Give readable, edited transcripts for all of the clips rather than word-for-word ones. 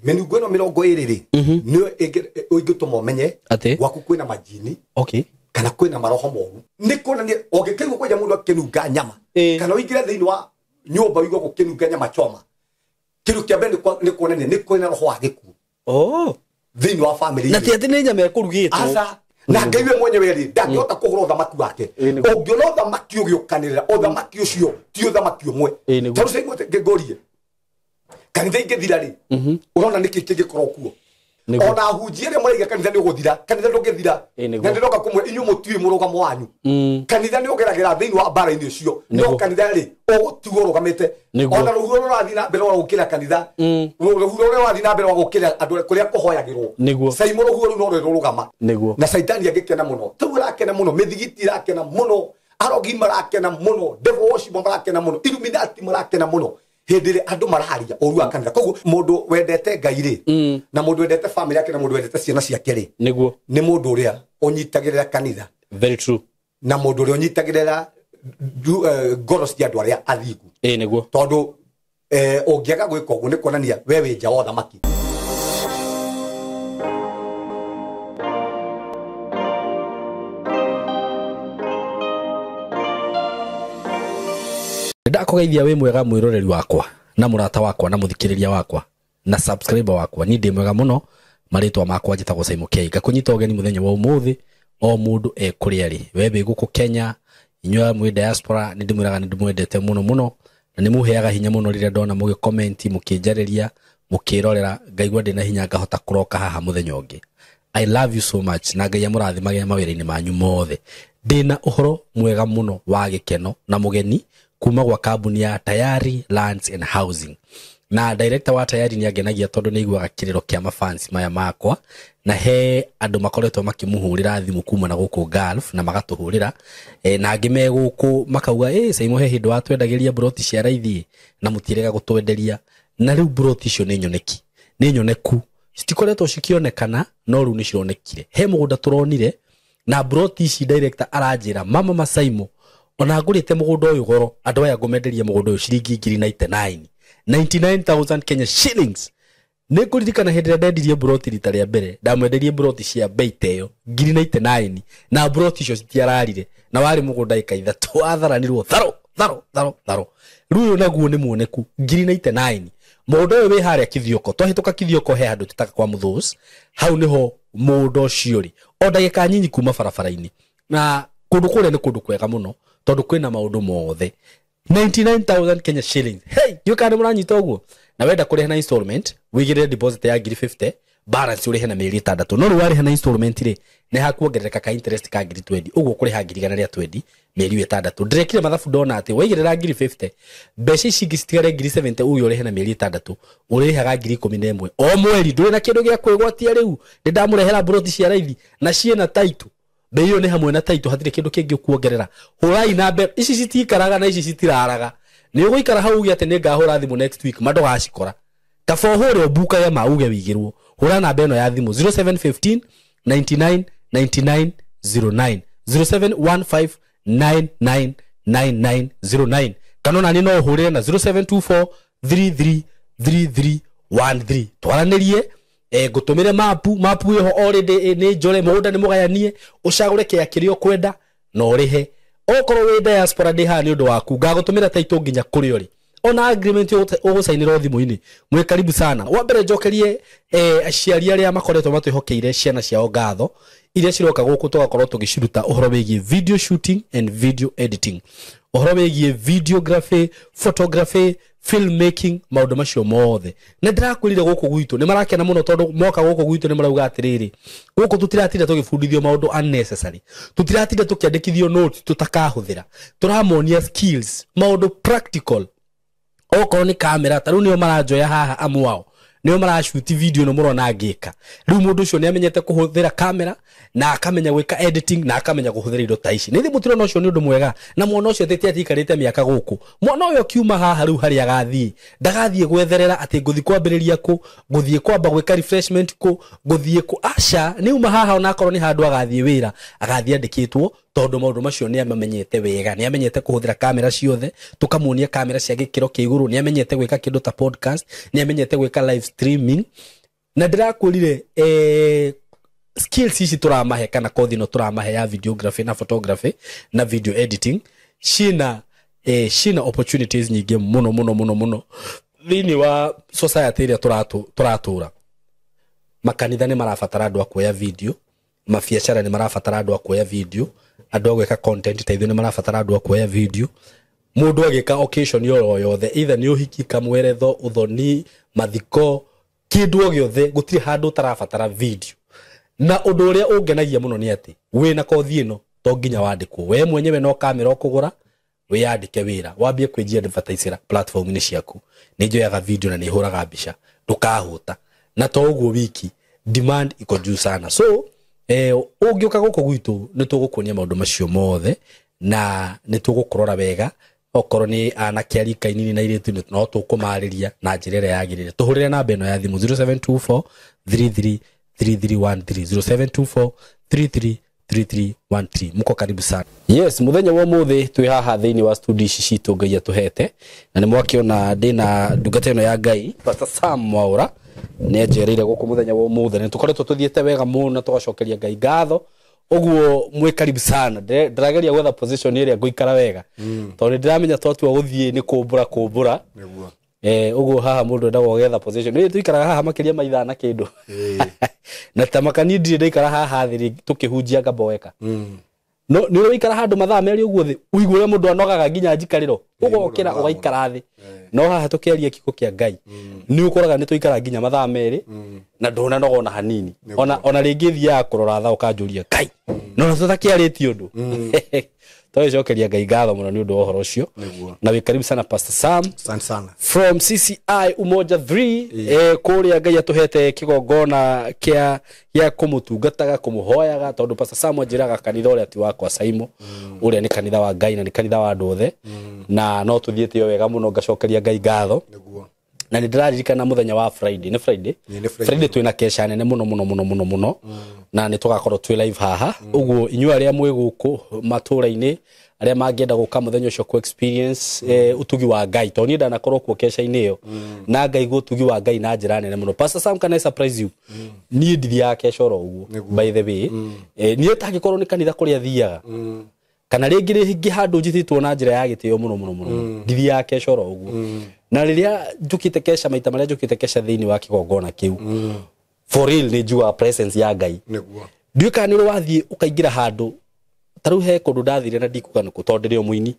Mĩnungo ĩno 20 rĩ, nĩyo ĩngĩtũma ũmenye Atĩ? gwaku kwĩna majini Okay. kana kwĩna maroho moru. Nĩ kuonania ũngĩkĩigua kwanja mũndũ akĩnunga nyama, Ĩĩ. kana ũingĩre thĩinĩ wa nyũmba ũigue gũkĩnunga nyama choma, kĩndũ kĩa mbere nĩ kuonania nĩ kwĩna roho wa gĩkuũ Oh. thĩinĩ wa family. Na ti atĩ nĩ nyama ĩkũrugĩtwo. Aca, na Ngai we mwenyewe rĩ ndangĩhota kũhũra ũthamaki wake. Ĩĩ, nĩguo. Ũngĩona ũthamaki ũgĩũkanĩrĩra, ũthamaki ũcio ti ũthamaki ũmwe. Ĩĩ, nĩguo. Tondũ cio ngũrie, kanitha ingĩthira rĩ, ũrona nĩkĩ kĩngĩkorwo kuo? Nĩguo. Ona ahunjia arĩa maraiga kanitha nĩ ũgũthira, kanitha ndũngĩthira. Ĩĩ, nĩguo. Na ndĩroka kũmwĩra inyuĩ mũtiũĩ mũrũgamo wanyu. Kanitha nĩ ũgeragĩra thĩinĩ wa mbara-inĩ ũcio, no Nĩguo. kanitha rĩ ũgũtigwo ũrũgamĩte. Nĩguo. Ona rũhuho rũrĩa rũrathiĩ na mbere wa gũkĩra kanitha, rũhuho rũrĩa rũrathiĩ na mbere wa gũkĩra andũ kũrĩa kũhoyagĩrwo, Nĩguo. Caimo rũhuho rũu no rũrũgama. Nĩguo. Na caitani angĩkena mũno, tau arakena mũno, mĩthigiti irakena mũno, arogi marakena mũno, devil worship marakena mũno, illuminati marakena mũno hĩndĩ ĩrĩa andũ mararia ũru wa kanitha. Koguo mũndũ wendete Ngai rĩ, na mũndũ wendete family yake, na mũndũ wendete ciana ciake rĩ, Nĩguo. nĩ mũndũ ũrĩa ũnyitagĩrĩra kanitha, Very true. na mũndũ ũrĩa ũnyitagĩrĩra ngoro cia andũ arĩa athingu. Ĩĩ, nĩguo. Tondũ ũngĩaga gwĩka ũguo nĩ kuonania we wĩ nja wa ũthamaki. Ndakũgeithia wĩ mwega mwĩroreri wakwa na mũrata wakwa na mũthikĩrĩria wakwa na subscriber wakwa. Niĩ ndĩ mwega mũno, marĩtwa makwa njĩtagwo Simon K. Ngakũnyita ũgeni mũthenya wa ũmũthĩ, o mũndũ e kũrĩa arĩ, we wĩ gũkũ Kenya, inyuĩ mwĩ diaspora, nĩ ndĩmwĩraga nĩ ndĩmwendete mũno mũno, na nĩ mũheaga hinya mũno rĩrĩa ndona mũgĩkomenti, mũkĩnjarĩria, mũkĩrorera, ngaigua ndĩna hinya ngahota kũroka haha mũthenya ũngĩ. I love you so much, na Ngai amũrathimage mawĩra-inĩ manyu mothe. Ndĩna ũhoro mwega mũno wa gĩkeno na mũgeni kuma gwa kambuni ya Tayari Lands and Housing. Na director wa Tayari nĩ angenagia tondũ nĩ aiguaga kĩrĩro kĩa mafans maya makwa, na he andũ makoretwo makĩmũhũrĩra thimũ kuma na gũkũ Gulf na magatũhũrĩra, na angĩ me gũkũ makauga, Saimo he hĩndĩ watwendagĩria broti cia raithi na mũtirega gũtwenderia, na rĩu broti icio nĩ nyoneki, nĩ nyoneku, citikoretwo cikĩonekana, no rĩu nĩ cironekire. He mũgũnda tũronire na broti ici director aranjĩra, mama Masaimo, ona ngũrĩte mũgũnda ũyũ goro, andũ aya ngũmenderia mũgũnda ũyũ ciringi ngiri 99, 99,000 Kenya shillings. Nĩ ngũririkana hĩndĩ ĩrĩa ndendirie broti rita rĩa mbere, ndamwenderie broti cia bei ta ĩyo ngiri 99, na broti icio citiararire, na warĩ mũgũnda ĩka ithatũ, watharanirwo tharo tharo tharo tharo. Rĩu ũyũ naguo nĩ muoneku ngiri 99. Mũgũnda ũyũ wĩ harĩa Kithioko, twahĩtũka Kithioko he handũ tũtaga kwa Mũthũs, hau nĩho mũgũnda ũcio ũrĩ, o ndagĩka nyinyi kuma barabara-inĩ. Na kũndũ kũrĩa nĩ kũndũ kwega mũno tondũ kwĩna maũndũ mothe. 99,000 Kenya shillings. Hey, ndiũĩ kana nĩ mũranyita ũguo. Na wenda kũrĩha na installment, wĩigĩrĩre deposit ya ngiri 50, balance ũrĩhe na mĩeri 6. No rĩu warĩha na installment rĩ, nĩ hakuongerereka ka interest ka ngiri 20, ũguo ũkũrĩha ngiri igana rĩa 20 mĩeri 6. Ndĩrekire mathabu ndona atĩ waigĩrĩra ngiri 50, mbeca ici ingĩ citigare ngiri 70, uge ũrĩhe na mĩeri 6, ũrĩhaga ngiri 11 o mweri. Ndũrĩ na kĩndũ gĩa kwĩgwatia rĩu, nĩ ndamũrehera broti cia raithi na ciĩna title. Bei ĩyo nĩ hamwe na title, hatirĩ kĩndũ kĩngĩ ũkuongerera. Hũrai na mbere, ici citikaraga na ici citiraraga. Nĩ ũgũikara hau uge atĩ nĩ ngahũra thimũ next week, ma ndũgacikora. Kaba ũhũre ũmbukage ma uge wĩigĩrwo. Hũra namba ĩno ya thimũ 0715 99 99 09, 0715 99 99 09, kana ona niĩ no ũhũrĩre na 0724 33 33 13. Twaranĩrie, ngũtũmĩre mapu, mapu ĩho already, nĩ njore, mũgũnda nĩ mũgayanie, ũcagũre kĩa kĩrĩa ũkwenda na ũrĩhe. Okorwo wĩ diaspora ndĩ haha nĩ ũndũ waku, ngagũtũmĩra title nginya kũrĩa ũrĩ. Ona agreement ũgũcainĩra thimũ-inĩ. Mwĩ karibu sana. Wa mbere njokerie, aciari arĩa makoretwo matwĩhokeire ciana ciao ngatho, iria ciroka gũkũ tũgakorwo tũgĩciruta ũhoro wĩgiĩ video shooting and video editing, ũhoro wĩgiĩ videography, photography, filmmaking, maũndũ macio mothe. Na ndĩrakwĩrire gũkũ gwitũ nĩ marakena mũno tondũ moka gũkũ gwitũ nĩ marauga atĩrĩrĩ, gũkũ tũtiratinda tũgĩbundithio maũndũ unnecessary, tũtiratinda tũkĩandĩkithio notes tũtakahũthĩra, tũramonia skills, maũndũ practical. Okorwo nĩ kamera, ta rĩu nĩo maranjoya haha amu ao nĩo marashoot video ĩno mũrona ngĩka. Rĩu mũndũ ũcio nĩ amenyete kũhũthĩra kamera na akamenya gwĩka editing na akamenya kũhũthĩra indo ta ici. Nĩ thĩ mũtirona ũcio nĩ ũndũ mwega, na mwana ũcio atĩ atiikarĩte mĩaka gũkũ. Mwana ũyũ akiuma haha rĩu harĩa agathiĩ, ndagathiĩ gwetherera atĩ ngũthiĩ kwambĩrĩria kũ, ngũthiĩ kwamba gwĩka refreshment kũ, ngũthiĩ kũ. Aca, nĩ uma haha onakorwo nĩ handũ agathiĩ wĩra, agathiĩ andĩkĩtwo Tondu maundu macio ni amamenyete wega, ni amenyete kuhuthira kamera ciothe, tukamuonia kamera cia gikiro kia iguru, ni amenyete gwika kindu ta podcast, ni amenyete gwika live streaming. Na ndirakwirire skills ici turamahe kana kothi no turamahe ya videography na photography na video editing cina cina opportunities nyingi muno muno muno muno thiini wa society iria turatura. Makanitha ni marabatara andu a kuoya video, mabiacara ni marabatara andu a kuoya video, andu a gwika content ta ithuĩ ni marabatara andu a kuoya video. Mundu agika occasion oro yothe, either ni uhiki, kamweretho, uthoni, mathiko, kindu o giothe, gutiri handu utarabatara video. Na undu uria ungenagia muno ni ati wina kothi ino to nginya wandikwo, we mwenyewe no kamera ukugura wiyandike wira, wambie kwijia advertisera platform-ini ciaku. Ni njoyaga video na ni huraga mbica, ndukahuta. Na to uguo wiki demand iko juu sana. So ungiuka guku gwitu ni tugukuonia maundu macio mothe na ni tugukurora wega. Okorwo ni anake a rika inini na airĩtu no tũkũmarĩria na njĩra ĩrĩa yagĩrĩire. Tũhũrĩre namba ĩno ya thimũ 0724 33 3313, 0724 33 3313. Muko karibu sana. Yes, muthenya wa muthi twi haha thiini wa studio ici citũ Ngai atuhete, na nĩ mwakiona ndina ndungata ĩno ya Ngai Pastor Sam Mwaura nĩ anjereire gũkũ muthenya wa muthi, na tũkoretwo tũthiĩte wega mũno na tũgacokeria Ngai ngatho. Ũguo mwĩ karibu sana. Ndĩrageria gwetha position ĩrĩa ngũikara wega, tondũ nĩndĩramenya twatua gũthiĩ nĩ kũmbũra kũmbũra. Ũguo haha mũndũ endaga ũgetha position. Nĩ tũikaraga haha makĩria ma ithaa na kĩndũ. Na ta makani ndirĩ ndaikara haha thĩ tũkĩhunjia ngaboeka. No nĩ ũraikara handũ mathaa merĩ ũguo thĩ, ũigue ũrĩa mũndũ anogaga nginya njikarĩro, ũgokĩra ũgaikara thĩ. No haha tũkĩaria kiugo kĩa Ngai, nĩ ũkoraga nĩ tũikara nginya mathaa merĩ na ndũnanoga ona hanini. Ona rĩngĩ thiaga kũrora thaa ũkanjũria Ngai, no na tũtakĩarĩtie ũndũ. Tũgĩcokeria Ngai ngatho mũno nĩ ũndũ wa ũhoro ũcio. Na wĩ karibu sana Pastor Sam. Asante sana. From CCI Umoja 3, kũrĩa Ngai atũhete kĩgongona kĩa kũmũtungataga, kũmũhoyaga, tondũ Pastor Sam anjĩraga kanitha ũrĩa ti wakwa Saimo, ũrĩa nĩ kanitha wa Ngai na nĩ kanitha wa andũ othe, na no tũthiĩte o wega mũno, ngacokeria Ngai ngatho. Na nĩ ndĩraririkana mũthenya wa Friday, nĩ Friday? Friday twĩna kesha nene mũno mũno mũno mũno mũno, na nĩ tũgakorwo twĩ live haha. Ũguo inyuĩ arĩa mwĩ gũkũ matũra-inĩ, arĩa mangĩenda gũka mũthenya ũcio kũ experience ũtugi wa Ngai, tondũ niĩ ndanakorwo kuo kesha-inĩ ĩyo, na ngaigua ũtugi wa Ngai na njĩra nene mũno. Pastor Sam, can I surprise you? Niĩ ndithiaga kesha oro ũguo, by the way. Niĩ tangĩkorwo nĩ kanitha kũrĩa thiaga, kana rĩngĩ rĩngĩ handũ njĩtĩtwo na njĩra ya gĩtĩo mũno mũno mũno, ndithiaga kesha oro ũguo. Na rĩrĩa njũkĩte kesha, maita marĩa njũkĩte kesha thĩinĩ wa kĩgongona kĩu, for real nĩ njiguaga presence ya Ngai. Ndiũĩ kana nĩ ũrĩ wathiĩ ũkaingĩra handũ, ta rĩu he kũndũ ndathire na ndikuga nĩkũ, tondũ ndĩrĩ o mũini,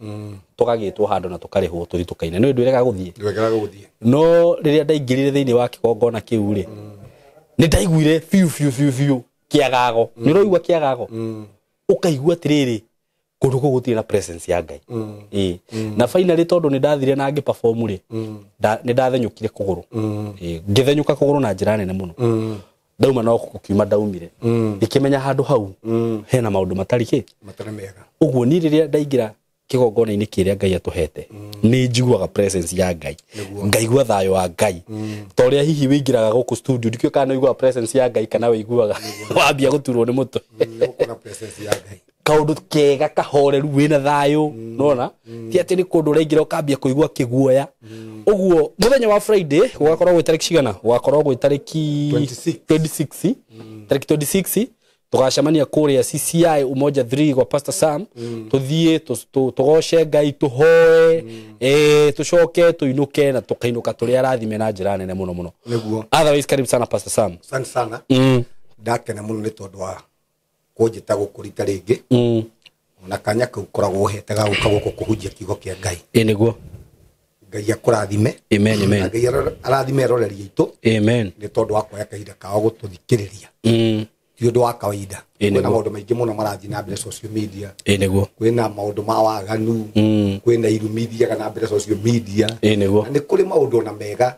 tũgagĩtwo handũ na tũkarĩhwo tũthiĩ tũkaine. Nĩ ndwĩrega gũthiĩ. No rĩrĩa ndaingĩrire thĩinĩ wa kĩgongona kĩu rĩ, nĩ ndaiguire biũ biũ biũ biũ kĩagago. Nĩ ũraigua kĩagago? Ũkaigua atĩrĩrĩ, kũndũ kũu gũtirĩ na presence ya Ngai. Na finally tondũ nĩ ndathire na ngĩ perform rĩ, nĩ ndathenyũkire kũgũrũ. Ngĩthenyũka kũgũrũ na njĩra nene mũno. Ndauma no gũkiuma ndaumire. Ngĩkĩmenya handũ hau hena maũndũ matarĩ kĩ? Matarĩ mega. Ũguo niĩ rĩrĩa ndaingĩra kĩgongona-inĩ kĩrĩa Ngai atũhete, nĩ njiguaga presence ya Ngai. Ngaigua thayũ wa Ngai. Ta ũrĩa hihi wĩingĩraga gũkũ studio, ndikĩũĩ kana ũiguaga presence ya Ngai kana wĩiguaga wambia gũturwo nĩ mũtwe. Kaũndũ kega kahoreru wĩna thayũ, nona ti atĩ nĩ kũndũ ũraingĩra ũkambia kũigua kĩguoya. Ũguo mũthenya wa Friday gũgakorwo gwĩ tarĩki cigana? Gũgakorwo gwĩ tarĩki 26. Tarĩki 26 tũgacemania kũrĩa CCI Umoja 3 gwa Pastor Sam, tũthiĩ tũgoce Ngai, tũhoe, tũcoke tũinũke na tũkainũka tũrĩ arathime na njĩra nene mũno mũno. Otherwise karibu sana Pastor Sam. Asante sana. Ndakena mũno nĩ tondũ wa kũnjĩta gũkũ rita rĩngĩ. Ona kanya kau koragwo ũhete ga gũka gũkũ kũhunjia kiugo kĩa Ngai. Ĩ nĩguo. Ngai akũrathime. Amen, amen. Ngai arathime eroreri aitũ. Amen. Nĩ tondũ wa kuoya kahinda kao gũtũthikĩrĩria. Ti ũndũ wa kawaida. Kwĩna maũndũ maingĩ mũno marathiĩ na mbere social media. Ĩ nĩguo. Kwĩna maũndũ ma waganu. Kwĩna irumi ithiaga na mbere social media. Ĩ nĩguo. Na nĩ kũrĩ maũndũ ona mega.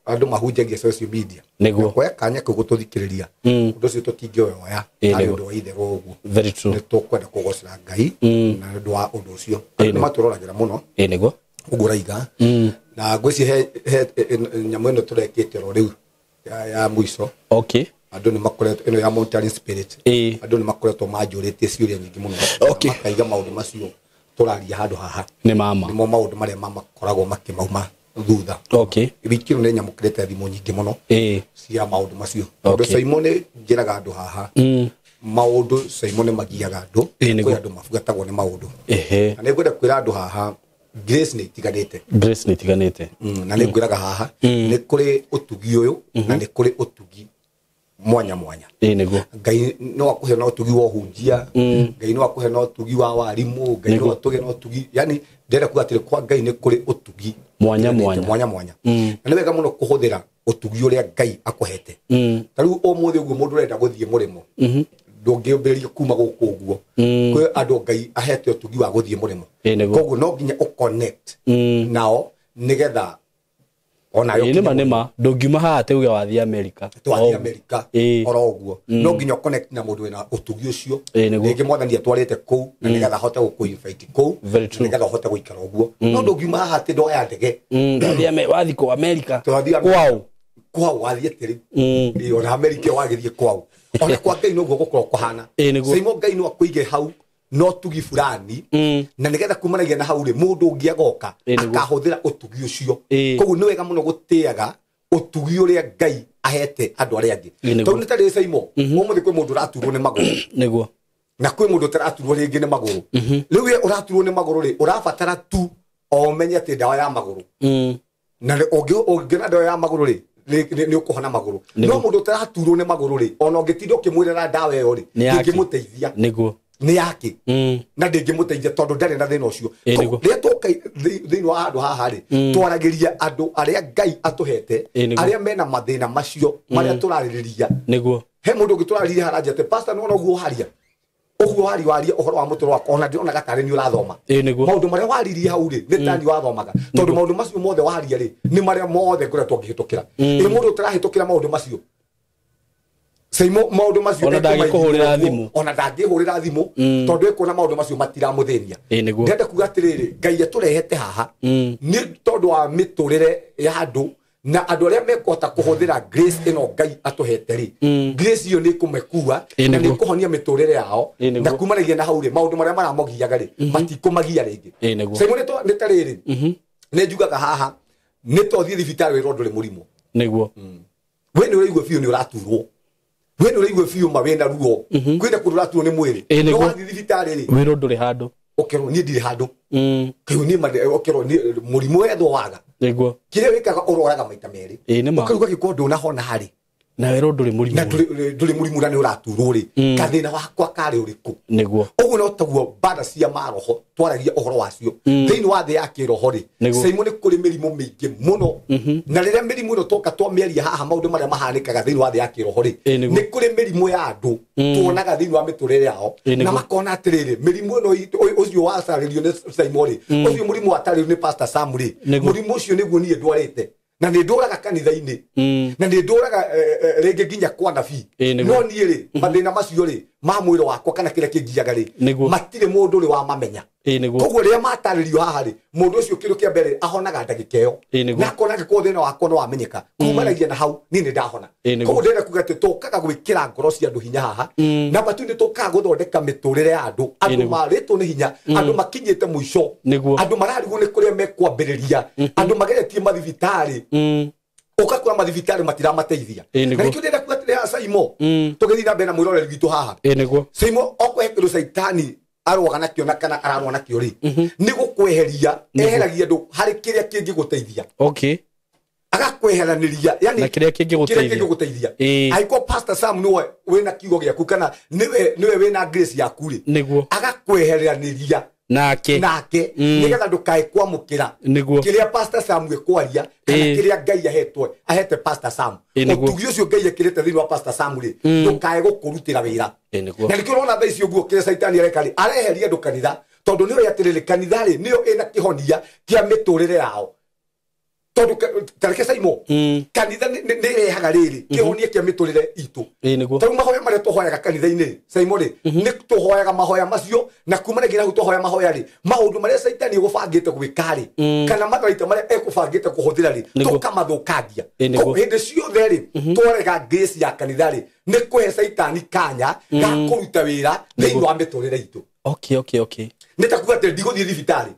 Andũ mahunjagia social media. Nĩguo. Kuoya kanya kau gũtũthikĩrĩria. Ũndũ ũcio tũtingĩoya. Arĩ ũndũ wa itherũ ũguo. Very true. Nĩ tũkwenda kũgocera Ngai na nĩ ũndũ wa ũndũ ũcio. Andũ nĩ matũroragĩra mũno. Ĩ nĩguo. Ũguo ũraiga. Na ngwĩciria he nyamũ ĩno tũrekĩte oro rĩu ya mũico. Okay. Andũ nĩ makoretwo ĩno ya monitoring spirit. Andũ nĩ makoretwo manjũrĩtie ciũria nyingĩ mũno. Makaiga maũndũ macio tũraria handũ haha. Nĩ mama. Nĩmo maũndũ marĩa makoragwo makĩmauma thutha. Wiki ĩno nĩ nyamũkĩrĩte thimũ nyingĩ mũno cia maũndũ macio. Tondũ Saimo nĩ njĩraga andũ haha. Maũndũ Saimo nĩ magiaga andũ. Kwĩ andũ mabuatagwo nĩ maũndũ. Na nĩ ngwenda kwĩra andũ haha grace nĩ itiganĩte. Grace nĩ itiganĩte. Na nĩ ngwĩraga haha nĩ kũrĩ ũtugi ũyũ na nĩ kũrĩ ũtugi mwanya mwanya. Nĩguo. Ngai no akũhe na ũtugi wa ũhunjia, Ngai no akũhe na ũtugi wa warimu, Ngai no atũge na ũtugi. Yani ndĩrenda kuga atĩrĩ kwa Ngai nĩ kũrĩ ũtugi mwanya mwanya. Mwanya mwanya. Na nĩ wega mũno kũhũthĩra ũtugi ũrĩa Ngai akũhete. Ta rĩu ũmũthĩ ũguo mũndũ ũrenda gũthiĩ mũrĩmo, ndũngĩambĩrĩria kuma gũkũ ũguo. Kwĩ andũ Ngai ahete ũtugi wa gũthiĩ mũrĩmo. Koguo no nginya ũconnect nao nĩgetha ona yo nĩma nĩma ndũngiuma haha atĩ uge wathiĩ America. Twathiĩ America oro ũguo. No nginya connect na mũndũ wĩna ũtugi ũcio. Rĩngĩ mwathani atwarĩte kũu na nĩgetha ahote gũkũ-invite kũu nĩgetha ũhote gũikara ũguo. No ndũngiuma haha atĩ ndoya ndege. Wathiĩ kũ America. Kwao. Kwao wathiĩ atĩrĩ. Ona America wagĩthiĩ kwao. Ona kwa Ngai noguo gũkorwo kũhana. Saimo Ngai no akũige hau no tugi fulani na nigetha kumanagia na hau ri mundu ungi agoka akahuthira utugi ucio. Koguo ni wega muno gutiaga utugi uria Ngai ahete andu aria angi. Tondu ni tari Saimo umuthi kwi mundu uraturwo ni maguru. Niguo. Na kwi mundu utaraturwo ringi ni maguru. Riu we uraturwo ni maguru ri urabatara tu o umenye ati ndawa ya maguru. Na ungiona ndawa ya maguru ri ni ukuhona maguru. No mundu utaraturwo ni maguru ri ona ungitinda ukimwirira ndawa iyo ri ndingimuteithia. Niguo. Nĩ yake na ndĩngĩmũteithia tondũ ndarĩ na thĩna ũcio. Rĩrĩa twoka thĩinĩ wa handũ haha rĩ twaragĩria andũ arĩa Ngai atũhete arĩa mena mathĩna macio marĩa tũrarĩrĩria. Nĩguo. He mũndũ ũngĩ tũrarĩrĩria haranja atĩ pastor nĩwona ũguo waria ũguo waria waria ũhoro wa mũtũrĩre wakwa ona ndĩronaga tarĩ nĩ ũrathoma. Maũndũ marĩa waririe hau rĩ nĩ tani wathomaga tondũ maũndũ macio mothe waria rĩ nĩ marĩa mothe ngoretwo ngĩhĩtũkĩra. Ĩ mũndũ ũtarahĩtũkĩra maũndũ macio Saimo maundu macio ona ndangĩkũhũrĩra thimũ. Ona ndangĩhũrĩra thimũ tondũ ekuona maundu macio matiramũthĩnia. Ndĩrenda kuga atĩrĩrĩ Ngai atũrehete haha nĩ tondũ wa mĩtũrĩre ya andũ na andũ arĩa mekũhota kũhũthĩra grace ĩno Ngai atũhete rĩ grace iyo nĩ ĩkũmekua na nĩ ĩkũhonia mĩtũrĩre yao na kumanagia na hau rĩ maũndũ marĩa maramogiaga rĩ matikũmagia rĩngĩ. Saimo nĩ ta rĩrĩ nĩ njugaga haha nĩ tothiĩ thibitarĩ wĩrwo ndũrĩ mũrimũ. Nĩguo. We nĩ ũraigua biũ nĩ ũraturwo. We nĩ ũraigua biũ ma wĩna ruo. Kwĩna kũndũ ũraturwo nĩ mwĩrĩ. No wathiĩ thibitarĩ rĩ wĩrwo ndũrĩ handũ. Ũkerwo niĩ ndirĩ handũ. Kĩu niĩ ũkerwo niĩ mũrimũ wethwo waga. Nĩguo. Kĩrĩa wĩkaga ũroraga maita merĩ. Ũkauga gĩkorwo ndũnahona harĩ. Na wĩrwo ndũrĩ mũrimũ. Na ndũrĩ mũrimũ na nĩ ũraturwo rĩ. Kathĩna wakwa karĩ ũrĩkũ. Nĩguo. Ũguo no taguo mbara cia maroho twaragia ũhoro wacio. Thĩinĩ wa thĩ ya kĩroho rĩ Saimo nĩ kũrĩ mĩrimũ mĩingĩ mũno. Na rĩrĩa mĩrimũ ĩno twoka twamĩaria haha maũndũ marĩa mahanĩkaga thĩinĩ wa thĩ ya kĩroho rĩ nĩ kũrĩ mĩrimũ ya andũ tuonaga thĩinĩ wa mĩtũrĩre yao na makona atĩrĩrĩ mĩrimũ ĩno ũcio wacarĩrio nĩ Saimo rĩ ũcio mũrimũ watarĩrio nĩ Pastor Sam rĩ mũrimũ ũcio nĩguo niĩ ndwarĩte na nĩ ndũraga kanitha-inĩ na nĩ ndũraga rĩngĩ nginya kwa nabii no niĩ rĩ mathĩna macio rĩ ma mwĩrĩ wakwa kana kĩrĩa kĩngiaga rĩ matirĩ mũndũ ũrĩ wamamenya. Koguo rĩrĩa matarĩrio haha rĩ mũndũ ũcio kĩndũ kĩa mbere ahonaga ndagĩka ĩyo na akona angĩkorwo thĩna wakwa nĩ wamenyeka kumanagia na hau niĩ nĩ ndahona. Koguo ndĩrenda kuga atĩ tũkaga gwĩkĩra ngoro cia andũ hinya haha na batu nĩ tũkaga gũthondeka mĩtũrĩre ya andũ andũ marĩtwo nĩ hinya andũ makinyĩte mũico andũ mararigwo nĩ kũrĩa mekwambĩrĩria andũ mageretie mathibitarĩ ũgakora mathibitarĩ matiramateithia. Na nĩkĩo ndĩrenda kuga atĩrĩ haha Saimo tũgĩthiĩ na mbere na mwĩroreri witũ haha Saimo okũhe kĩndũ caitani arũaga nakĩo na kana ararũa nakĩo rĩ nĩ gũkweheria eheragia andũ harĩ kĩrĩa kĩngĩgũteithia. Agakweheranĩria yani na kĩrĩa kĩngĩgũteithia. Angĩkorwo Pastor Sam nĩwe wĩna kiugo gĩaku kana nĩwe wĩna grace yaku rĩ agakweheranĩria nake nĩgetha ndũkae kwamũkĩra kĩrĩa Pastor Sam ekwaria kana kĩrĩa Ngai ahetwo ahete Pastor Sam. Ũtugi ũcio Ngai ekĩrĩte thĩinĩ wa Pastor Sam rĩ ndũkae gũkũrutĩra wĩra. Na nĩkĩo ũrona thaa ici ũguo kĩrĩa caitani areka rĩ areheria andũ kanitha tondũ nĩoĩ atĩrĩrĩ kanitha rĩ nĩyo ĩna kĩhonia kĩa mĩtũrĩre yao. Tondu tareke Saimo kanitha nĩ ĩrehaga rĩrĩ kĩhonia kĩa mĩtũrĩre itũ. Tondũ mahoya marĩa tũhoyaga kanitha-inĩ Saimo rĩ, nĩ tũhoyaga mahoya macio na kuma na hau tũhoya mahoya rĩ, maũndũ marĩa Caitani egũbangĩte gwĩka rĩ, kana matharaita marĩa ekũbangĩte kũhũthĩra rĩ, tũkamathũkangia. Koguo hĩndĩ ciothe rĩ twarega grace ya kanitha rĩ, nĩ kũhe Caitani kanya ga kũruta wĩra thĩinĩ wa mĩtũrĩre itũ. Okay. Nĩ ta kuga atĩ ndigũthiĩ thibitarĩ,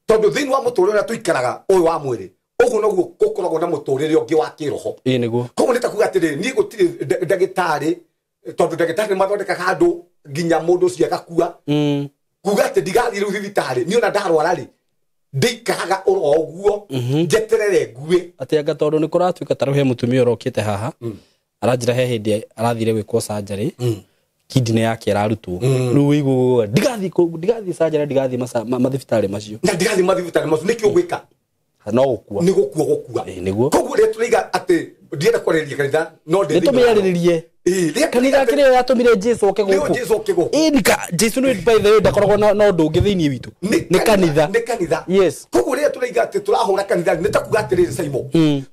tondũ thĩinĩ wa mũtũrĩre ũrĩa tũikaraga ũyũ wa mwĩrĩ, ũguo noguo gũkoragwo na mũtũrĩre ũngĩ wa kĩroho. Nĩguo. Koguo nĩ ta kuga atĩrĩrĩ, niĩ gũtirĩ ndagĩtarĩ, tondũ ndagĩtarĩ nĩ mathondekaga andũ nginya mũndũ ũcio agakua. Kuga atĩ ndigathiĩ rĩu thibitarĩ, niĩ ona ndarwara rĩ, ndĩikaraga oro ũguo njeterere ngue. Atĩ anga tondũ nĩ kũratuĩka ta rĩu he mũtumia ũrokĩte haha, aranjĩra he hĩndĩ arathire gwĩkwo surgery, kidney yake ĩrarutwo. Rĩu ũiguaga ndigathiĩ surgery, ndigathiĩ mathibitarĩ macio. Na ndigathiĩ mathibitarĩ macio, nĩkĩ ũgwĩka? No gũkua. Nĩ gũkua gũkua. Nĩguo. Koguo rĩrĩa tũraiga atĩ ndienda kwarĩrĩria kanitha, no ndĩ Nĩ tũmĩarĩrĩrie. Kanitha kĩrĩa yatũmire Jesu oke Nĩyo gũkũ. Jesu oke gũkũ. Jesu nĩ by the way ndakoragwo na ũndũ ũngĩ thĩinĩ witũ. Nĩ kanitha. Nĩ kanitha. Yes. Koguo rĩrĩa tũraiga atĩ tũrahũra kanitha, nĩ ta kuga atĩrĩrĩ Saimo,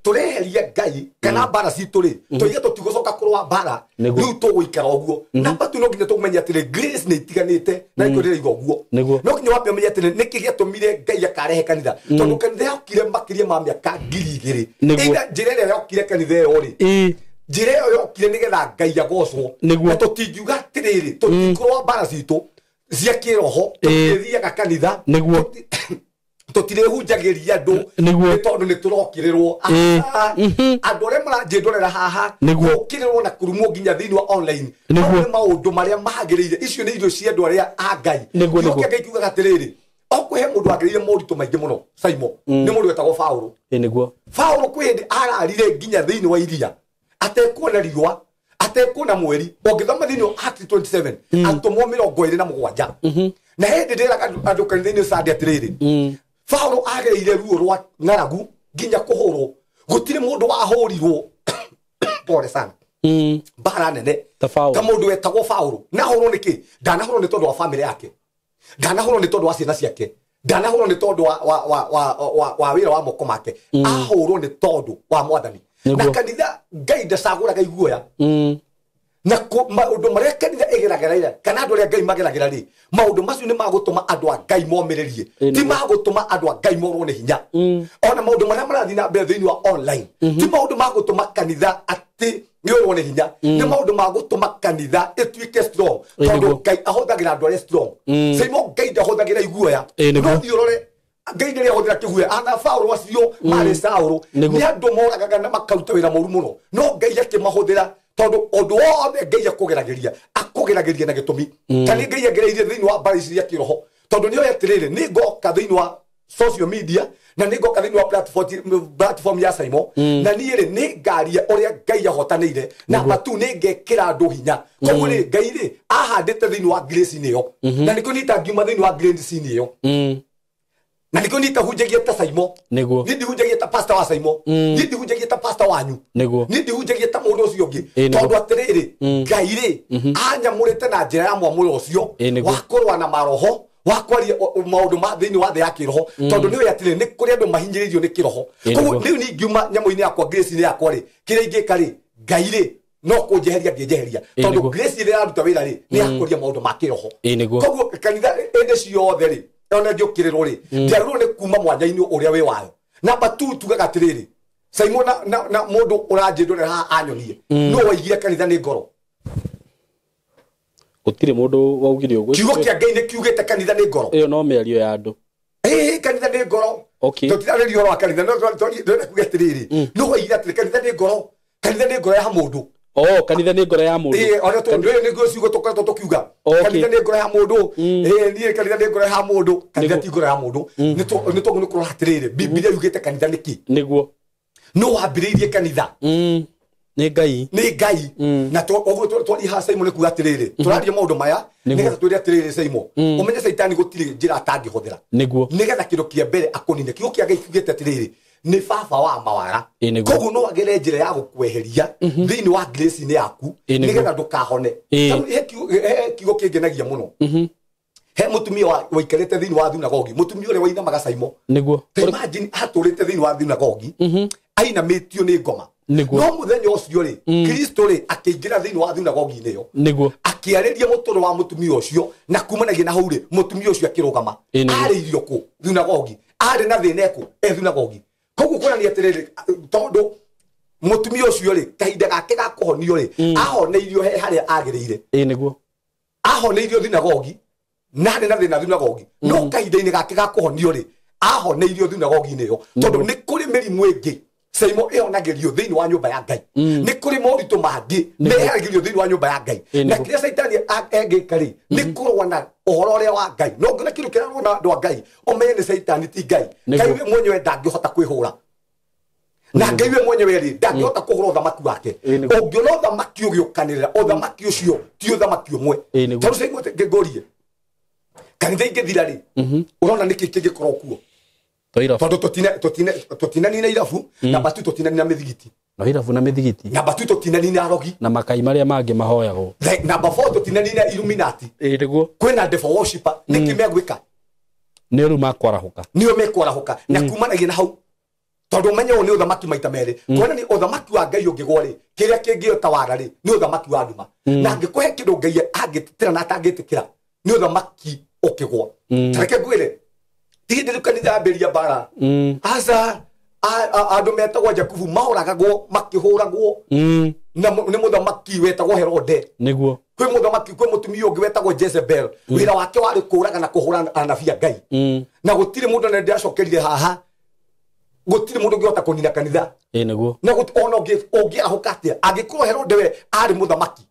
tũreheria Ngai kana mbara citũ rĩ, tũiga tũtigũcoka kũrũa mbara, rĩu tũgũikara ũguo. Na batu no nginya tũmenye atĩrĩ, grace nĩ itiganĩte na nĩkĩo ndĩraiga ũguo. No nginya wambe ũmenye atĩrĩ, nĩkĩ gĩatũmire Ngai akarehe kanitha, tondũ kanitha yokire makĩria ma mĩaka 2000. Either njĩra ĩrĩa yokire kanitha ĩyo rĩ, njĩra ĩyo yokire nĩgetha Ngai agocwo. Na tũtingiuga atĩrĩrĩ, tũtikũrũa mbara citũ cia kĩroho, tũtithiaga kanitha, tũtirĩhunjagĩria andũ, nĩ tondũ nĩ tũrokĩrĩrwo. Andũ arĩa maranjĩndorera haha, gũkĩrĩrwo na kũrumwo nginya thĩinĩ wa online, nĩ maũndũ marĩa magĩrĩire. Icio nĩ irio cia andũ arĩa a Ngai. Kiugo kĩa Ngai kiugaga atĩrĩrĩ, okwĩ he mũndũ wagĩrĩire moritũ maingĩ mũno Saimo, nĩ mũndũ wetagwo Paũlũ. Paũlũ kwĩ hĩndĩ ararire nginya thĩinĩ wa iria, atekuona riũa, atekuona mweri. Ũngĩthoma thĩinĩ wa Acts 27, atũmwo 27. Na hĩndĩ ndĩraga andũ kanitha-inĩ Sunday atĩrĩrĩ, Paũlũ agereire ruo rwa ng'aragu nginya kũhũrwo. Gũtirĩ mũndũ wahũrirwo pole sana, mbara nene ta mũndũ wetagwo Paũlũ. Na ahũrwo nĩkĩ? Ndanahũrwo nĩ tondũ wa famĩlĩ yake, ndanahũrwo nĩ tondũ wa ciana ciake, ndanahũrwo nĩ tondũ wa wĩra wa moko make, ahũrwo nĩ tondũ wa Mwathani. Na kanitha Ngai ndacagũraga iguoya. Na maũndũ marĩa kanitha ĩgeragĩra kana andũ arĩa Ngai mageragĩra rĩ, maũndũ macio nĩ magũtũma andũ a Ngai momĩrĩrie, ti magũtũma andũ a Ngai morwo nĩ hinya. Ona maũndũ marĩa marathiĩ na mbere thĩinĩ wa online, ti maũndũ magũtũma kanitha atĩ nĩ ũrwo nĩ hinya, nĩ maũndũ magũtũma kanitha ĩtuĩke strong, tondũ Ngai ahũthagĩra andũ arĩa strong. Saimo Ngai ndahũthagĩra iguoya. No thiĩ ũrore Ngai ndĩrĩ ahũthĩra kĩguoya. Ana Paũlũ acio marĩ Saũlũ nĩ andũ moragaga na makaruta wĩra mũru mũno, no Ngai akĩmahũthĩra, tondũ ũndũ wothe Ngai akũgeragĩria na gĩtũmi. Kana Ngai agereirie thĩinĩ wa mbara ici cia kĩroho, tondũ nĩoĩ atĩrĩrĩ, nĩ ngoka thĩinĩ wa social media na nĩ ngoka thĩinĩ wa platform ya Saimo, na niĩ rĩ nĩ ngaria ũrĩa Ngai ahotanĩire, na batu nĩ ngekĩra andũ hinya. Koguo rĩ Ngai rĩ ahandĩte thĩinĩ wa grace-inĩ ĩyo, na nĩkĩo niĩ itangiuma thĩinĩ wa grace-inĩ ĩyo. Na nĩkĩo niĩ itahunjagia ta Saimo. Niĩ ndihunjagia ta pastor wa Saimo. Niĩ ndihunjagia ta pastor wanyu. Niĩ ndihunjagia ta mũndũ ũcio ũngĩ. Tondũ atĩrĩrĩ, Ngai rĩ anyamũrĩte na njĩra ya mwamũro ũcio wa kũrũa na maroho, wa kwaria maũndũ ma thĩinĩ wa thĩ ya kĩroho, tondũ nĩũĩ atĩrĩrĩ, nĩ kũrĩ andũ mahinyĩrĩirio nĩ kĩroho. Koguo rĩu niĩ ingiuma nyamũ-inĩ yakwa, grace-inĩ yakwa rĩ, kĩrĩa ingĩka rĩ, Ngai rĩ no kũnjeheria ngĩnjeheria, tondũ grace ĩrĩa ĩraruta wĩra rĩ nĩ yakũria maũndũ ma kĩroho. Koguo kanitha hĩndĩ ciothe rĩ, ona ngĩũkĩrĩrwo rĩ, ndiagĩrĩirwo nĩ kuma mwanya-inĩ ũrĩa wĩ wayo. Namba 2 tugaga atĩrĩrĩ, Saimo na mũndũ ũranjĩndorera haha anyonie, no waigire kanitha nĩ ngoro. Gũtirĩ mũndũ waugire ũguo. Kiugo kĩa Ngai nĩ kiugĩte kanitha nĩ ngoro. Ĩyo no mĩario ya andũ. Kanitha nĩ ngoro. Tũtirarĩria ũhoro wa kanitha, no tũrenda kuga atĩrĩrĩ, no waigire atĩrĩ, kanitha nĩ ngoro. Kanitha nĩ ngoro ya mũndũ. Kanitha nĩ ngoro ya mũndũ. Ona tondũ nĩguo ciugo tũkoretwo tũkiuga. Kanitha nĩ ngoro ya mũndũ. Niĩ kanitha nĩ ngoro ya mũndũ. Kanitha ti ngoro ya mũndũ. Nĩ tondũ nĩ kũrora atĩrĩrĩ, Bibilia yugĩte kanitha nĩ kĩ? Nĩguo. No wambĩrĩirie kanitha. Nĩ Ngai. Nĩ Ngai. Na ũguo twaria haha Saimo nĩ kuga atĩrĩrĩ, tũraria maũndũ maya nĩgetha twĩre atĩrĩrĩ Saimo, ũmenye Caitani gũtirĩ njĩra atangĩhũthĩra. Nĩguo. Nĩgetha kĩndũ kĩa mbere akũnine. Kiugo kĩa Ngai kiugĩte atĩrĩrĩ, nĩ baba wa mawara. Koguo no agere njĩra ya gũkweheria thĩinĩ wa grace-inĩ yaku, nĩgetha ndũkahone. He kiugo kĩngenagia mũno. He mutumia waikarĩte thĩinĩ wa thunagogi, mutumia ũrĩa wainamaga Saimo. Niguo. Ta imagine atũrĩte thĩinĩ wa thunagogi, ainamĩtio nĩ ngoma. Niguo. No mũthenya ũcio rĩ, Kristo rĩ akĩingĩra thĩinĩ wa thunagogi-inĩ ĩyo. Niguo. Akĩarĩria mũtũrũ wa mũtumia ũcio, na kumanagia na hau rĩ, mũtumia ũcio akĩrũgama. Ĩ, nĩguo. Arĩirio kũ? Thunagogi. Arĩ na thĩna ĩkũ? E thunagogi. Koguo kuonania atĩrĩrĩ, tondũ mũtumia ũcio rĩ, kahinda gake ga kũhonio rĩ, ahoneirio he harĩa agĩrĩire. Ĩ, nĩguo. Ahoneirio thunagogi, na arĩ na thĩna thunagogi. No kahinda-inĩ gake ga kũhonio rĩ, ahoneirio thunagogi-inĩ ĩyo. Tondũ nĩ kũrĩ mĩrimũ ĩngĩ Saimo ĩhonagĩrio thĩinĩ wa nyũmba ya Ngai. Nĩ kũrĩ moritũ mangĩ meheragĩrio thĩinĩ wa nyũmba ya Ngai. Ĩ, Na nĩguo. kĩrĩa Caitani engĩka rĩ, nĩ kũrũa na ũhoro ũrĩa wa Ngai. No ngĩona kĩndũ kĩrarũa na andũ a Ngai, ũmenye nĩ Caitani ti Ngai. Nĩguo. Ngai we mwenyewe ndangĩhota kwĩhũra. Na Ngai we mwenyewe rĩ, ndangĩhota kũhũra ũthamaki wake. Ĩ, nĩguo. Ũngĩona ũthamaki ũgĩũkanĩrĩra, ũthamaki ũcio ti ũthamaki ũmwe. Ĩ, nĩguo. Tondũ Saimo ngũrie, kanitha ingĩthira rĩ, ũrona nĩkĩ kĩngĩkorwo kuo? To irabu. Tondũ tũtinanina irabu, namba tu tũtinanina mĩthigiti. No irabu na mĩthigiti. Namba tu tũtinanina arogi. Na makai marĩa mangĩ mahoyagwo. Namba 4 tũtinanina Illuminati. Ĩ, nĩguo. Kwĩna devil worshipper, nĩkĩ megwĩka? Nĩo rĩu makwarahũka. Nĩo mekwarahũka. Na kumanagia na hau. Tondũ ũmenye ũyũ nĩ ũthamaki maita merĩ. Kuonania ũthamaki wa Ngai ũngĩgwa rĩ, kĩrĩa kĩngĩũtawara rĩ, nĩ ũthamaki wa nduma. Na angĩkũhe kĩndũ Ngai angĩtĩra na atangĩtĩkĩra, nĩ ũthamaki ũkĩgwa. Ta reke ngwĩre, ti hĩndĩ rĩu kanitha yambĩrĩria mbara. Aca, andũ metagwo Jakubu maũragagwo, makĩhũragwo. Na nĩ mũthamaki wetagwo Herode. Nĩguo. Kwĩ mũthamaki, kwĩ mũtumia ũngĩ wetagwo Jezebel. Wĩra wake warĩ kũũraga na kũhũra anabii a Ngai. Na gũtirĩ mũndũ na ndĩracokerire haha. Gũtirĩ mũndũ ũngĩhota kũnina kanitha. Ĩ, nĩguo. Na ona ũngĩarahũka atĩa, angĩkorwo Herode we arĩ mũthamaki.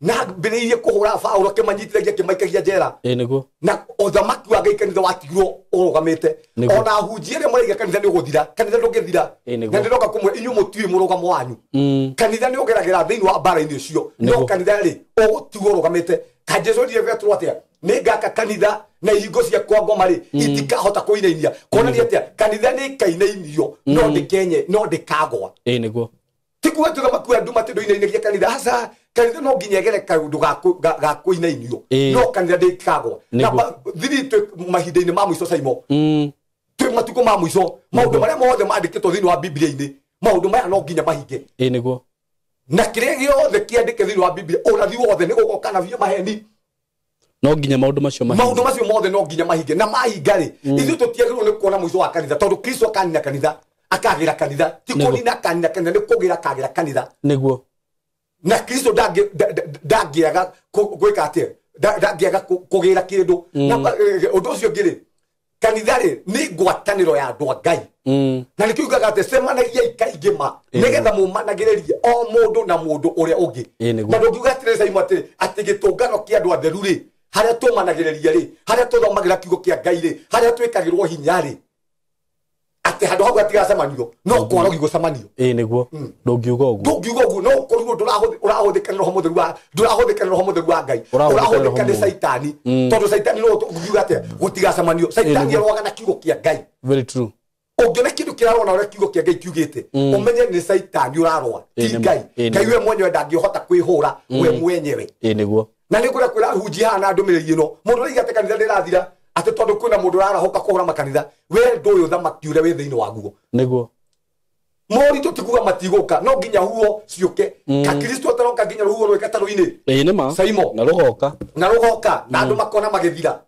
Na ambĩrĩirie kũhũra Paũlũ, akĩmanyitithagia, akĩmaikagia njera. Ĩ, nĩguo. Na ũthamaki wa Ngai kanitha watigirwo ũrũgamĩte. Nĩguo. Ona ahunjia arĩa maraiga kanitha nĩ ũgũthira, kanitha ndũngĩthira. Ĩ, nĩguo. Na ndĩroka kũmwĩra inyuĩ mũtiũĩ mũrũgamo wanyu. Kanitha nĩ ũgeragĩra thĩinĩ wa mbara-inĩ ũcio. No Nĩguo. kanitha rĩ, ũgũtigwo ũrũgamĩte. Ka Jesũ erire Petero atĩa? Nĩ ngaka kanitha na ihingo cia kwa ngoma rĩ, itikahota kũinainia. Kuonania atĩa? Kanitha nĩ ĩkainainio, no ndĩkenye, no ndĩkagwa. Ĩ, nĩguo. Ti kuga atĩ ũthamaki wa nduma atĩ ndũinainagia kanitha. Aca, kanitha no nginya ĩgere kaũndũ ga kũinainio. No kanitha ndĩkagwa. Nĩguo. Namba thiri twĩ mahinda-inĩ ma mũico Saimo. Twĩ matukũ ma mũico, maũndũ marĩa mothe mandĩkĩtwo thĩinĩ wa Biblia-inĩ, maũndũ maya no nginya mahinge. Ĩ, nĩguo. Na kĩrĩa gĩothe kĩandĩke thĩinĩ wa Biblia, ũrathi wothe nĩ gũgoka na biũ maheni. No nginya maũndũ macio mahinge. Maũndũ macio mothe no nginya mahinge. Na mahinga rĩ, ithuĩ tũtiagĩrĩirwo nĩ kuona mũico wa kanitha, tondũ Kristo akanina kanitha, akagĩra kanitha. Ti Nĩguo. kũnina akanina kanitha, nĩ kũgĩra akagĩra kanitha. Nĩguo. Na Kristo ndangĩaga gwĩka atĩa? Ndangĩaga kũgĩra kĩndũ. Na ũndũ ũcio ũngĩ rĩ, kanitha rĩ, nĩ ngwatanĩro ya andũ a Ngai. Na nĩkĩo ugaga atĩ cemanagiai kaingĩ ma, nĩgetha mũmanagĩrĩrie o mũndũ na mũndũ ũrĩa ũngĩ. Ĩ, nĩguo. Na ndũngiuga atĩrĩ Saimo atĩrĩ, atĩ gĩtũngano kĩa andũ atheru rĩ, harĩa tũmanagĩrĩria rĩ, harĩa tũthomagĩra kiugo kĩa Ngai rĩ, harĩa twĩkagĩrwo hinya rĩ, atĩ handũ hau hatigacemanio, no kwarogi gũcemanio. Ĩ, nĩguo. Ndũngiuga ũguo. Ndũngiuga ũguo, no ũkorirwo ũrahũthĩka nĩ Roho Mũtheru wa, ndũrahũthĩka nĩ Roho Mũtheru wa Ngai. Ũrahũthĩka nĩ Ũrahũthĩka Roho nĩ Mũũru. Caitani. Tondũ Caitani no ũngiuga atĩa? Gũtigacemanio. Caitani Nĩguo. arũaga na kiugo kĩa Ngai. Very true. Ũngĩona kĩndũ kĩrarũa na ũrĩa kiugo kĩa Ngai kiugĩte, ũmenye nĩ Caitani ũrarũa, ti Ĩ, nĩma. Ngai. Ĩ, Ngai nĩguo. we mwenyewe ndangĩhota kwĩhũra we mwenyewe. Ĩ, nĩguo. Na nĩ ngwenda kwĩra hunjia haha na ndũmĩrĩri ĩno, mũndũ ũraiga atĩ kanitha ndĩrathira, atĩ tondũ kwĩna mũndũ ũrarahũka kũhũra makanitha, we ndũĩ ũthamaki ũrĩa wĩ thĩinĩ waguo. Nĩguo. Moritũ ti kuga matigũka, no nginya huo ciũke. Ka Kristo ataroka nginya rũhuho rwĩke ta rũinĩ. Ĩ, nĩma. Saimo. Na rũgoka. Na rũgoka, na andũ makona magĩthira.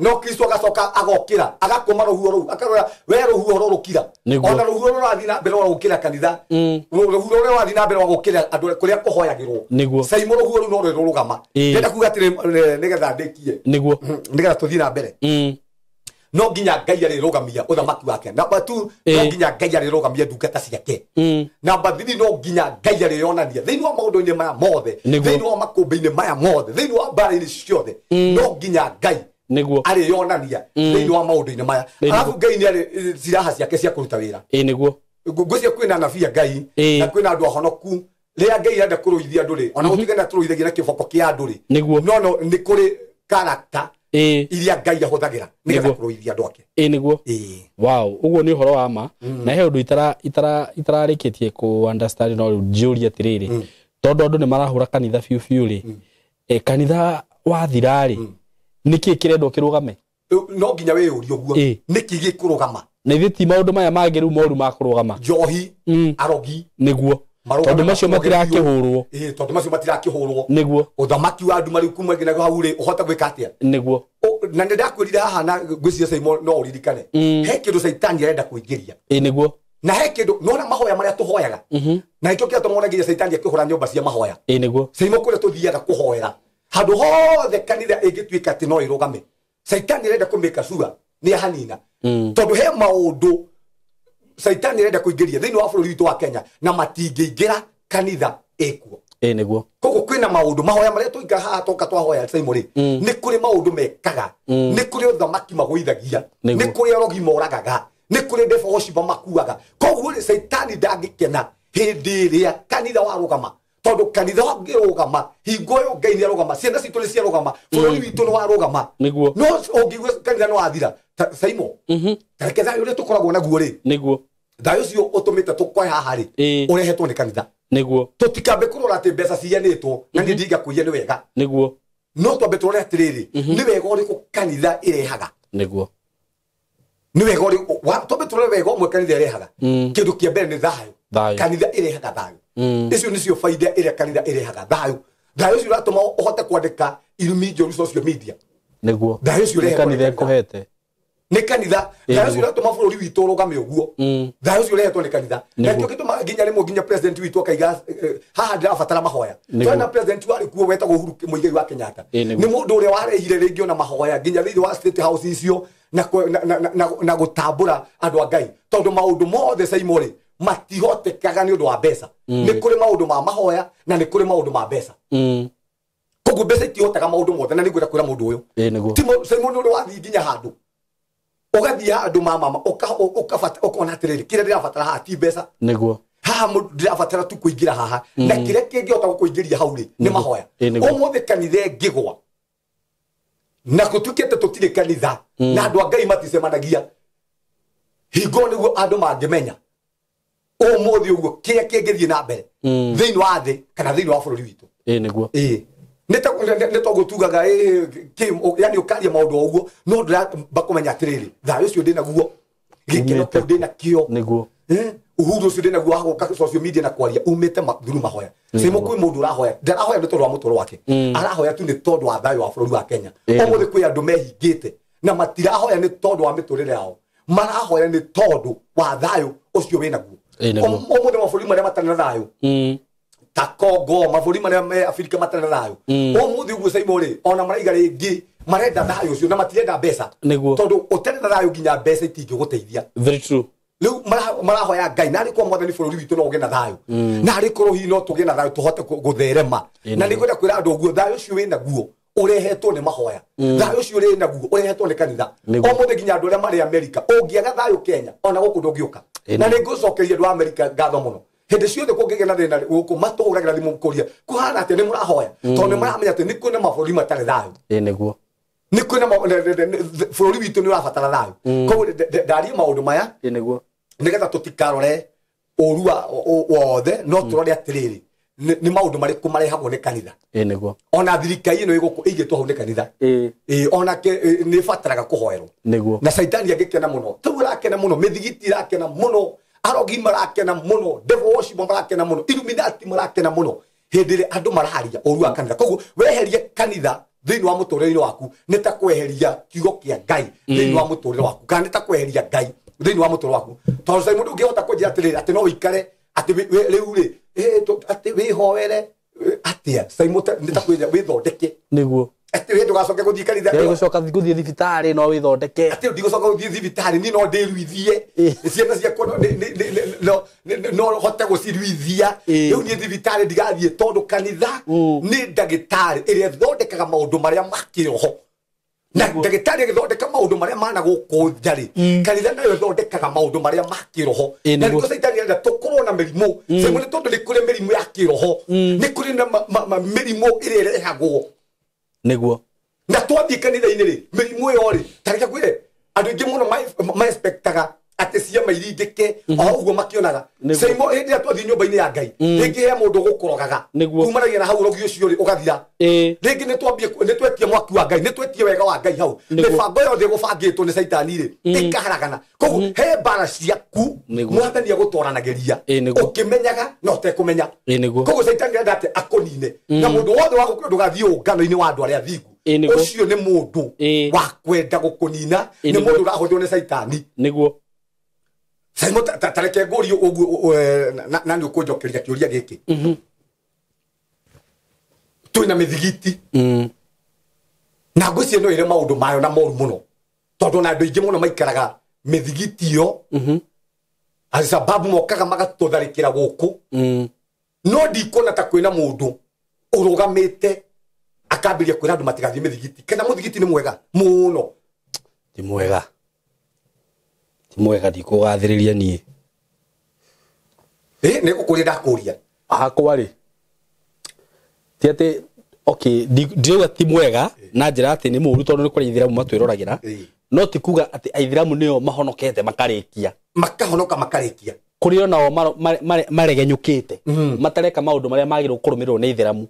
No Kristo agacoka agokĩra, agakũma rũhuho rũu, akarora we rũhuho rũrũkira. Nĩguo. Ona rũhuho rũrathiĩ na mbere rwa gũkĩra kanitha. Rũhuho rũrĩa rũrathiĩ na mbere rwa gũkĩra andũ kũrĩa kũhoyagĩrwo. Nĩguo. Saimo rũhuho rũu no rũrũgama. Ĩ. Ndĩrenda kuga atĩrĩ, nĩgetha ndĩkie. Nĩguo. Nĩgetha tũthiĩ na mbere. No nginya Ngai arĩrũgamia ũthamaki wake. Namba 2, no nginya Ngai arĩrũgamia ndungata ciake. Namba 3, no nginya Ngai arĩyonania thĩinĩ wa maũndũ-inĩ maya mothe, Nĩguo. thĩinĩ wa makũmbĩ-inĩ maya mothe, thĩinĩ wa mbara-inĩ ciothe, no nginya Ngai Nĩguo. arĩyonania thĩinĩ wa maũndũ-inĩ maya. Nĩguo. Arabu Ngai nĩ arĩ silaha ciake cia kũruta wĩra. Ĩ, nĩguo. Ngwĩciria kwĩna anabii a Ngai Ĩ. na kwĩna andũ ahonoku. Rĩrĩa Ngai arenda kũrũithia andũ rĩ, ona gũtuĩka nĩ atũrũithagia na kĩboko kĩa andũ rĩ, Nĩguo. no nĩ kũrĩ character Ĩ. iria Ngai ahũthagĩra nĩgetha Nĩguo. kũrũithia andũ ake. Ĩ, nĩguo. Ĩ. Wow, ũguo nĩ ũhoro wa ma. Na he ũndũ itararĩkĩtie kũ understand, no rĩu njũrie atĩrĩrĩ, tondũ andũ nĩ marahũra kanitha biũ biũ rĩ, kanitha wathira rĩ, Nĩkĩ kĩrendwo kĩrũgame? No nginya wĩyũrie ũguo. Nĩkĩ gĩkũrũgama? Na ithuĩ ti maũndũ maya mangĩ rĩu moru ma kũrũgama. Njohi, arogi, nĩguo. Tondũ macio matirakĩhũrwo. Tondũ macio matirakĩhũrwo. Nĩguo. Ũthamaki wa nduma rĩu kuma nginya hau rĩ, ũhote gwĩka atĩa? Nĩguo. Na nĩ ndakwĩrire haha na ngwĩciria Simon no ũririkane. He kĩndũ Caitani arenda kũingĩria. Nĩguo. Na he kĩndũ nona mahoya marĩa tũhoyaga. Na nĩkĩo kĩratũma nginya Caitani akĩhũra nyũmba cia mahoya. Nĩguo. Simon kũrĩa tũthiaga kũhoera. Handũ hothe kanitha ĩngĩtuĩka atĩ no ĩrũgame. Caitani arenda kũmĩka sure nĩ ahanina. Tondũ he maũndũ Caitani arenda kũingĩria thĩinĩ wa bũrũri witũ wa Kenya na matingĩingĩra kanitha ĩkuo. Nĩguo. Koguo kwĩna maũndũ mahoya marĩa tũinga haha toka twahoya Simon rĩ, nĩ kũrĩ maũndũ mekaga, nĩ kũrĩ ũthamaki magũithagia, nĩ kũrĩ arogi moragaga, nĩ kũrĩ devil worship makuaga. Koguo rĩ, Caitani ndangĩkena hĩndĩ ĩrĩa kanitha warũgama. Tondũ kanitha wangĩrũgama, hingo ĩyo Ngai nĩarũgama, ciana citũ nĩ ciarũgama, bũrũri witũ nĩ warũgama. Nĩguo. No ũngĩigua kanitha nĩ wathira, Simon, tareke thayũ ũrĩa tũkoragwo naguo rĩ, Nĩguo. Thayũ ũcio ũtũmĩte tũkoe haha rĩ, ũrehetwo nĩ kanitha. Nĩguo. Tũtikambe kũrora atĩ mbeca ciyanĩtwo, na niĩ ndingakũiya nĩ wega. Nĩguo. No twambe tũrore atĩrĩrĩ, nĩ wega ũrĩkũ kanitha ĩrehaga? Nĩguo. Nĩ wega ũrĩkũ, twambe tũrore wega ũmwe kanitha ĩrehaga. Kĩndũ kĩa mbere nĩ thayũ. Kanitha ĩrehaga thayũ. Icio nĩcio baida ĩrĩa kanitha ĩrehaga, thayũ. Thayũ ũcio ũratũma ũhote kwandĩka irumi njũru social media. Nĩguo. Thayũ ũcio ũrehagwo nĩ kanitha kanitha. ĩkũhete. Nĩ kanitha. Thayũ ũcio ũratũma bũrũri witũ ũrũgame ũguo. Thayũ ũcio ũrehetwo nĩ kanitha. Na nĩkĩo gĩtũmaga nginya rĩmwe nginya president witũ akaiga, haha ndĩrabatara mahoya. Twari na president warĩ kuo wetagwo Uhuru Muigai wa Kenyatta. Nĩ mũndũ ũrĩa warehire rĩngĩ ona mahoya nginya thĩinĩ wa state house icio na gũtambũra andũ a Ngai. Tondũ maũndũ mothe Simon rĩ, matihotekaga nĩ ũndũ wa mbeca. Nĩ kũrĩ maũndũ ma mahoya na nĩ kũrĩ maũndũ ma mbeca. Koguo mbeca itihotaga maũndũ mothe, na nĩngwenda kwĩra mũndũ ũyũ. Nĩguo. Ti Simon nĩ ũrĩa wathiĩ nginya handũ. Ũgathiĩ handũ ma mama, ũkona atĩrĩrĩ, kĩrĩa ndĩrabatara haha ti mbeca. Nĩguo. Haha ndĩrabatara tu kũingĩra haha. Na kĩrĩa kĩngĩhota gũkũingĩria hau rĩ, nĩ mahoya. Nĩguo. Ũmũthĩ kanitha ĩngĩgwa, na gũtuĩkĩte tũtirĩ kanitha, na andũ a Ngai maticemanagia, hingo nĩguo andũ mangĩmenya ũmũthĩ ũguo kĩrĩa kĩngĩthiĩ na mbere thĩinĩ wa thĩ kana thĩinĩ wa bũrũri witũ. Nĩguo. Nĩ toguo tugaga, yani ũkaria maũndũ o ũguo, no ndĩramba kũmenya atĩrĩrĩ, thayũ ũcio ndĩnaguo, gĩkeno kĩu ndĩnakĩo. Nĩguo. Uhuru ũcio ndĩnaguo wa gũka social media na kwaria umĩte through mahoya. Simo kwĩ mũndũ ũrahoya, ndarahoya nĩ tondũ wa mũtũrĩre wake. Arahoya tu nĩ tondũ wa thayũ wa bũrũri wa Kenya. Ũmũthĩ kwĩ andũ mehingĩte na matirahoya nĩ tondũ wa mĩtũrĩre yao. Marahoya nĩ tondũ wa thayũ ũcio wĩnaguo. Nĩguo. Ũmũthĩ mabũrũri marĩa matarĩ na thayũ, ta Congo, mabũrũri marĩa me Afrika matarĩ na thayũ. Ũmũthĩ ũguo Simon rĩ, ona maraiga rĩngĩ marenda thayũ ũcio na matirenda mbeca. Nĩguo. Tondũ ũtarĩ na thayũ nginya mbeca itingĩgũteithia. Very true. Rĩu marahoya Ngai, na arĩ korwo Mwathani bũrũri witũ no ũgĩe na thayũ. Na arĩ korwo hihi no tũgĩe na thayũ tũhote gũtherema. Na nĩngwenda kwĩra andũ ũguo, thayũ ũcio wĩnaguo ũrehetwo nĩ mahoya. Thayũ ũcio ũrĩ naguo ũrehetwo nĩ kanitha. Nĩguo. Ũmũthĩ nginya andũ arĩa marĩ Amerika, ũngĩaga thayũ Kenya, ona gũkũ ndũngĩũka. Na nĩngũcokeria andũ a Amerika ngatho mũno. Hĩndĩ ciothe kũngĩgĩa na thĩna gũkũ, matũhũragĩra thimũ kũria, kũhana atĩa, nĩ mũrahoya? Tondũ nĩ maramenya atĩ nĩ kwĩna mabũrũri matarĩ thayũ. Nĩguo. Nĩ kwĩna bũrũri witũ nĩ ũrabatara thayũ. Koguo ndarie maũndũ maya, Nĩguo. nĩgetha tũtikarore ũru wothe, no tũrore atĩrĩrĩ, nĩ maũndũ marĩkũ marehagwo nĩ kanitha. Nĩguo. Ona thirikari ĩno ĩgũkũ ĩigĩtwo hau nĩ kanitha. Onake, nĩ ĩbataraga kũhoerwo. Nĩguo. Na Caitani angĩkena mũno, tau arakena mũno, mĩthigiti ĩrakena mũno, arogi marakena mũno, devil worship marakena mũno, Illuminati marakena mũno hĩndĩ ĩrĩa andũ mararia ũru wa kanitha. Koguo weherie kanitha thĩinĩ wa mũtũrĩre waku nĩ ta kweheria kiugo kĩa Ngai thĩinĩ wa mũtũrĩre waku, kana nĩ ta kweheria Ngai thĩinĩ wa mũtũrĩre waku. Tondũ Simon ndũngĩhota kũnjĩra atĩrĩrĩ atĩ no ũikare atĩ rĩu rĩ, atĩ wĩhoere, atĩa? Simon nĩ ta kwĩra wĩthondeke. Nĩguo. Atĩ wĩ ndũgacoke gũthiĩ kanitha. Nĩ gũcoka gũthiĩ thibitarĩ no wĩthondeke. Atĩ ndigũcoka gũthiĩ thibitarĩ, niĩ no ndĩruithie. Ciana ciakwa no hote gũciruithia. Rĩu niĩ thibitarĩ ndigathiĩ tondũ kanitha nĩ ndagĩtarĩ ĩrĩa ĩthondekaga maũndũ marĩa ma kĩroho. Na ndagĩtarĩ ĩgĩthondeka maũndũ marĩa mana gũkũ nja rĩ, kanitha nayo ĩthondekaga maũndũ marĩa ma kĩroho. Na nĩkĩo Caitani arenda tũkorwo na mĩrimũ. Simon, nĩ tondũ nĩ kũrĩ mĩrimũ ya kĩroho. Nĩ kũrĩ na mĩrimũ ĩrĩa ĩrehagwo. Nĩguo. Na twathiĩ kanitha-inĩ rĩ, mĩrimũ ĩyo rĩ, ta reke ngwĩre, andũ aingĩ mũno ma-expectaga atĩ atĩ ciama iringĩke o ũguo makĩonaga. Saimo hĩndĩ ĩrĩa twathiĩ nyũmba-inĩ ya Ngai, rĩngĩ he mũndũ gũkũrogaga kumanagia na hau ũrogi ũcio rĩ ũgathira. Rĩngĩ nĩ twetie mwaki wa Ngai, nĩ twetie wega wa Ngai hau, mĩbango yothe ĩgũbangĩtwo nĩ caitani rĩ ĩkaharagana. Koguo he mbara ciaku mwathani agũtwaranagĩria ũkĩmenyaga na ũtekũmenya. Koguo caitani arenda atĩ akũnine, na mũndũ wothe wa gũkũ ndũgathiĩ ũngano-inĩ wa andũ arĩa athingu, ũcio nĩ mũndũ wa kwenda gũkũnina, nĩ mũndũ ũrahũthĩrwo nĩ caitani. Nĩguo. Saimo, ta reke ngũrie ũguo, na nĩ ũkũnjokeria kĩũria gĩkĩ. Twĩna mĩthigiti na ngwĩciria no ĩrĩ maũndũ mayo na moru mũno, tondũ ona andũ aingĩ mũno maikaraga mĩthigiti ĩyo Alshababu mokaga magatũtharĩkĩra gũkũ. No ndikuona ta kwĩna mũndũ ũrũgamĩte akambĩrĩria kwĩra andũ matigathiĩ mĩthigiti, kana mũthigiti nĩ mwega mũno? Ti mwega, ti mwega, ndikũgathĩrĩria niĩ. Nĩ gũkũria ndakũria hakwa rĩ, ti atĩ okay, ndirauga ti mwega na njĩra atĩ nĩ mũru, tondũ nĩ kũrĩ aithĩramu matwĩroragĩra, no ti kuga atĩ aithĩramu nĩo mahonokete makarĩkia, makahonoka makarĩkia. Kũrĩ onao maregenyũkĩte, matareka maũndũ marĩa magĩrĩirwo kũrũmĩrĩrwo nĩ ithĩramu,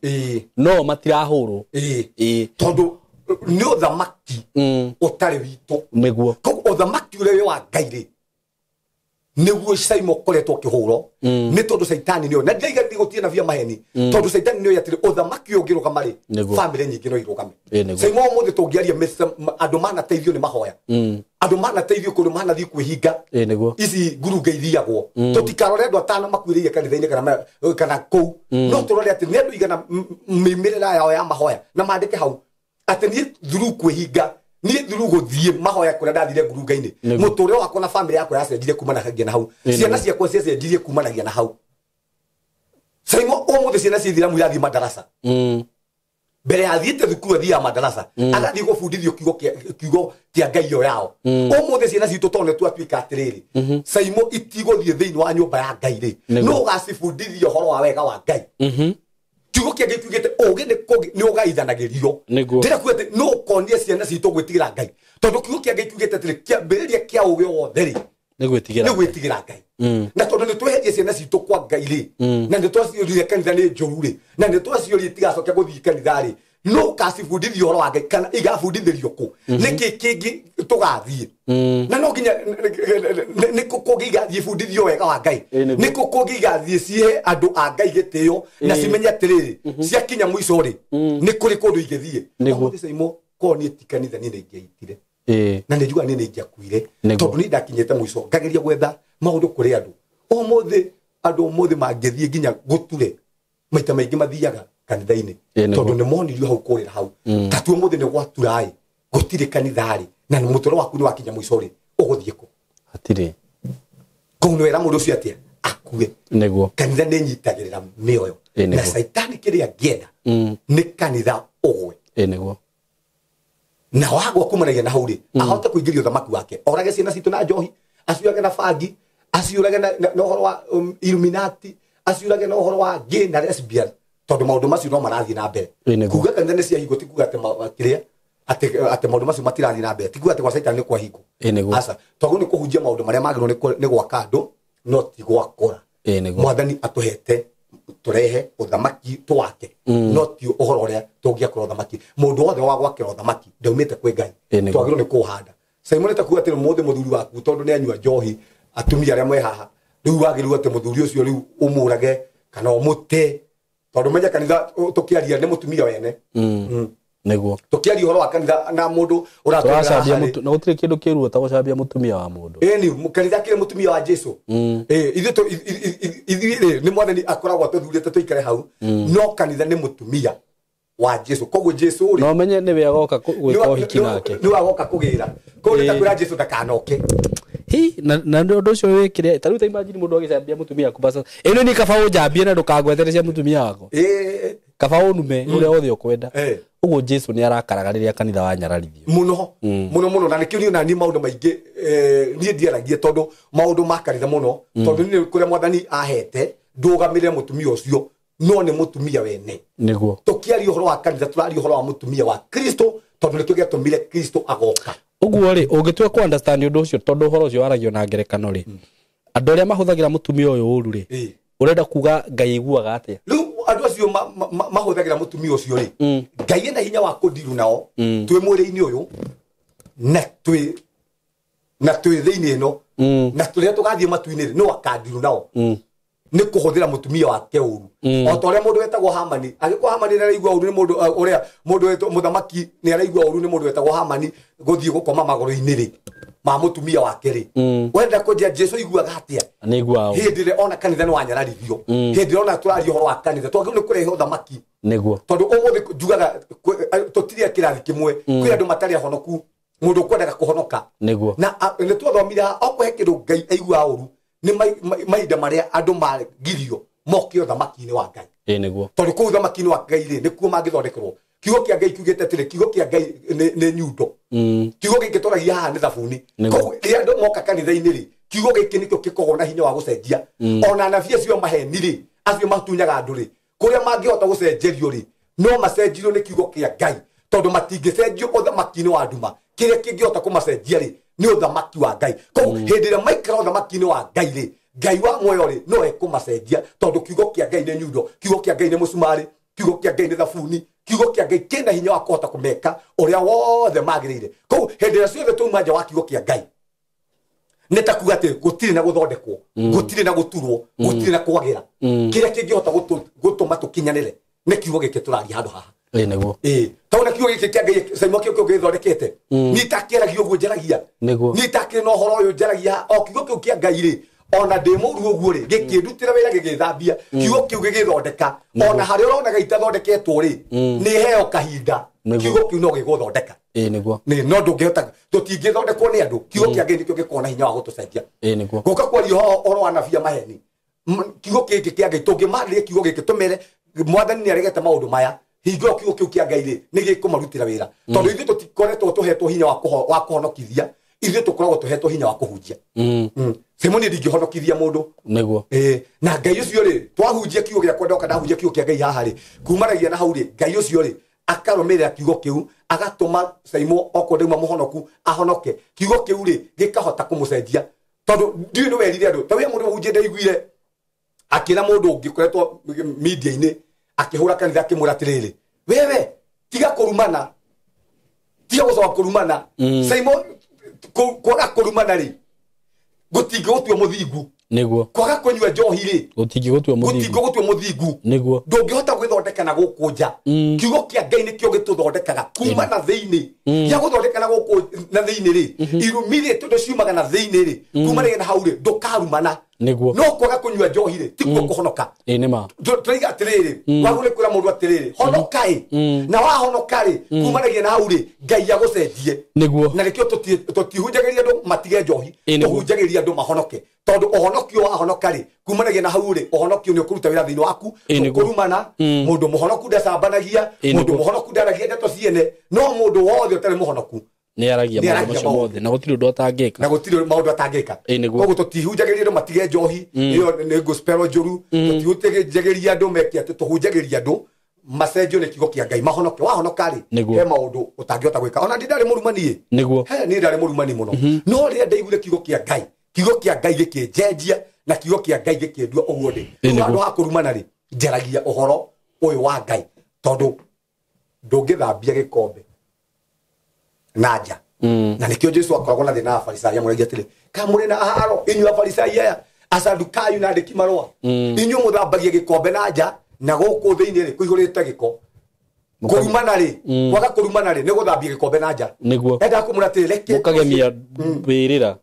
no matirahũrwo. Tondũ nĩ ũthamaki ũtarĩ witũ. Nĩguo. Koguo ũthamaki ũrĩa wĩ wa Ngai rĩ, nĩguo Saimo ũkoretwo ũkĩhũrwo, nĩ tondũ caitani nĩoĩ, na ndiraiga gũtirĩ na bia maheni, tondũ caitani nĩoĩ atĩrĩ ũthamaki ũyũ ũngĩrũgama rĩ, bamĩrĩ nyingĩ no irũgame. Saimo ũmũthĩ tũngĩaria andũ manateithio nĩ mahoya, andũ manateithio kũndũ manathiĩ kwĩhinga, ici ngurunga ithiagwo, tũtikarore andũ atano makuĩrĩire kanitha-inĩ kana kũu, no tũrore atĩ nĩ andũ igana mĩmĩrĩra yao ya mahoya, na mandĩke hau atĩ niĩ through kwĩhinga, niĩ through gũthiĩ mahoya kũrĩa ndathire ngurunga-inĩ, mũtũrĩre wakwa na bamĩrĩ yakwa yacenjirie kumanagia na hau, ciana ciakwa ciacenjirie kumanagia na hau. Saimo ũmũthĩ ciana cia ithĩramu irathiĩ madarasa, mbere athiĩte thukuru athiaga madarasa, agathiĩ gũbundithio kiugo kĩa Ngai ĩyo yao. Ũmũthĩ ciana citũ tondũ nĩ twatuĩka atĩrĩrĩ, Saimo itigũthiĩ thĩinĩ wa nyũmba ya Ngai rĩ, no ũgacibundithia ũhoro wa wega wa Ngai. Kiugo kĩa Ngai kiugĩte ũũgĩ nĩ ũgaithanagĩrio. Ndĩrenda kuuga atĩ no ũkonie ciana citũ gwĩtigĩra Ngai, tondũ kiugo kĩa Ngai kiugĩte atĩrĩ, kĩambĩrĩria kĩa ũũgĩ wothe rĩ nĩ gwĩtigĩra Nĩ gwĩtigĩra Ngai. Na tondũ nĩ tweherie ciana citũ kwa Ngai rĩ, na nĩ twaciũrire kanitha nĩ njũru rĩ, na nĩ twaciũrire itigacoke gũthiĩ kanitha rĩ, no ũkacibundithia ũhoro wa Ngai kana igabundithĩrio kũ? Nĩkĩ kĩngĩ tũgathiĩ? Na no nginya nĩ kũ kũngĩ igathiĩ ibundithio wega wa Ngai? Nĩ kũ kũngĩ igathiĩ cihe andũ a Ngai gĩtĩo na cimenye atĩrĩrĩ, ciakinya mũico rĩ, nĩ kũrĩ kũndũ ingĩthiĩ? Ũmũthĩ Saimo, korwo niĩ ti kanitha niĩ nĩ ingĩaitire, na nĩ njugaga niĩ nĩ ingĩakuire, tondũ niĩ ndakinyĩte mũico ngageria gwetha maũndũ kũrĩ andũ. Ũmũthĩ andũ ũmũthĩ mangĩthiĩ nginya gũture, maita maingĩ mathiaga kanitha-inĩ, tondũ nĩ monirio hau kũrĩra hau. Ta tu ũmũthĩ nĩ gwatura ĩ, gũtirĩ kanitha rĩ, na mũtũrĩre waku nĩ wakinya mũico rĩ, ũgũthiĩ kũ? Hatirĩ. Koguo nĩ wera mũndũ ũcio atĩa? Akue. Nĩguo. Kanitha nĩ ĩnyitagĩrĩra mĩoyo. Na caitani kĩrĩa angĩenda nĩ kanitha ũgwe. Nĩguo. Na wagwa kumanagia na hau rĩ, ahote kũingĩria ũthamaki wake, orage ciana citũ na njohi, aciũrage na bangi, aciũrage na ũhoro wa Illuminati, aciũrage na ũhoro wa gay na lesbian, tondũ maũndũ macio no marathiĩ na mbere. Kuga kanitha nĩ ciahingwo ti kuga atĩ kĩrĩa, atĩ maũndũ macio matirathiĩ na mbere, ti kuga atĩ gwa caitani nĩ kwahingwo. Aca, twagĩrĩirwo nĩ kũhunjia maũndũ marĩa magĩrĩirwo nĩ gwaka andũ, no ti gwakũra. Mwathani atũhete tũrehe ũthamaki twake, no ti ũhoro ũrĩa tũngĩakũra ũthamaki. Mũndũ wothe wa gwakĩra ũthamaki ndaumĩte kwĩ Ngai, twagĩrĩirwo nĩ kũũhanda. Saimo nĩ ta kuga atĩ ũmũthĩ mũthuri waku tondũ nĩ anyua njohi, atumia arĩa me haha, rĩu wagĩrĩirwo atĩ mũthuri ũcio rĩu ũmũrage kana ũmũte, tondũ menye kanitha tũkĩaria nĩ mũtumia wene. Nĩguo. Tũkĩaria ũhoro wa kanitha na mũndũ ũratũrera Tũracambia haha rĩ. na gũtirĩ kĩndũ kĩruo ta gũcambia mũtumia wa mũndũ. Ĩni, kanitha kĩrĩ mũtumia wa Jesu. Ithuĩ ithuĩ rĩ, nĩ mwathani akoragwo atũthurĩte tũikare hau, no kanitha nĩ mũtumia wa Jesu. Koguo Jesu rĩ, No menye nĩwe agoka gwĩka ũhiki nake. Nĩwe agoka kũgĩra. Koguo nĩ ta kwĩra Jesu ndakanoke. Hi, na nĩ ũndũ ũcio wĩkĩre, ta rĩu ta imagine mũndũ agĩcambia mũtumia waku, basa. Ĩno nĩ kaba ũnjambie na ndũkangwetere cia mũtumia wakwa. Kaba ũnume ũrĩa wothe ũkwenda. Ũguo Jesu nĩ arakaraga rĩrĩa kanitha wanyararithio. Mũno, mũno, mũno. Na nĩkĩo niĩ ona niĩ maũndũ maingĩ, niĩ ndiaragia tondũ maũndũ ma kanitha mũno, tondũ niĩ kũrĩa mwathani ahete, ndũgamĩrĩre mũtumia ũcio, no nĩ mũtumia wene. Nĩguo. Tũkĩaria ũhoro wa kanitha, tũraria ũhoro wa mũtumia wa Kristo, tondũ nĩkĩo gĩatũmire Kristo agoka. Ũguo rĩ ũngĩtua ku understand ũndũ ũcio tondũ ũhoro ũcio waragio na ngerekano rĩ andũ arĩa mahũthagĩra mũtumia ũyũ ũru rĩ ũrenda kuga Ngai aiguaga atĩa? Rĩu andũ acio mahũthagĩra mũtumia ũcio rĩ Ngai ena hinya wa kũndiru nao twĩ mwĩrĩ-inĩ ũyũ na twĩ thĩinĩ ĩno na tũrĩa tũgathiĩ matu-inĩ no akandiru nao nĩ kũhũthĩra mũtumia wake ũru o ta ũrĩa mũndũ wetagwo Hamani angĩkorwo Hamani nĩ araigua ũru nĩ mũndũ ũrĩa mũndũ wetwo mũthamaki nĩ araigua ũru nĩ mũndũ wetagwo Hamani gũthiĩ gũkoma magũrũ-inĩ rĩ ma mũtumia wake rĩ wenda kũnjia Jesu aiguaga atĩa? Nĩ aiguaga hĩndĩ ĩrĩa ona kanitha nĩ wanyararithio hĩndĩ ĩrĩa ona tũraria ũhoro wa kanitha twagĩrĩirwo nĩ kũrehe ũthamaki nĩguo tondũ ũmũthĩ njugaga tũtirĩ kĩrathi kĩmwe kwĩ andũ matarĩ ahonoku mũndũ ũkwendaga kũhonoka nĩguo na nĩ twathomire okorwo he kĩndũ Ngai aiguaga ũru nĩ mahinda marĩa andũ magirio moke ũthamaki-inĩ wa Ngai nĩguo tondũ kũu ũthamaki-inĩ wa Ngai rĩ nĩkuo mangĩthondekerwo kiugo kĩa Ngai kiugĩte atĩrĩ kiugo kĩa Ngai nĩ nyundo kiugo gĩkĩ tũragia haha nĩ thabuni koguo rĩrĩa andũ moka kanitha-inĩ rĩ kiugo gĩkĩ nĩkĩo gĩkoragwo na hinya wa gũcenjia ona anabii acio maheni rĩ acio matunyaga andũ rĩ kũrĩa mangĩhota gũcenjerio rĩ no macenjirio nĩ kiugo kĩa Ngai tondũ matingĩcenjio ũthamaki-inĩ wa nduma kĩrĩa kĩngĩhota kũmacenjia rĩ nĩ ũthamaki wa Ngai koguo hĩndĩ ĩrĩa maikara ũthamaki-inĩ wa Ngai rĩ Ngai wa muoyo rĩ no ekũmacenjia tondũ kiugo kĩa Ngai nĩ nyundo kiugo kĩa Ngai nĩ mũcumarĩ kiugo kĩa Ngai nĩ thabuni kiugo kĩa Ngai kĩna hinya wa kũhota kũmeka ũrĩa wothe magĩrĩire koguo hĩndĩ ĩrĩa ciothe twauma nja wa kiugo kĩa Ngai nĩ ta kuga atĩ gũtirĩ na gũthondekwo gũtirĩ na gũturwo gũtirĩ na kwagĩra kĩrĩa kĩngĩhota gũtũma tũkinyanĩre nĩ kiugo gĩkĩ tũraria handũ haha nĩguo tondũ na kiugo gĩkĩ kĩa Ngai Simon kĩu gĩthondekete niĩ itakĩaragia ũguo njaragia nĩguo niĩ itakĩrĩ na ũhoro ũyũ njaragia o kiugo kĩu kĩa Ngai rĩ ona ndĩ mũru ũguo rĩ gĩkĩndutĩra wĩra gĩgĩthambia kiugo kĩu gĩgĩthondeka ona harĩa ũronaga itathondeketwo rĩ nĩ heo kahinda kiugo kĩu no gĩgũthondeka nĩguo nĩ no ndũngĩhota tũtingĩthondekwo nĩ andũ kiugo kĩa Ngai nĩkĩo gĩkoragwo na hinya wa gũtũcenjia nĩguo gũka kwaria ũhoro wa anabii a maheni kiugo gĩkĩ kĩa Ngai tũngĩmarĩria kiugo gĩkĩ tũmere mwathani nĩ aregete maũndũ maya hingo kiugo kĩu kĩa Ngai rĩ nĩ gĩkũmarutĩra wĩra tondũ ithuĩ tũtikoretwo tũhetwo hinya wa kũhonokithia ithuĩ tũkoragwo tũhetwo hinya wa kũhunjia Simon ndingĩhonokithia mũndũ nĩguo na Ngai ũcio rĩ twahunjia kiugo gĩakwa ndoka ndahunjia kiugo kĩa Ngai haha rĩ kumanagia na hau rĩ Ngai ũcio rĩ akarũmĩrĩra kiugo kĩu agatũma Simon okorwo ndauma mũhonoku ahonoke kiugo kĩu rĩ gĩkahota kũmũcenjia tondũ ndiũĩ nĩ werire andũ ta wĩ mũndũ mũhunjia ndaiguire akĩra mũndũ ũngĩ ũkoretwo media-inĩ akĩhũra kanitha akĩmwĩra atĩrĩrĩ wewe tiga kũrumana tiga gũcoka kũrumana Simon kwaga kũrumana rĩ gũtingĩgũtua mũthingu nĩguo kwaga kũnyua njohi rĩ gũtingĩgũtua mũthingu nĩguo ndũngĩhota gwĩthondeka na gũkũ nja kiugo kĩa Ngai nĩkĩo gĩtũthondekaga kuma na thĩinĩ gĩa gũthondeka na gũkũ na thĩinĩ rĩ irumi rĩ tondũ ciumaga na thĩinĩ rĩ kumanagia na hau rĩ ndũkarumana nĩguo no kwaga kũnyua njohi rĩ tikuo kũhonoka nĩ ma tũraiga atĩrĩrĩ wagĩrĩirwo nĩ kwĩra mũndũ atĩrĩrĩ honoka ĩ na wahonoka rĩ kumanagia na hau rĩ Ngai agũcenjie nĩguo na nĩkĩo tũtihunjagĩria andũ matige njohi tũhunjagĩria andũ mahonoke tondũ ũhonokio wahonoka rĩ kumanagia na hau rĩ ũhonokio nĩ ũkũruta wĩra thĩinĩ waku ndũkũrumana mũndũ mũhonoku ndacambanagia mũndũ mũhonoku ndaragia ndeto ciene no mũndũ wothe ũtarĩ mũhonoku nĩ aragia maũndũ macio mothe na gũtirĩ ũndũ atangĩka na gũtirĩ maũndũ atangĩka koguo tũtihunjagĩria andũ matige njohi ĩyo nĩ gospel njũru tũtihunjagĩria andũ meke atĩ tũhunjagĩria andũ macenjio nĩ kiugo kĩa Ngai mahonoke wahonoka rĩ he maũndũ ũtangĩhota gwĩka ona ndi ndarĩ mũrumani nĩguo he niĩ ndarĩ mũrumani mũno no rĩrĩa ndaiguire kiugo kĩa Ngai kiugo kĩa Ngai gĩkĩnjenjia na kiugo kĩa Ngai gĩkĩndua ũguo ndĩ rĩu handũ ha kũrumana rĩ njaragia ũhoro ũyũ wa Ngai tondũ ndũngĩthambia gĩkombe na nja na nĩkĩo Jesu akoragwo na thĩna wa Afarisai amũragia atĩrĩ ka mũrĩ na haro inyuĩ Afarisai aya asadukayo na andĩki marũa inyuĩ mũthambagia gĩkombe na nja na gũkũ thĩinĩ rĩ kũihũrĩte gĩko kũrumana rĩ kwaga kũrumana rĩ nĩ gũthambia gĩkombe na nja nĩguo endaga kũmwĩra atĩrĩ reke mũkagemia mbĩrĩra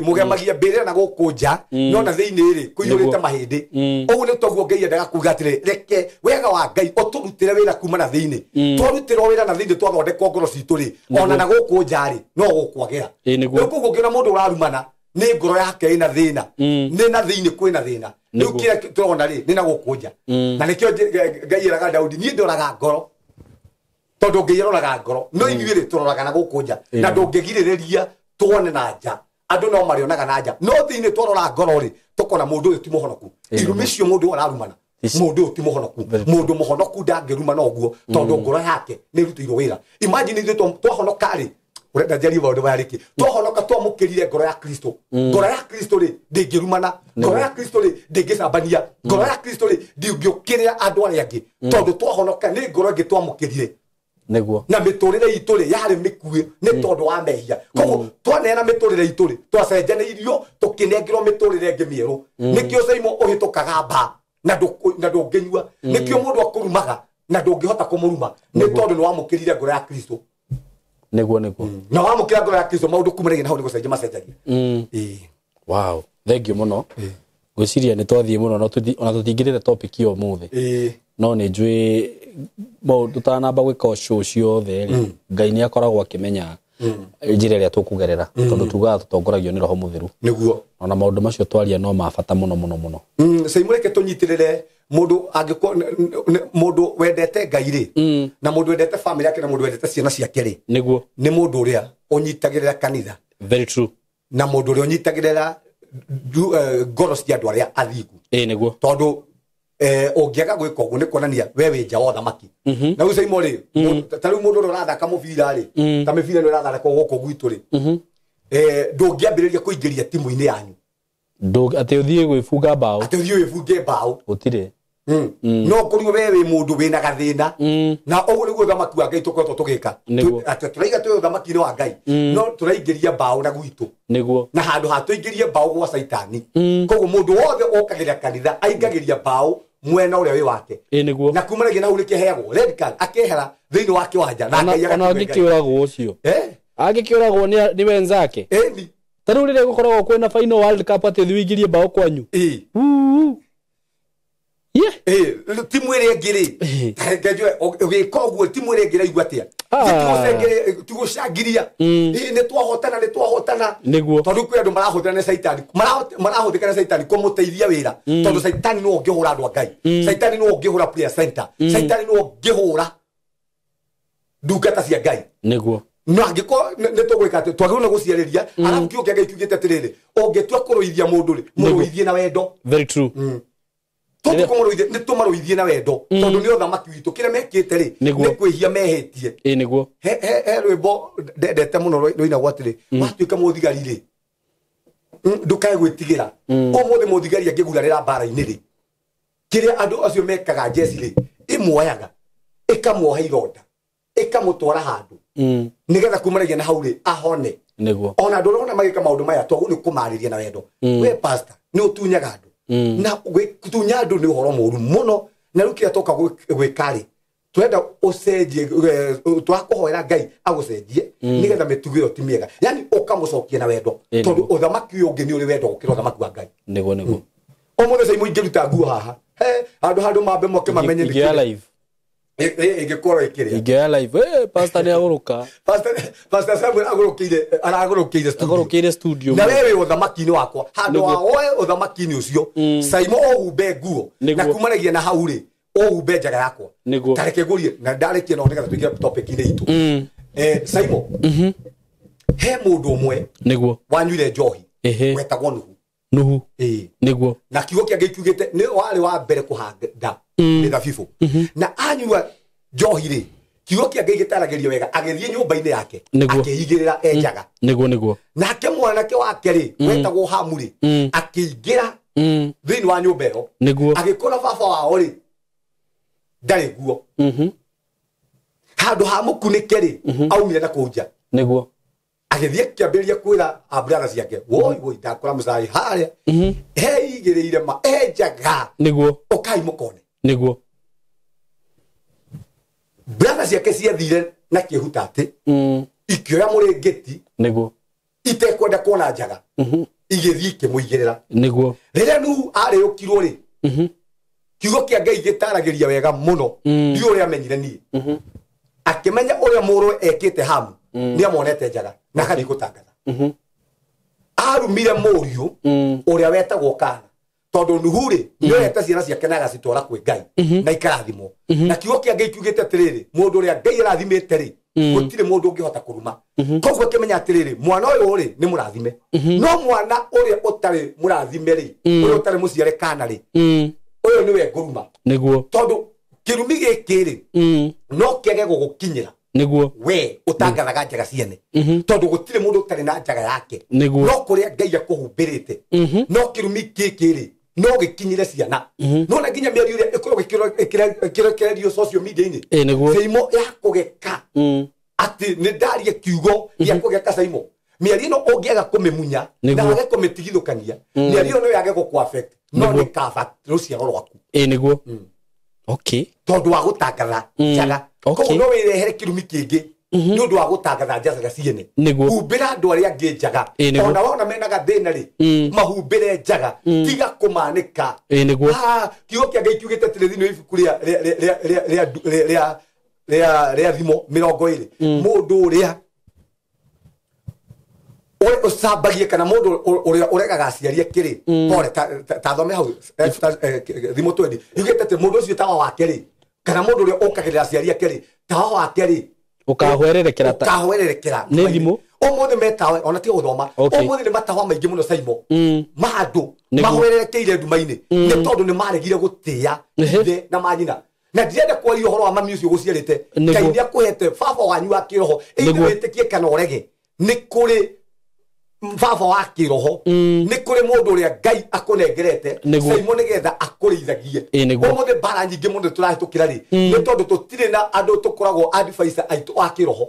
mũgemagia mbĩrĩra na gũkũ nja no na thĩinĩ rĩ kũihũrĩte mahĩndĩ ũguo nĩ toguo Ngai endaga kuga atĩrĩ reke wega wa Ngai ũtũrutĩre wĩra kuma na thĩinĩ twarutĩrwo wĩra na thĩinĩ twathondekwo ngoro citũ rĩ ona na gũkũ nja rĩ no gũkwagĩra rĩu koguo ũngĩona mũndũ ũrarumana nĩ ngoro yake ĩna thĩna nĩ na thĩinĩ kwĩna thĩna rĩu kĩrĩa tũrona rĩ nĩ na gũkũ nja na nĩkĩo Ngai eraga Daudi niĩ ndoraga ngoro tondũ Ngai aroraga ngoro no ithuĩ rĩ tũroraga na gũkũ nja na ndũngĩgirĩrĩria tuone na nja andũ no marĩonaga na nja no thĩinĩ twarora ngoro rĩ tũkona mũndũ ũyũ ti mũhonoku irumi icio mũndũ ũyũ ararumana mũndũ ũyũ ti mũhonoku mũndũ mũhonoku ndangĩrumana ũguo tondũ ngoro yake nĩ ĩrutĩirwo wĩra imagine ithuĩ twahonoka rĩ Urenda njarie maũndũ maya rĩkĩ? Twahonoka twamũkĩrire ngoro ya Kristo. Ngoro ya Kristo rĩ ndĩngĩrumana, ngoro ya Kristo rĩ ndĩngĩcambania, ngoro ya Kristo rĩ ndĩngĩũkĩrĩra andũ arĩa angĩ, tondũ twahonoka nĩ ngoro ĩngĩ twamũkĩrire. Nĩguo. Na mĩtũrĩre itũ rĩ yarĩ mĩkuĩ nĩ tondũ wa mehia. Koguo twaneana mĩtũrĩre itũ rĩ, twacenjanĩirio tũkĩnengerwo mĩtũrĩre ĩngĩ mĩerũ. Nĩkĩo Saimo ũhĩtũkaga mba na ndũngĩnyua, nĩkĩo mũndũ akũrumaga na ndũngĩhota kũmũruma, nĩ tondũ nĩ wamũkĩrire ngoro ya Kristo. Nĩguo nĩguo. Na wamũkĩra ngoro ya Kristo maũndũ kumanagia na hau nĩ gũcenjia macenjagia. Wow, thank you mũno. Ngwĩciria nĩ twathiĩ mũno ona tũtingĩrĩte topic ĩyo ũmũthĩ. No nĩ njũĩ tũtanamba gwĩka show ciothe rĩ, Ngai nĩ akoragwo akĩmenya njĩra ĩrĩa tũkũgerera, tondũ tugaga tũtongoragio nĩ Roho Mũtheru. Nĩguo. Ona maũndũ macio twaria no ma bata mũno mũno mũno. Saimo reke tũnyitĩrĩre mũndũ angĩkorwo mũndũ wendete Ngai rĩ, na mũndũ wendete family yake, na mũndũ wendete ciana ciake rĩ, nĩguo, nĩ mũndũ ũrĩa ũnyitagĩrĩra kanitha. Very true. Na mũndũ ũrĩa ũnyitagĩrĩra ngoro cia andũ arĩa athingu. Nĩguo. Tondũ ũngĩaga gwĩka ũguo nĩ kuonania we wĩ nja wa ũthamaki. Na rĩu Saimo rĩ, ta rĩu mũndũ ũrĩa ũrathaka mũbira rĩ, ta mĩbira ĩno ĩrathakwo gũkũ gwitũ rĩ, ndũngĩambĩrĩria kũingĩria timu-inĩ yanyu. Atĩ ũthiĩ gwĩbunga mbaũ. Atĩ ũthiĩ wĩbunge mbaũ. Gũtirĩ. No kũrĩ we wĩ mũndũ wĩna gathĩna. Na ũguo nĩguo ũthamaki wa Ngai tũkoretwo tũgĩka. Atĩ tũraiga twĩ ũthamaki-inĩ wa Ngai, no tũraingĩria mbaũ na gwitũ. Nĩguo. Na handũ ha tũingĩrie mbaũ gwa Caitani. Koguo mũndũ wothe ũkagĩra kanitha aingagĩria mbaũ mwena ũrĩa wĩ wake. Nĩguo. Na kumanagia na hau nĩkĩheagwo red card akehera thĩinĩ wa kĩwanja na Ngai agatuĩka. Ona angĩkĩũragwo ũcio. Angĩkĩũragwo nĩ wenzake. Ta rĩu rĩrĩa gũkoragwo kwĩna final World Cup atĩ ũthiĩ ũingĩrie mbaũ kwanyu. Timu ĩrĩa ĩngĩ rĩ, ngenjwe ũgĩka ũguo timu ĩrĩa ĩngĩ ĩraigua atĩa? Tigũcangiria. Nĩ twahotana, nĩ twahotana. Nĩguo. Tondũ kwĩ andũ marahũthĩra nĩ Caitani. Marahũthĩka nĩ Caitani kũmũteithia wĩra. Tondũ Caitani nĩwe ũngĩhũra andũ a Ngai. Caitani nĩwe ũngĩhũra prayer center. Caitani nĩwe ũngĩhũra ndungata cia Ngai. Nĩguo. No angĩkorwo nĩ tũgwĩka atĩ twagĩrĩirwo nĩ gũciarĩria, arabu kiugo kĩa Ngai kiugĩte atĩrĩrĩ, ũngĩtua kũrũithia mũndũ rĩ, mũrũithie na wendo. Very true. Tondũ kũmũrũithia nĩ tũmarũithie na wendo, tondũ nĩ ũthamaki witũ kĩrĩa mekĩte rĩ, nĩ kwĩhia mehĩtie. Nĩguo. He rwĩmbo ndendete mũno rũinagwo atĩrĩ, watuĩka mũthigari rĩ, ndũkae gwĩtigĩra. Ũmũthĩ mũthigari angĩgurarĩra mbara-inĩ rĩ, kĩrĩa andũ acio mekaga njeci rĩ, ĩmuoyaga, ĩkamuoha ironda, ĩkamũtwara handũ, nĩgetha kumanagia na hau rĩ ahone. Nĩguo. Ona andũ ũrona magĩka maũndũ maya twagĩrĩirwo nĩ kũmarĩria na wendo. We pastor nĩ ũtunyaga andũ. Na gũtunya andũ nĩ ũhoro mũru mũno. Na rĩu kĩrĩa tũka gwĩka rĩ, twenda ũcenjie, twakũhoera Ngai agũcenjie nĩgetha mĩtugo ĩyo ti mĩega. Yaani ũkamũcokia na wendo, tondũ ũthamaki ũyũ ũngĩ nĩ ũrĩ wendo gũkĩra ũthamaki wa Ngai. Nĩguo nĩguo. Ũmũthĩ Saimo ingĩruta nguo haha, handũ mambe moke mamenye nĩ kĩrĩa. Ĩngĩkorwo ĩkĩrĩa. Ingĩoya live, pastor nĩ agũrũka. Pastor Samuel agũrũkĩire, aragũrũkĩire studio. Agũrũkĩire studio. Na we wĩ ũthamaki-inĩ wakwa, handũ wa woe ũthamaki-inĩ ũcio, Saimo ũhumbe nguo, na kumanagia na hau rĩ, ũhumbe njaga yakwa. Nĩguo. Ta reke ngũrie, na ndarĩkie no nĩgetha tũingĩre topic-inĩ itũ. Saimo, he mũndũ ũmwe nĩguo wanyuire njohi, wetagwo Nuhu. Nuhu. Nĩguo. Na kiugo kĩa Ngai kiugĩte nĩ warĩ wa mbere kũhanda mĩthabibũ. Na anyua njohi rĩ, kiugo kĩa Ngai gĩtaragĩria wega, agĩthiĩ nyũmba-inĩ yake, akĩigĩrĩra enjaga. Nĩguo nĩguo. Nake mwanake wake rĩ, wetagwo Hamu rĩ, akĩingĩra thĩinĩ wa nyũmba ĩyo. Nĩguo. Agĩkora baba wao rĩ, ndarĩ nguo. Handũ ha mũkunĩke rĩ, aumire na kũu nja. Nĩguo. Agĩthiĩ akĩambĩrĩria kwĩra brother ciake, woi woi, ndakora mũcai harĩa, heigĩrĩire ma enjaga. Nĩguo. Ũkai mũkone. Nĩguo. Brother ciake ciathire na kĩhuta atĩ, ikĩoya mũrĩngĩti, Nĩguo. itekwenda kuona njaga, igĩthiĩ ikĩmũigĩrĩra. Nĩguo. Rĩrĩa Nuhu arĩũkirwo rĩ, kiugo kĩa Ngai gĩtaragĩria wega mũno, ndiũĩ ũrĩa amenyire niĩ. Akĩmenya ũrĩa mũrũwe ekĩte Hamu, nĩ amonete njaga, na agathiĩ gũtangatha. Arumire mũriũ ũrĩa wetagwo Kana, tondũ Nuhu rĩ, nĩoete ciana ciake na agacitwara kwĩ Ngai, na ikarathimwo. Na kiugo kĩa Ngai kiugĩte atĩrĩrĩ, mũndũ ũrĩa Ngai arathimĩte rĩ, gũtirĩ mũndũ ũngĩhota kũruma. Koguo akĩmenya atĩrĩrĩ, mwana ũyũ rĩ, nĩ mũrathime. No mwana ũrĩa ũtarĩ mũrathime rĩ, ũrĩa ũtarĩ mũciare Kana rĩ, ũyũ nĩwe ngũruma. Nĩguo. Tondũ kĩrumi gĩkĩ rĩ, no kĩage gũgũkinyĩra. Nĩguo. We ũtangathaga njaga ciene, tondũ gũtirĩ mũndũ ũtarĩ na njaga yake. Nĩguo. No kũrĩa Ngai akũhumbĩrĩte, no kĩrumi gĩkĩ rĩ, no gĩkinyĩre ciana. No na nginya mĩario ĩrĩa ĩkoragwo ĩkĩrekererio social media-inĩ, Ĩ nĩguo. Caimo, ya kũgeka atĩ nĩ ndarie kiugo gĩa kũgeka, Caimo, mĩario ĩno ũngĩaga kũmĩmunya Nĩguo. na wage kũmĩtigithũkania, mĩario ĩno no yage gũkũ affect, no Nĩguo. nĩ kaba rũciaro rwaku. Ĩ nĩguo. Okay. Tondũ wa gũtangatha njaga. Koguo no wĩrehere kĩrumi kĩngĩ nĩ ũndũ wa gũtangatha njaga ciene. Nĩguo. Humbĩra andũ arĩa angĩ njaga. Ĩ, nĩguo. Ona wona mena gathĩna rĩ, mahumbĩre njaga, tiga kũmanĩka. Ĩ nĩguo. Ah, kiugo kĩa Ngai kiugĩte atĩrĩ thĩinĩ wa ibuku rĩa Thimo 20, mũndũ ũrĩa ũcambagie kana mũndũ ũrĩa ũregaga aciari ake rĩ, pole, ta thome hau, Thimo 20 yugĩte atĩ mũndũ ũcio tawa wake rĩ, kana mũndũ ũrĩa ũkagĩrĩra aciari ake rĩ, tawa wake rĩ Ũkahwererekera ta ũkahwererekera. Nĩ thimũ? Ũmũthĩ metawa ona tiga gũthoma. Ũmũthĩ nĩ matawa maingĩ mũno, Caimo, ma andũ mahwererekeire nduma-inĩ nĩ tondũ nĩ maregire gũtĩĩa ithe na manyina. Na ndirenda kwaria ũhoro wa mami ũcio gũciarĩte. Ngai nĩ akũhete baba wanyu wa kĩroho, either wĩtĩkie kana ũrege, nĩ kũrĩ baba wa kĩroho, nĩ kũrĩ mũndũ ũrĩa Ngai akũnengerete, Caimo, nĩgetha akũrĩithagie. Ĩ, nĩguo. Ũmũthĩ mbara nyingĩ mũno tũrahĩtũkĩra rĩ, nĩ tondũ tũtirĩ na andũ tũkoragwo advisor aitũ a kĩroho.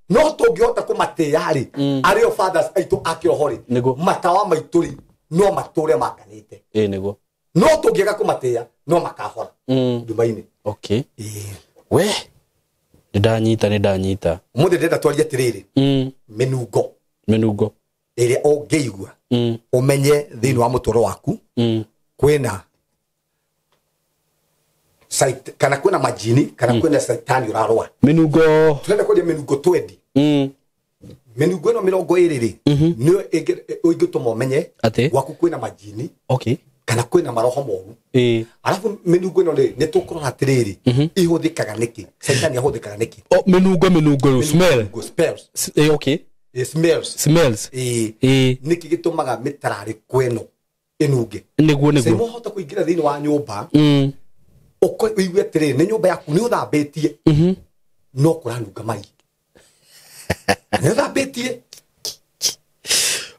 No tũngĩhota kũmatĩĩa rĩ, arĩo fathers aitũ a kĩroho rĩ, matawa maitũ rĩ, no matũre makanĩte. Ĩ nĩguo. No tũngĩaga kũmatĩĩa, no makahora nduma-inĩ. Okay. We, nĩ ndanyita, nĩ ndanyita. Ũmũthĩ ndĩrenda twarie atĩrĩrĩ, mĩnungo Mĩnungo. Ĩrĩa ũngĩigua ũmenye thĩinĩ wa mũtũũro waku kwĩna kana kwĩna majini kana kwĩna caitani ũrarũa. Mĩnungo. Tũrenda kwaria mĩnungo 20. Mĩnungo ĩno 20 rĩ, nĩyo ĩngĩtũma ũmenye Atĩ? gwaku kwĩna majini kana kwĩna maroho moru. Arabu mĩnungo ĩno rĩ, nĩ tũkũrora atĩrĩrĩ, ihũthĩkaga nĩkĩ, caitani ahũthĩkaga nĩkĩ. O, mĩnungo rĩu, smell. Mĩnungo, spells. Okay. Smells. Smells. Nĩkĩ gĩtũmaga mĩtararĩko ĩno ĩnunge? Nĩguo. Caimo, hota kũingĩra thĩinĩ wa nyũmba, ũigue atĩrĩrĩ, nĩ nyũmba yaku, nĩ ũthambĩtie, no kũranunga mai, nĩ ũthambĩtie.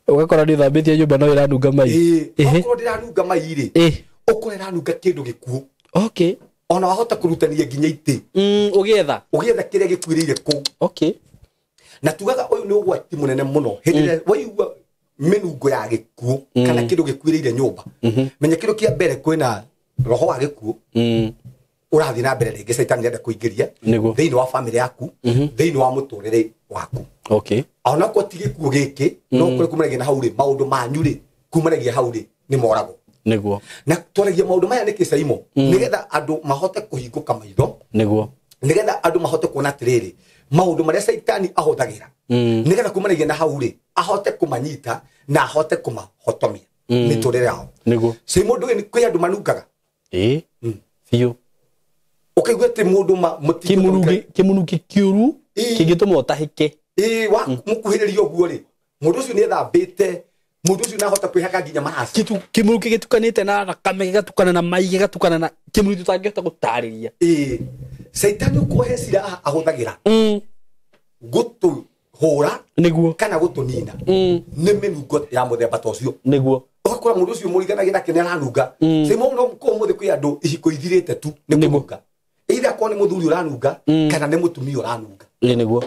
Ũgakora nĩ ũthambĩtie nyũmba no ĩranunga mai. Okorwo ndĩranunga mai rĩ, ũkore ĩranunga kĩndũ gĩkuũ. Ona wahota kũrutania nginya itĩ Ũgĩetha. Ũgĩetha kĩrĩa gĩkuĩrĩire kũu. Na tugaga ũyũ nĩ ũgwati mũnene mũno. Hĩndĩ ĩrĩa waigua mĩnungo ya gĩkuũ kana kĩndũ gĩkuĩrĩire nyũmba, menya kĩndũ kĩa mbere kwĩna roho wa gĩkuũ ũrathiĩ na mbere rĩngĩ, caitani nĩenda kũingĩria thĩinĩ wa famĩlĩ yaku, thĩinĩ wa mũtũrĩre waku. Onakorwo ti gĩkuũ gĩkĩ, no kũrĩ kumanagia na hau rĩ, maũndũ manyu rĩ, kumanagia hau rĩ, nĩ moragwo. Na twaragia maũndũ maya nĩkĩ, Caimo? Nĩgetha andũ mahote kũhingũka maitho, nĩgetha andũ mahote kuona atĩrĩrĩ, maũndũ marĩa caitani ahũthagĩra, nĩgetha kumanagia na hau rĩ, ahote kũmanyita na ahote kũmahotomia mĩtũrĩre yao. Caimo, ndũĩ kwĩ andũ manungaga? Ĩ, biũ. Ũkaigua atĩ mũndũ Kĩmũrungi, kĩmũnungi kĩũru kĩngĩtũma ũtahĩke. Ĩ, wa mũkuhĩrĩria ũguo rĩ, mũndũ ũcio nĩ ethambĩte, mũndũ ũcio nĩahota kwĩhaka nginya maraci. Kĩmũrungi gĩtukanĩte na thakame, gĩgatukana na mai, gĩgatukana na kĩmũrungi tũtangĩhota gũtarĩria. Ĩ, caitani ũkuohe ciraha ahũthagĩra gũtũhũra kana gũtũnina nĩ mĩnungo ya mũthemba ta ũcio. Ũgakora mũndũ ũcio mũriganagia nake nĩ aranunga. Caimo, no ũmũthĩ kwĩ andũ ihiko ithirĩte tu nĩ kũnunga, either akorwo nĩ mũthuri ũranunga kana nĩ mũtumia ũranunga. Ĩ nĩguo.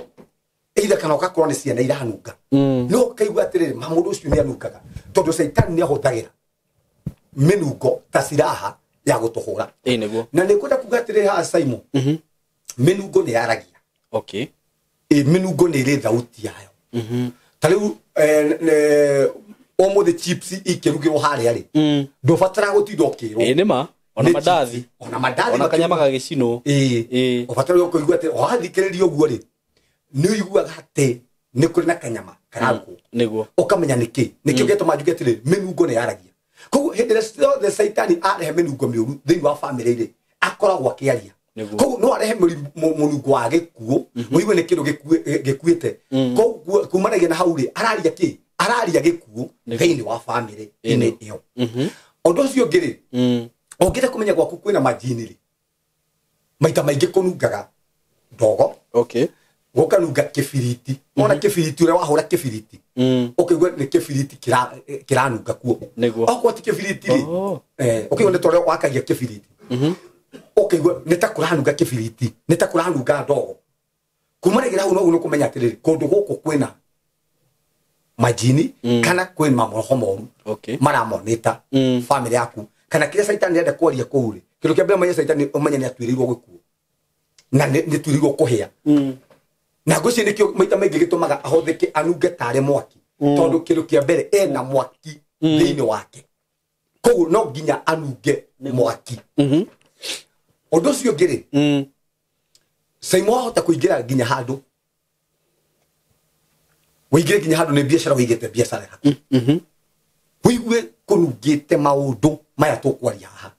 Either kana ũgakorwo nĩ ciana iranunga, no ũkaigua atĩrĩrĩ, ma mũndũ ũcio nĩ anungaga, tondũ caitani nĩ ahũthagĩra mĩnungo ta ciraha ya gũtũhũra. Ĩ nĩguo. Na nĩ kwenda kuga atĩrĩrĩ haha, Caimo, mĩnungo nĩ yaragia. Ĩ, mĩnungo nĩ ĩrĩ thauti yayo. Ta rĩu ũmũthĩ chips ikĩrugĩrwo harĩa rĩ, ndũbataraga gũtinda ũkĩrwo. Ĩ nĩ ma, ona Nĩ mandathi. chips, ona mandathi. Ona kanyama gagĩcinwo. Ĩ. Ũbataraga kũigua atĩ wathikĩrĩria ũguo rĩ, nĩ ũiguaga atĩ nĩ kũrĩ na kanyama kararugwo. Ũkamenya nĩkĩ nĩkĩo gĩatũma njuge atĩrĩrĩ, mĩnungo nĩ yaragia. Koguo hĩndĩ ĩrĩa ciothe caitani arehe mĩnungo mĩũru thĩinĩ wa famĩlĩ rĩ, akoragwo akĩaria. Koguo no arehe mũnungo wa gĩkuũ, ũigue nĩ kĩndũ gĩkuĩte. Koguo kumanagia na hau rĩ, araria kĩ? Araria gĩkuũ thĩinĩ wa famĩlĩ inĩ ĩyo. Ũndũ ũcio ũngĩ rĩ, ũngĩenda kũmenya gwaku kwĩna majini rĩ, maita maingĩ kũnungaga ndogo. Gũkanunga kĩbiriti. Ona kĩbiriti ũrĩa wahũra kĩbiriti. Ũkaigua nĩ kĩbiriti kĩranunga kuo. Okorwo ti kĩbiriti rĩ. Ũkaigua nĩ ta ũrĩa wakagia kĩbiriti. Ũkaigua nĩ ta kũranunga kĩbiriti, nĩ ta kũranunga ndogo. Kumanagira hau noguo nĩ kũmenya atĩrĩrĩ, kũndũ gũkũ kwĩna majini kana kwĩna maroho moru maramonĩta family yaku kana kĩrĩa caitani arenda kwaria kũu rĩ. Kĩndũ kĩa mbere ũmenye caitani ũmenye nĩ atuĩrĩirwo gĩkuũ na nĩ tuĩrĩirwo kũhĩa. Na ngwĩciria nĩkĩo maita maingĩ gĩtũmaga ahũthĩke anunge tarĩ mwaki, tondũ kĩndũ kĩa mbere ena mwaki thĩinĩ wake, koguo no nginya anunge mwaki. Ũndũ ũcio ũngĩ rĩ, Saimo wahota kũingĩra nginya handũ, wĩingĩre nginya handũ nĩ biacara wĩigĩte biacara yaku, wĩigue kũnungĩte maũndũ maya tũkwaria haha.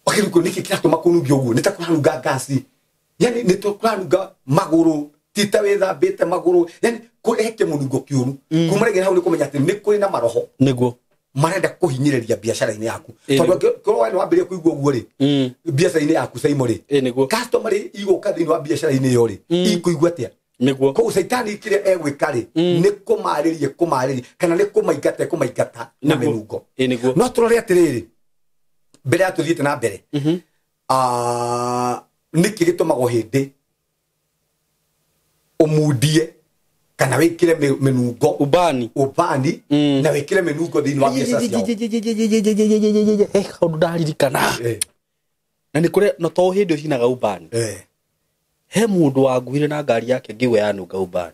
Ũkĩrigwo nĩkĩ kĩratũma kũnunge ũguo, nĩ ta kũranunga ngasi, yani nĩ ta kũranunga magũrũ, ti ta wĩthambĩte magũrũ, yani he kĩmũnungo kĩũru. Kumanagia hau nĩ kũmenya atĩ nĩ kũrĩ na maroho nĩguo marenda kũhinyĩrĩria biacara-inĩ yaku, tondũ angĩkorwo we nĩ wambĩrĩria kũigua ũguo rĩ, biacara-inĩ yaku Saimo rĩ, customer rĩ igũka thĩinĩ wa biacara-inĩ ĩyo rĩ, ikũigua atĩa? Nĩguo. Koguo caitani kĩrĩa egwĩka rĩ, nĩ kũmarĩria kũmarĩria kana nĩ kũmaingata ekũmaingata na mĩnungo. Nĩguo. No tũrore atĩrĩrĩ, mbere ya tũthiĩte na mbere, nĩkĩ gĩtũmaga hĩndĩ ũmundie kana wĩkĩre mĩnungo ubani ubani na wĩkĩre mĩnungo thĩinĩ wa biacara ciao? Kaũndũ ndaririkana na nĩ kũrĩ no to hĩndĩ ũcinaga ubani, he mũndũ wanguire na ngari yake ngĩigua yanunga ubani,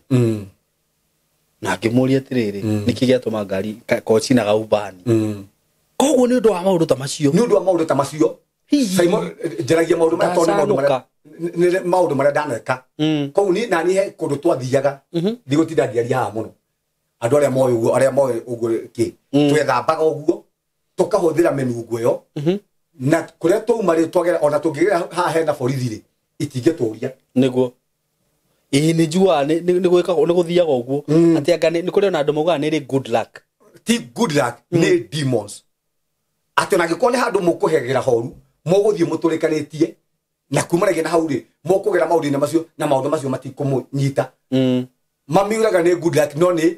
na ngĩmũria atĩrĩrĩ, nĩkĩ gĩatũma ngari kocinaga ubani? Koguo nĩ ũndũ wa maũndũ ta macio. Nĩ ũndũ wa maũndũ ta macio. Saimo njaragia maũndũ maya tondũ nĩ maũndũ marĩa ndaneka. Koguo niĩ nani he kũndũ twathiaga, ndigũtinda ngĩaria haha mũno, andũ arĩa moĩ ũguo, arĩa moĩ ũguo kĩ, twethambaga ũguo tũkahũthĩra mĩnungo ĩyo, na kũrĩa twauma rĩ, twagera ona tũngĩgera haha hena borithi rĩ, itingĩtũria. Nĩguo. Ĩĩ nĩ njugaga nĩ gwĩkagwo nĩ gũthiaga ũguo atĩ anga nĩ kũrĩ ona andũ maugaga nĩ rĩ good luck. Ti good luck, nĩ demons. Atĩ ona angĩkorwo nĩ handũ mũkũhegera horu, mũgũthiĩ mũtũrĩkanĩtie na kumanagia na hau rĩ, mũkũgera maũndũ-inĩ macio na maũndũ macio matikũmũnyita. Mamiuraga nĩ good luck, no nĩ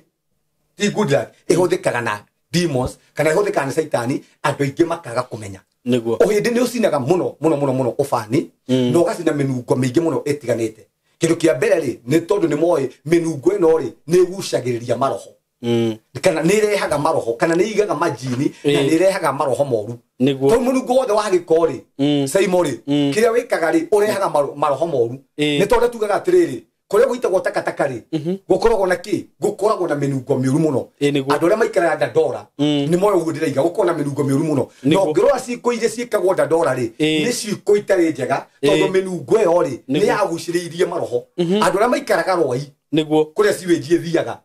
ti good luck, ĩhũthĩkaga na demons kana ĩhũthĩkaga nĩ caitani, andũ aingĩ makaga kũmenya. Nĩguo. Ũhĩndĩ nĩ ũcinaga mũno mũno mũno mũno ũbani, na ũgacina mĩnungo mĩingĩ mũno ĩtiganĩte. Kĩndũ kĩa mbere rĩ, nĩ tondũ nĩ moĩ mĩnungo ĩno rĩ, nĩ ĩgucagĩrĩria maroho, kana nĩ ĩrehaga maroho, kana nĩ ĩigaga majini, na nĩ ĩrehaga maroho moru. Nĩguo. Tondũ mũnungo wothe wa gĩko rĩ, Saimo rĩ, kĩrĩa wĩkaga rĩ, ũrehaga maroho moru. Nĩ tondũ tugaga atĩrĩrĩ, kũrĩa gũitagwo takataka rĩ, gũkoragwo na kĩ? Gũkoragwo na mĩnungo mĩũru mũno. Andũ arĩa maikaraga Dandora nĩ moĩ ũguo ndĩraiga, gũkoragwo na mĩnungo mĩũru mũno. Na ũngĩrora ciĩko iria ciĩkagwo Dandora rĩ, nĩ ciĩko itarĩ njega, tondũ mĩnungo ĩyo rĩ, nĩ yagucĩrĩirie maroho. Andũ arĩa maikaraga Rwai, Nĩguo. kũrĩa sewage ĩthiaga,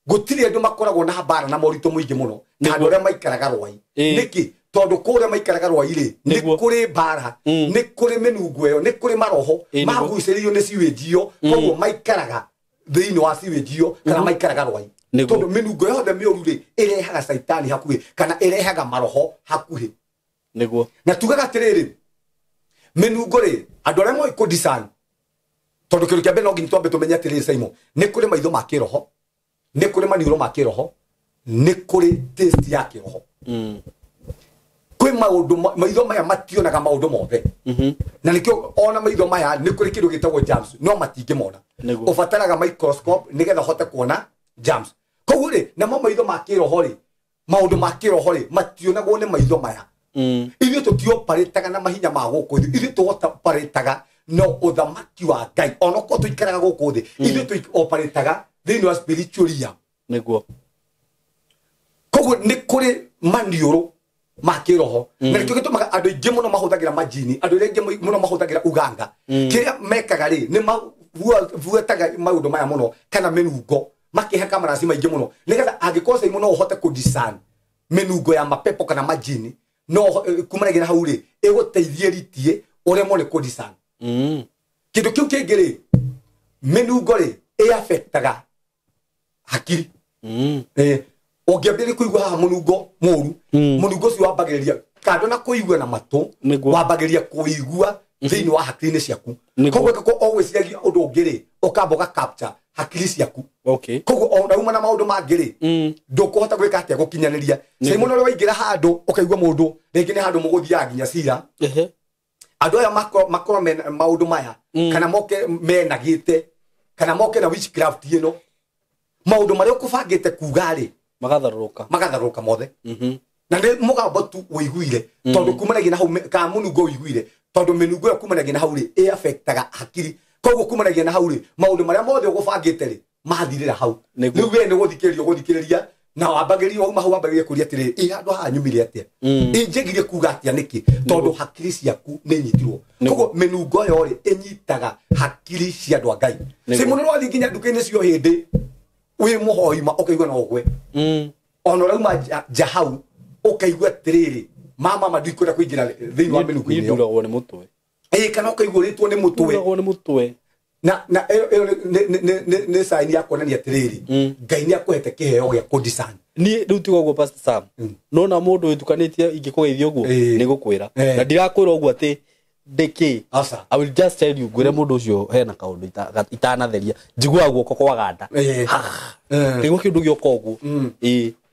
gũtirĩ andũ makoragwo na mbara na moritũ mũingĩ mũno ta andũ arĩa maikaraga Rwai. Nĩkĩ? Tondũ kũrĩa maikaraga Rwai rĩ, nĩ kũrĩ mbara, nĩ kũrĩ mĩnungo ĩyo, nĩ kũrĩ maroho magucĩrĩirio nĩ sewage ĩyo, koguo maikaraga thĩinĩ wa sewage ĩyo kana maikaraga Rwai. Tondũ mĩnungo yothe mĩũru rĩ, ĩrehaga caitani hakuhĩ kana ĩrehaga maroho hakuhĩ. Nĩguo. Na tugaga atĩrĩrĩ, mĩnungo rĩ, andũ arĩa moĩ kũ-discern, tondũ kĩndũ kĩa mbere no nginya twambe tũmenye atĩrĩrĩ Saimo, nĩ kũrĩ maitho ma kĩroho, nĩ kũrĩ maniũrũ ma kĩroho, nĩ kũrĩ taste ya kĩroho. Kwĩ maũndũ, maitho maya mationaga maũndũ mothe. Na nĩkĩo ona maitho maya nĩ kũrĩ kĩndũ gĩtagwo germs, no matingĩmona. Ũbataraga microscope nĩgetha ũhote kuona germs. Koguo rĩ, namo maitho ma kĩroho rĩ, maũndũ ma kĩroho rĩ, mationagwo nĩ maitho maya. Ithuĩ tũtioparĩtaga na mahinya ma gũkũ thĩ, ithuĩ tũoparĩtaga no ũthamaki wa Ngai. Onokorwo tũikaraga gũkũ thĩ, ithuĩ tũoparĩtaga thĩinĩ wa spiritual realm. Nĩguo. Koguo nĩ kũrĩ maniũrũ ma kĩroho, na nĩkĩo gĩtũmaga andũ aingĩ mũno mahũthagĩra majini, andũ arĩa aingĩ mũno mahũthagĩra uganga. Kĩrĩa mekaga rĩ, nĩ mabuataga maũndũ maya mũno kana mĩnungo, makĩhaka maraci maingĩ mũno, nĩgetha angĩkorwo Saimo no ũhote kũ-discern mĩnungo ya mapepo kana majini, no kumanagia na hau rĩ, ĩgũteithie ritie ũremwo nĩ kũ-discern. Kĩndũ kĩu kĩngĩ rĩ, mĩnungo rĩ, ĩ-affectaga hakiri. Ũngĩambĩrĩria kũigua haha mũnungo mũru, mũnungo ũcio wambagĩrĩria kando na kũigua na matũ, wambagĩrĩria kũigua Thĩinĩ wa hakiri-inĩ ciaku. Koguo ĩngĩkorwo ũgwĩciragia ũndũ ũngĩ rĩ, ũkamba ũga capture hakiri ciaku. Koguo ona uma na maũndũ mangĩ rĩ, ndũkũhota gwĩka atĩa gũkinyanĩria. Simon ũrĩa waingĩra handũ ũkaigua mũndũ rĩngĩ nĩ handũ mũgũthiaga nginya cira. Andũ aya makorwo mena maũndũ maya kana moke menagĩte kana moke na witchcraft ĩno, maũndũ marĩa ũkũbangĩte kuga rĩ magatharũrũka mothe. Na nĩ mũgambo tu ũiguire tondũ kumanagia na hau kana mũnungo ũiguire tondũ mĩnungo ĩyo kumanagia na hau rĩ ĩ affectaga hakiri. Koguo kumanagia na hau rĩ maũndũ marĩa mothe ũgũbangĩte rĩ mathirĩra hau. Rĩu we nĩ gũthikĩrĩria ũgũthikĩrĩria na wambagĩrĩria wauma hau wambagĩrĩria kũria atĩrĩrĩ, ĩ handũ haha nyumire atĩa, ĩ njĩgire kuga atĩa nĩkĩ, tondũ hakiri ciaku nĩ nyitirwo. Koguo mĩnungo ĩyo rĩ ĩnyitaga hakiri cia andũ a Ngai. Simon nĩ wathiĩ nginya nduka-inĩ cio hĩndĩ wĩ mũhoi ma ũkaigua no ũgwe. Ona ũrauma nja hau ũkaigua atĩrĩrĩ, mama ndikwenda kũingĩra thĩinĩ wa mĩnungo-inĩ ĩyo. Nduragwo nĩ mũtwe. Ĩ kana ũkaigua ũrĩtwo nĩ mũtwe. Nduragwo nĩ mũtwe. Na ĩyo nĩ sign ya kuonania atĩrĩrĩ, Ngai nĩ akũhete kĩheo gĩa kũ-discern. Niĩ rĩu tiga ũguo Pastor Sam, nona mũndũ wĩtukanĩtie ingĩkũgeithia ũguo nĩ gũkwĩra. Na ndirakwĩra ũguo atĩ ndĩkĩ. I will just tell you ngwĩre mũndũ ũcio hena kaũndũ itanatheria. Njiguaga guoko kwaganda. Nĩguo kĩndũ gĩoka ũguo.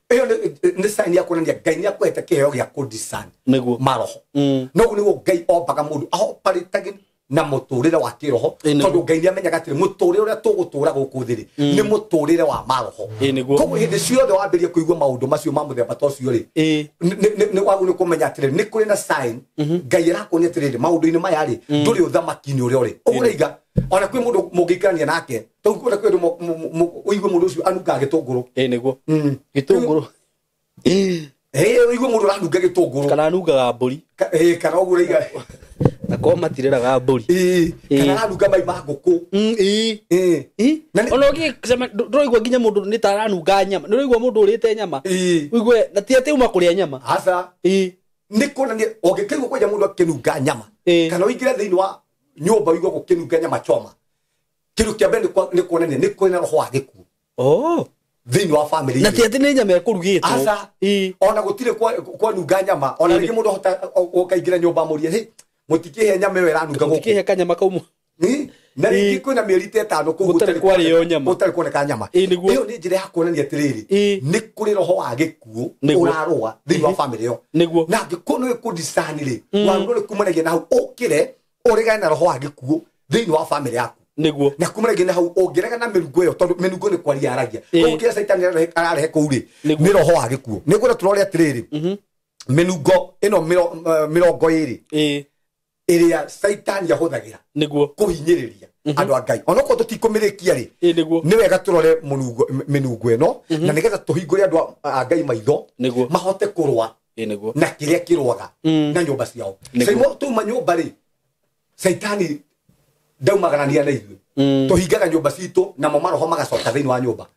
Ĩyo nĩ sign ya kuonania Ngai nĩ akũhete kĩheo gĩa kũ-discern maroho. No ũguo nĩguo Ngai ombaga mũndũ ahoparĩtage na mũtũrĩre wa kĩroho, tondũ Ngai nĩ amenyaga atĩrĩ mũtũrĩre ũrĩa tũgũtũra gũkũ thĩ rĩ nĩ mũtũrĩre wa maroho. Koguo hĩndĩ ciothe wambĩrĩria kũigua maũndũ macio ma mũthemba ta ũcio rĩ, nĩ wagĩrĩirwo nĩ kũmenya atĩrĩ nĩ kũrĩ na sign Ngai arakuonia atĩrĩrĩ maũndũ-inĩ maya rĩ ndũrĩ ũthamaki-inĩ ũrĩa ũrĩ. Ũguo ũraiga ona kwĩ mũndũ mũngĩikarania nake, tondũ kwĩ mũndũ ũigue mũndũ ũcio anungaga gĩtũngũrũ. Nĩguo. Gĩtũngũrũ. Ũigue mũndũ ũranunga gĩtũngũrũ. Kana anungaga mbũri. Kana ũguo ũraiga. Na korwo matirĩraga mbũri. Kana aranunga mai ma ngũkũ. Ona ũngĩcema, ndũraigua nginya mũndũ nĩ ta aranunga nyama. Nĩ ũraigua mũndũ ũrĩte nyama. Ũigue, na ti atĩ uma kũrĩa nyama. Aca. Nĩ kuonania, ũngĩkaigua kwanja mũndũ akĩnunga nyama, kana ũingĩre thĩinĩ wa nyũmba ũigue gũkĩnunga nyama choma, kĩndũ kĩa mbere nĩ kuonania nĩ kũrĩ na roho wa gĩkuũ. Thĩinĩ wa family. Na ti atĩ nĩ nyama ĩkũrugĩtwo. Aca. Ona gũtirĩ kwanunga nyama. Ona rĩngĩ mũndũ ahota ũkaingĩra nyũmba amũrie, hey, mũtikĩhe nyama ĩyo ĩranunga gũkũ. Mũtikĩhe kanyama kau. Na rĩngĩ kwĩna mĩeri ta ĩtano kũu gũtarĩ kwarĩo nyama. Gũtarĩ kuoneka nyama. Ĩyo nĩ njĩra ya kuonania atĩrĩrĩ, nĩ kũrĩ roho wa gĩkuũ ũrarũa thĩinĩ wa family ĩyo. Na angĩkorwo nĩ kũ-discern rĩ, wagĩrĩirwo nĩ kumanagia na hau ũkĩre ũregane na roho wa gĩkuũ thĩinĩ wa family yaku. Na kumanagia na hau ũngĩregana na mĩnungo ĩyo, tondũ mĩnungo nĩ kwaria yaragia. Koguo kĩrĩa Caitani ararehe kũu rĩ, nĩ roho wa gĩkuũ. Nĩ ngwenda tũrore atĩrĩrĩ, mĩnungo ĩno mĩrongo ĩrĩ ĩrĩa Caitani ahũthagĩra kũhinyĩrĩria andũ a Ngai. Onokorwo tũtikũmĩrĩkia rĩ, nĩ wega tũrore mĩnungo ĩno, na nĩgetha tũhingũre andũ a Ngai maitho, mahote kũrũa na kĩrĩa kĩrũaga na nyũmba ciao. Caimo tuma nyũmba rĩ, Caitani ndaumaganania na ithuĩ. Tũhingaga nyũmba citũ namo maroho magacoka thĩinĩ wa nyũmba.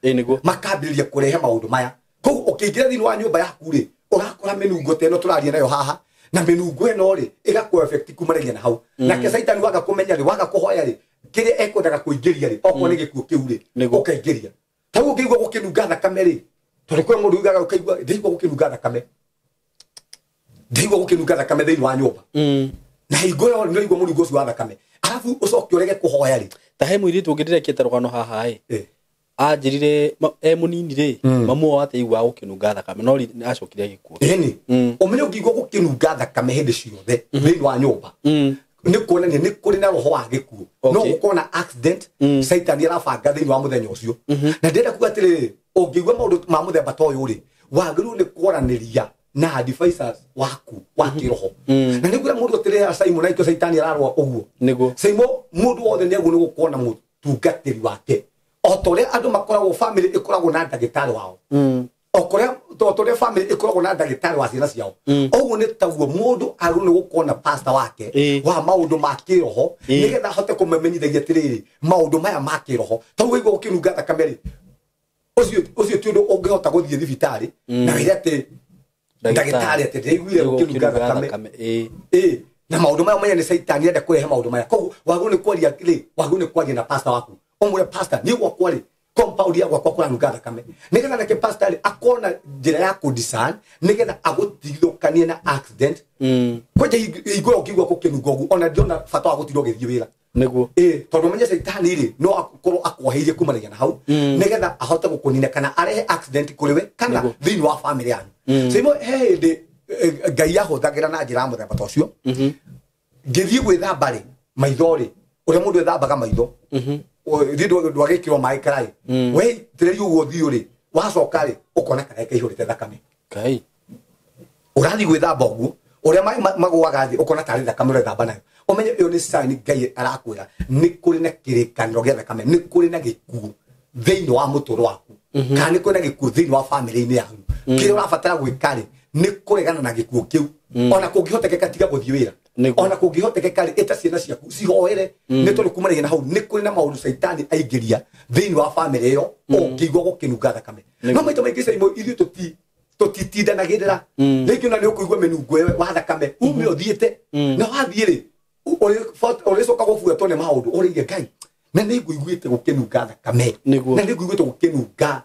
Makambĩrĩria kũrehe maũndũ maya. Koguo ũkĩingĩra thĩinĩ wa nyũmba yaku rĩ, ũrakora mĩnungo ta ĩno tũraria nayo haha, na mĩnungo ĩno rĩ ĩgakũ affect kumanagia na hau. Nake Caitani waga kũmenya rĩ, waga kũhoya rĩ, kĩrĩa ekwendaga kũingĩria rĩ, okorwo nĩ gĩkuũ kĩu rĩ, ũkaingĩria. Ta rĩu ũngĩigua gũkĩnunga thakame rĩ, tondũ kwĩ mũndũ ugaga ũkaigua ndĩigua gũkĩnunga thakame. Ndĩigua gũkĩnunga thakame thĩinĩ wa nyũmba. Na hingo ĩyo nĩ ũraigua mũnungo ũcio wa thakame. Arabu ũcoke ũrege kũhoya rĩ. Ta he mũirĩtu ũngĩ ndĩrekĩte rũgano haha ĩ. Anjĩrire e mũnini rĩ, mamu wao ateiguaga gũkĩnunga thakame, no acokire agĩkua. Ĩni. Ũmenye ũngĩigua gũkĩnunga thakame hĩndĩ ciothe thĩinĩ wa nyũmba, nĩ kuonania nĩ kũrĩ na roho wa gĩkuũ. No gũkorwo na accident, Caitani arabanga thĩinĩ wa mũthenya ũcio. Na ndĩrenda kuga atĩrĩrĩ, ũngĩigua maũndũ ma mũthemba ta ũyũ rĩ, wagĩrĩirwo nĩ kwaranĩria na advisors waku wa kĩroho. Na nĩ ngwĩra mũndũ atĩrĩrĩ, Simon, na Caitani ararũa ũguo. Simon, mũndũ wothe nĩ agĩrĩirwo nĩ gũkorwo na mũtungatĩri wake. O ta ũrĩa andũ makoragwo, family ĩkoragwo na ndagĩtarĩ wao. O ũrĩa family ĩkoragwo na ndagĩtarĩ wa ciana ciao. Ũguo nĩ taguo mũndũ agĩrĩirwo nĩ gũkorwo na pastor wake wa maũndũ ma kĩroho, nĩgetha ahote kũmamenyithagia atĩrĩrĩ, maũndũ maya ma kĩroho. Ta rĩu waigua gũkĩnunga thakame rĩ, ũcio ti ũndũ ũngĩhota gũthiĩ thibitarĩ na wĩre atĩ ndagĩtarĩ atĩ ndĩraiguire gũkĩnunga thakame. Na maũndũ maya ũmenye nĩ Caitani enda kũrehe maũndũ maya. Koguo wagĩrĩirwo nĩ kwaria rĩ, wagĩrĩirwo nĩ kwaria na pastor waku. Ũmwĩre pastor, niĩ gwakwa rĩ, Compound ya gwakwa kũranunga thakame. Nĩgetha nake pastor rĩ akona njĩra ya kũdesign nĩgetha agũtigithũkanie na accident. Kwanja hingo ĩyo ũngĩigua gũkĩnunga ũguo ona ndiona bata wa gũtinda ũgĩthiĩ wĩra. Nĩguo. Tondũ menye caitani rĩ no akorwo akuoheirie kumanagia na hau nĩgetha ahote gũkũnina kana arehe accident kũrĩ we kana thĩinĩ wa family yanyu. Simo he hĩndĩ Ngai ahũthagĩra na njĩra ya mũthemba ta ũcio. Ngĩthiĩ gwĩthamba rĩ maitho rĩ ũrĩa mũndũ ethambaga maitho thiĩ ndwagĩkĩrwo maĩ karaĩ weitĩrĩria ũguo ũthiũ rĩ wacoka rĩ ũkona karaĩ kaihũrĩte thakame. Ngai. Ũrathiĩ gwĩthamba ũguo ũrĩa maĩ magũaga thĩ ũkona tarĩ thakame ũrethamba nayo. Ũmenye ĩyo nĩ sign Ngai arakwĩra nĩ kũrĩ na kĩrĩkanĩro gĩa thakame, nĩ kũrĩ na gĩkuũ thĩinĩ wa mũtũũro waku kana nĩ kũrĩ na gĩkuũ thĩinĩ wa family-inĩ yanyu. Kĩrĩa ũrabatara gwĩka rĩ nĩ kũregana na gĩkuũ kĩu. Ona kũngĩhotekeka tiga gũthiĩ wĩra. Ona kũngĩhotekeka rĩ ĩta ciana ciaku cihoere nĩ tondũ kumanagia na hau nĩ kũrĩ na maũndũ caitani aingĩria thĩinĩ wa family ĩyo ũngĩigua gũkĩnunga thakame. No maita maingĩ caimo ithuĩ tũtitindanagĩrĩra rĩngĩ ona nĩ ũkũigua mĩnungo ĩyo wa thakame ume ũthiĩte na wathiĩ rĩ ũrĩcoka gũbuatwo nĩ maũndũ ũrĩire Ngai na nĩ ngũiguĩte gũkĩnunga thakame na nĩ ngũiguĩte gũkĩnunga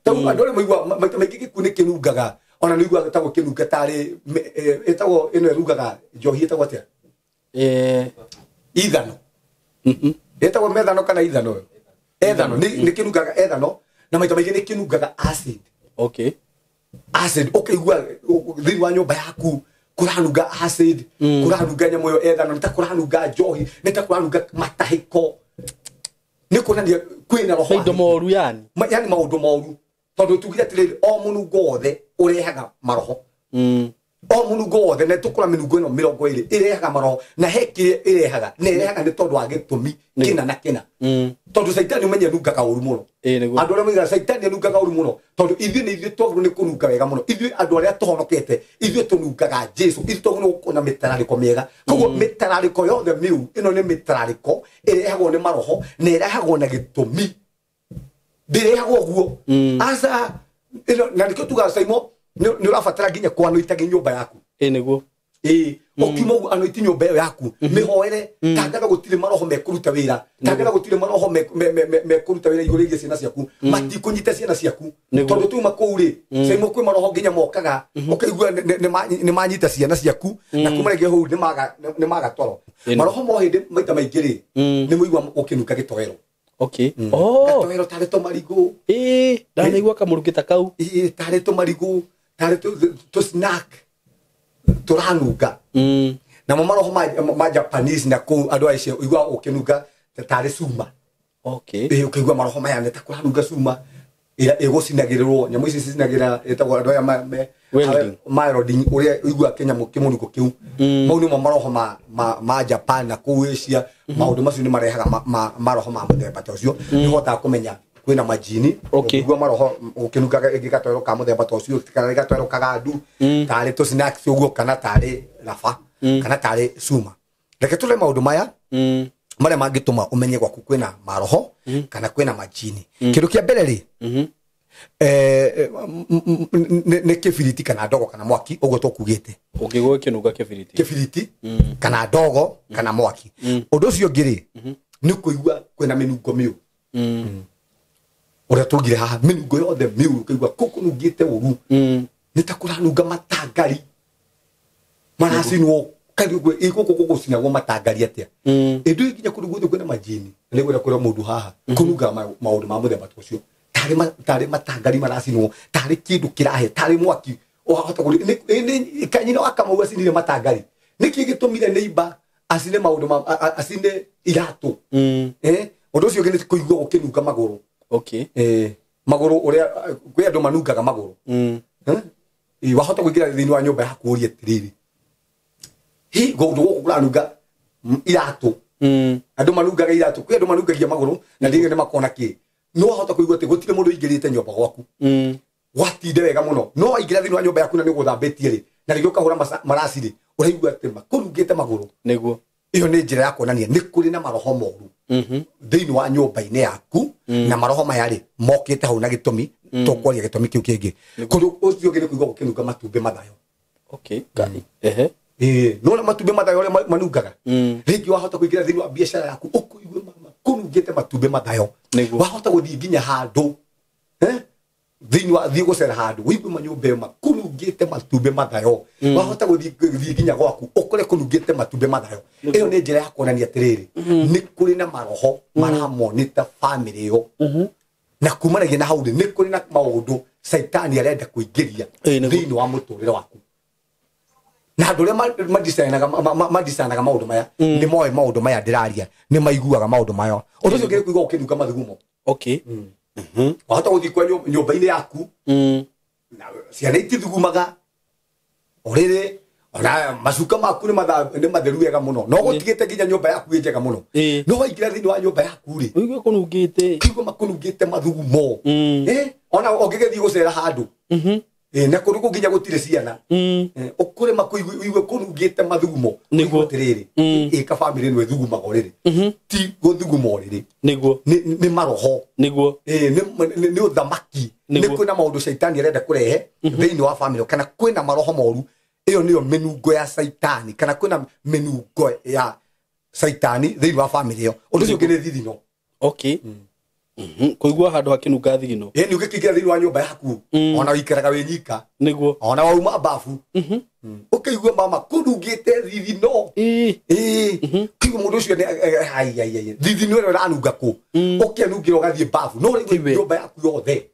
tondũ andũ arĩa maigua maita maingĩ gĩkuũ nĩ kĩnungaga ona nĩ ũiguaga ta gũkĩnunga tarĩ ĩtagwo ĩno ĩrungaga njohi ĩtagwo atĩa ithano ĩtagwo methano kana ithano ethano nĩ kĩnungaga ethano na maita maingĩ nĩ kĩnungaga acid. Okay. Acid ũkaigua thĩinĩ wa nyũmba yaku kũranunga acid, kũranunga nyamũ ĩyo ethano, nĩ ta kũranunga njohi, nĩ ta kũranunga matahĩko. Nĩ kuonania kwĩna roho maũndũ moru yani. Yani maũndũ moru tondũ tugire atĩrĩrĩ o mũnungo wothe ũrehaga maroho. O mũnungo wothe na tũkũra mĩnungo ĩno 20 ĩrehaga maroho na he kĩrĩa ĩrehaga na ĩrehaga nĩ tondũ wa gĩtũmi kĩna na kĩna. Tondũ caitani ũmenye anungaga ũru mũno. Andũ arĩa moigaga caitani anungaga ũru mũno tondũ ithuĩ nĩ ithuĩ twagĩrĩirwo nĩ kũnunga wega mũno. Ithuĩ andũ arĩa tũhonokete ithuĩ tũnungaga Jesu, ithuĩ twagĩrĩirwo nĩ gũkorwo na mĩtararĩko mĩega. Koguo mĩtararĩko yothe mĩũru ĩno nĩ mĩtararĩko ĩrehagwo nĩ maroho na ĩrehagwo na gĩtũmi, ndĩrehagwo ũguo aca. Na nĩkĩo tugaga Saimo nĩ ũrabatara nginya kwanũitagia nyũmba yaku. Nĩguo. Ũkiuma ũguo anoiti nyũmba ĩyo yaku mĩhoere tangatha gũtirĩ maroho mekũruta wĩra, tangatha gũtirĩ maroho mekũruta wĩra igũrũ rĩgiĩ ciana ciaku, matikũnyita ciana ciaku tondũ tuma kũu rĩ Saimo kwĩ maroho nginya mokaga ũkaigua nĩ manyita ciana ciaku na kuma rĩngĩ hau nĩ maga toro. Maroho mo hĩndĩ maita maingĩ rĩ nĩ mũigua ũkĩnunga gĩtoero. Okay. Oh. Gatoero tarĩ tũmarigũ. Ndanaigua kamũrukĩ ta kau. Tarĩ tũmarigũ, tarĩ tũ snack tũranunga. Namo maroho ma Japanese na kũu andũ acio ũigua ũkĩnunga tarĩ cuma. Okay. Ũkaigua maroho maya nĩ ta kũranunga cuma ĩrĩa ĩgũcinagĩrĩrwo nyamũ ici cicinagĩra ĩtagwo andũ aya ma welding ũrĩa ũigua kĩnyamũ kĩmũnungo kĩu. Mau nĩmo maroho ma Japan na kũu Asia. Maũndũ macio nĩ marehaga maroho ma mũthemba ta ũcio. Nĩ ũhotaga kũmenya kwĩna majini. Ũkĩigua maroho ũkĩnungaga ĩngĩ gatoero ka mũthemba ta ũcio kana gatoero kagandu tarĩ tũ snacks ũguo kana tarĩ raba kana tarĩ cuma. Reke tũrore maũndũ maya marĩa mangĩtũma ũmenye gwaku kwĩna maroho kana kwĩna majini. Kĩndũ kĩa mbere rĩ nĩ kĩbiriti kana ndogo kana mwaki ũguo tũkugĩte. Ũngĩgwa kĩnunga kĩbiriti. Kĩbiriti kana ndogo kana mwaki. Ũndũ ũcio ũngĩ rĩ nĩ kũigua kwĩna mĩnungo mĩũru. Ũrĩa tũngire haha mĩnungo yothe mĩũru ũkaigua kũu kũnungĩte ũru nĩ ta kũranunga matangari maracinwo gũkũ gũgũcinagwo matangari atĩa. Ĩndũ nginya kũndũ guothe kwĩna majini nĩ gwĩra kwĩra mũndũ haha kũnungaga maũndũ ma mũthemba ta ũcio tarĩ matangari maracinwo tarĩ kĩndũ kĩrahe tarĩ mwaki wahota kanyina wa Kamau acinire matangari. Nĩkĩ gĩtũmire neighbor acine maũndũ ma acine iratũ. Ũndũ ũcio ũngĩ nĩ kũigua gũkĩnunga magũrũ. Okay. Magũrũ ũrĩa kwĩ andũ manungaga magũrũ. Wahota kũingĩra thĩinĩ wa nyũmba yaku ũrie atĩrĩrĩ hi gũndũ gũkũ kũranunga iratũ. Andũ manungaga iratũ, kwĩ andũ manungagia magũrũ na rĩngĩ nĩ makona kĩ. No wahota kũigua atĩ gũtirĩ mũndũ ũingĩrĩte nyũmba gwaku gwatinde wega mũno no waingĩra thĩinĩ wa nyũmba yaku na nĩ ũgũthambĩtie rĩ na rĩngĩ ũkahũra maraci rĩ ũraigua atĩ makũnungĩte magũrũ. Nĩguo. Ĩyo nĩ njĩra ya kuonania nĩ kũrĩ na maroho moru thĩinĩ wa nyũmba-inĩ yaku na maroho maya rĩ mokĩte hau na gĩtũmi tũkwaria gĩtũmi kĩu kĩngĩ. Kũndũ ũcio ũngĩ nĩ kũigua gũkĩnunga matumbĩ mathayo. Okay. Nona matumbĩ mathayo ũrĩa manungaga. Rĩngĩ wahota kũingĩra thĩinĩ wa biacara yaku ũkũigue Kũnungĩte matumbĩ mathayo. Nĩguo. Wahota gũthiĩ nginya handũ, thĩinĩ wa thiĩ gũcera handũ wĩigue manyũmba ĩyo makũnungĩte matumbĩ mathayo. Wahota gũthiĩ nginya gwaku ũkore kũnungĩte matumbĩ mathayo. Ĩyo nĩ njĩra ya kuonania atĩrĩrĩ, nĩ kũrĩ na maroho maramonita bamĩrĩ ĩyo, na kumanagia na hau rĩ, nĩ kũrĩ na maũndũ caitani arenda kũingĩria Ĩĩ, nĩguo. thĩinĩ wa mũtũrĩre waku. Na andũ arĩa madicanaga maũndũ maya nĩ moĩ maũndũ maya ndĩraria, nĩ maiguaga maũndũ maya. Ũndũ ũcio ũngĩ nĩ kũigua ũkĩnunga mathugumo. Okay. Wahota gũthiĩ kwa nyũmba-inĩ yaku, na ciana itithugumaga ũrĩrĩ, ona macuka maku nĩ matheru wega mũno, no gũtigĩte nginya nyũmba yaku ĩ njega mũno. No waingĩra thĩinĩ wa nyũmba yaku rĩ, Ũigue kũnungĩte. kĩigua makũnungĩte mathugumo. Ona ũngĩgĩthiĩ gũcera handũ, na kũndũ kũu nginya gũtirĩ ciana, ũkũrĩ ũigue kũnungĩte mathugumo. Nĩguo. Ũigue atĩrĩrĩ, ĩka bamĩrĩ ĩno ĩthugumaga ũrĩrĩ, ti gũthuguma ũrĩrĩ. Nĩguo. Nĩ maroho. Nĩguo. Nĩ ũthamaki, nĩ Nĩguo. kwĩna maũndũ caitani arenda kũrehe thĩinĩ wa bamĩrĩ, kana kwĩna maroho moru. Ĩyo nĩyo mĩnungo ya caitani, kana kwĩna mĩnungo ya caitani thĩinĩ wa bamĩrĩ ĩyo. Ũndũ ũcio ũngĩ nĩ thithino. Okay. Kũigua handũ hakĩnunga thigino. Ĩ nĩ ũgĩkĩingĩra thĩinĩ wa nyũmba yaku, ona ũikaraga wĩ nyika, Nĩguo. ona wauma babu, ũkaigua mama kũnungĩte thithino. Ĩĩ. Ĩĩ, kĩigua mũndũ ũcio nĩ ai ai ai, thithino ĩno ĩranunga kũ? Ũkĩanungĩra ũgathiĩ babu, no rĩu Tiwe. nyũmba yaku yothe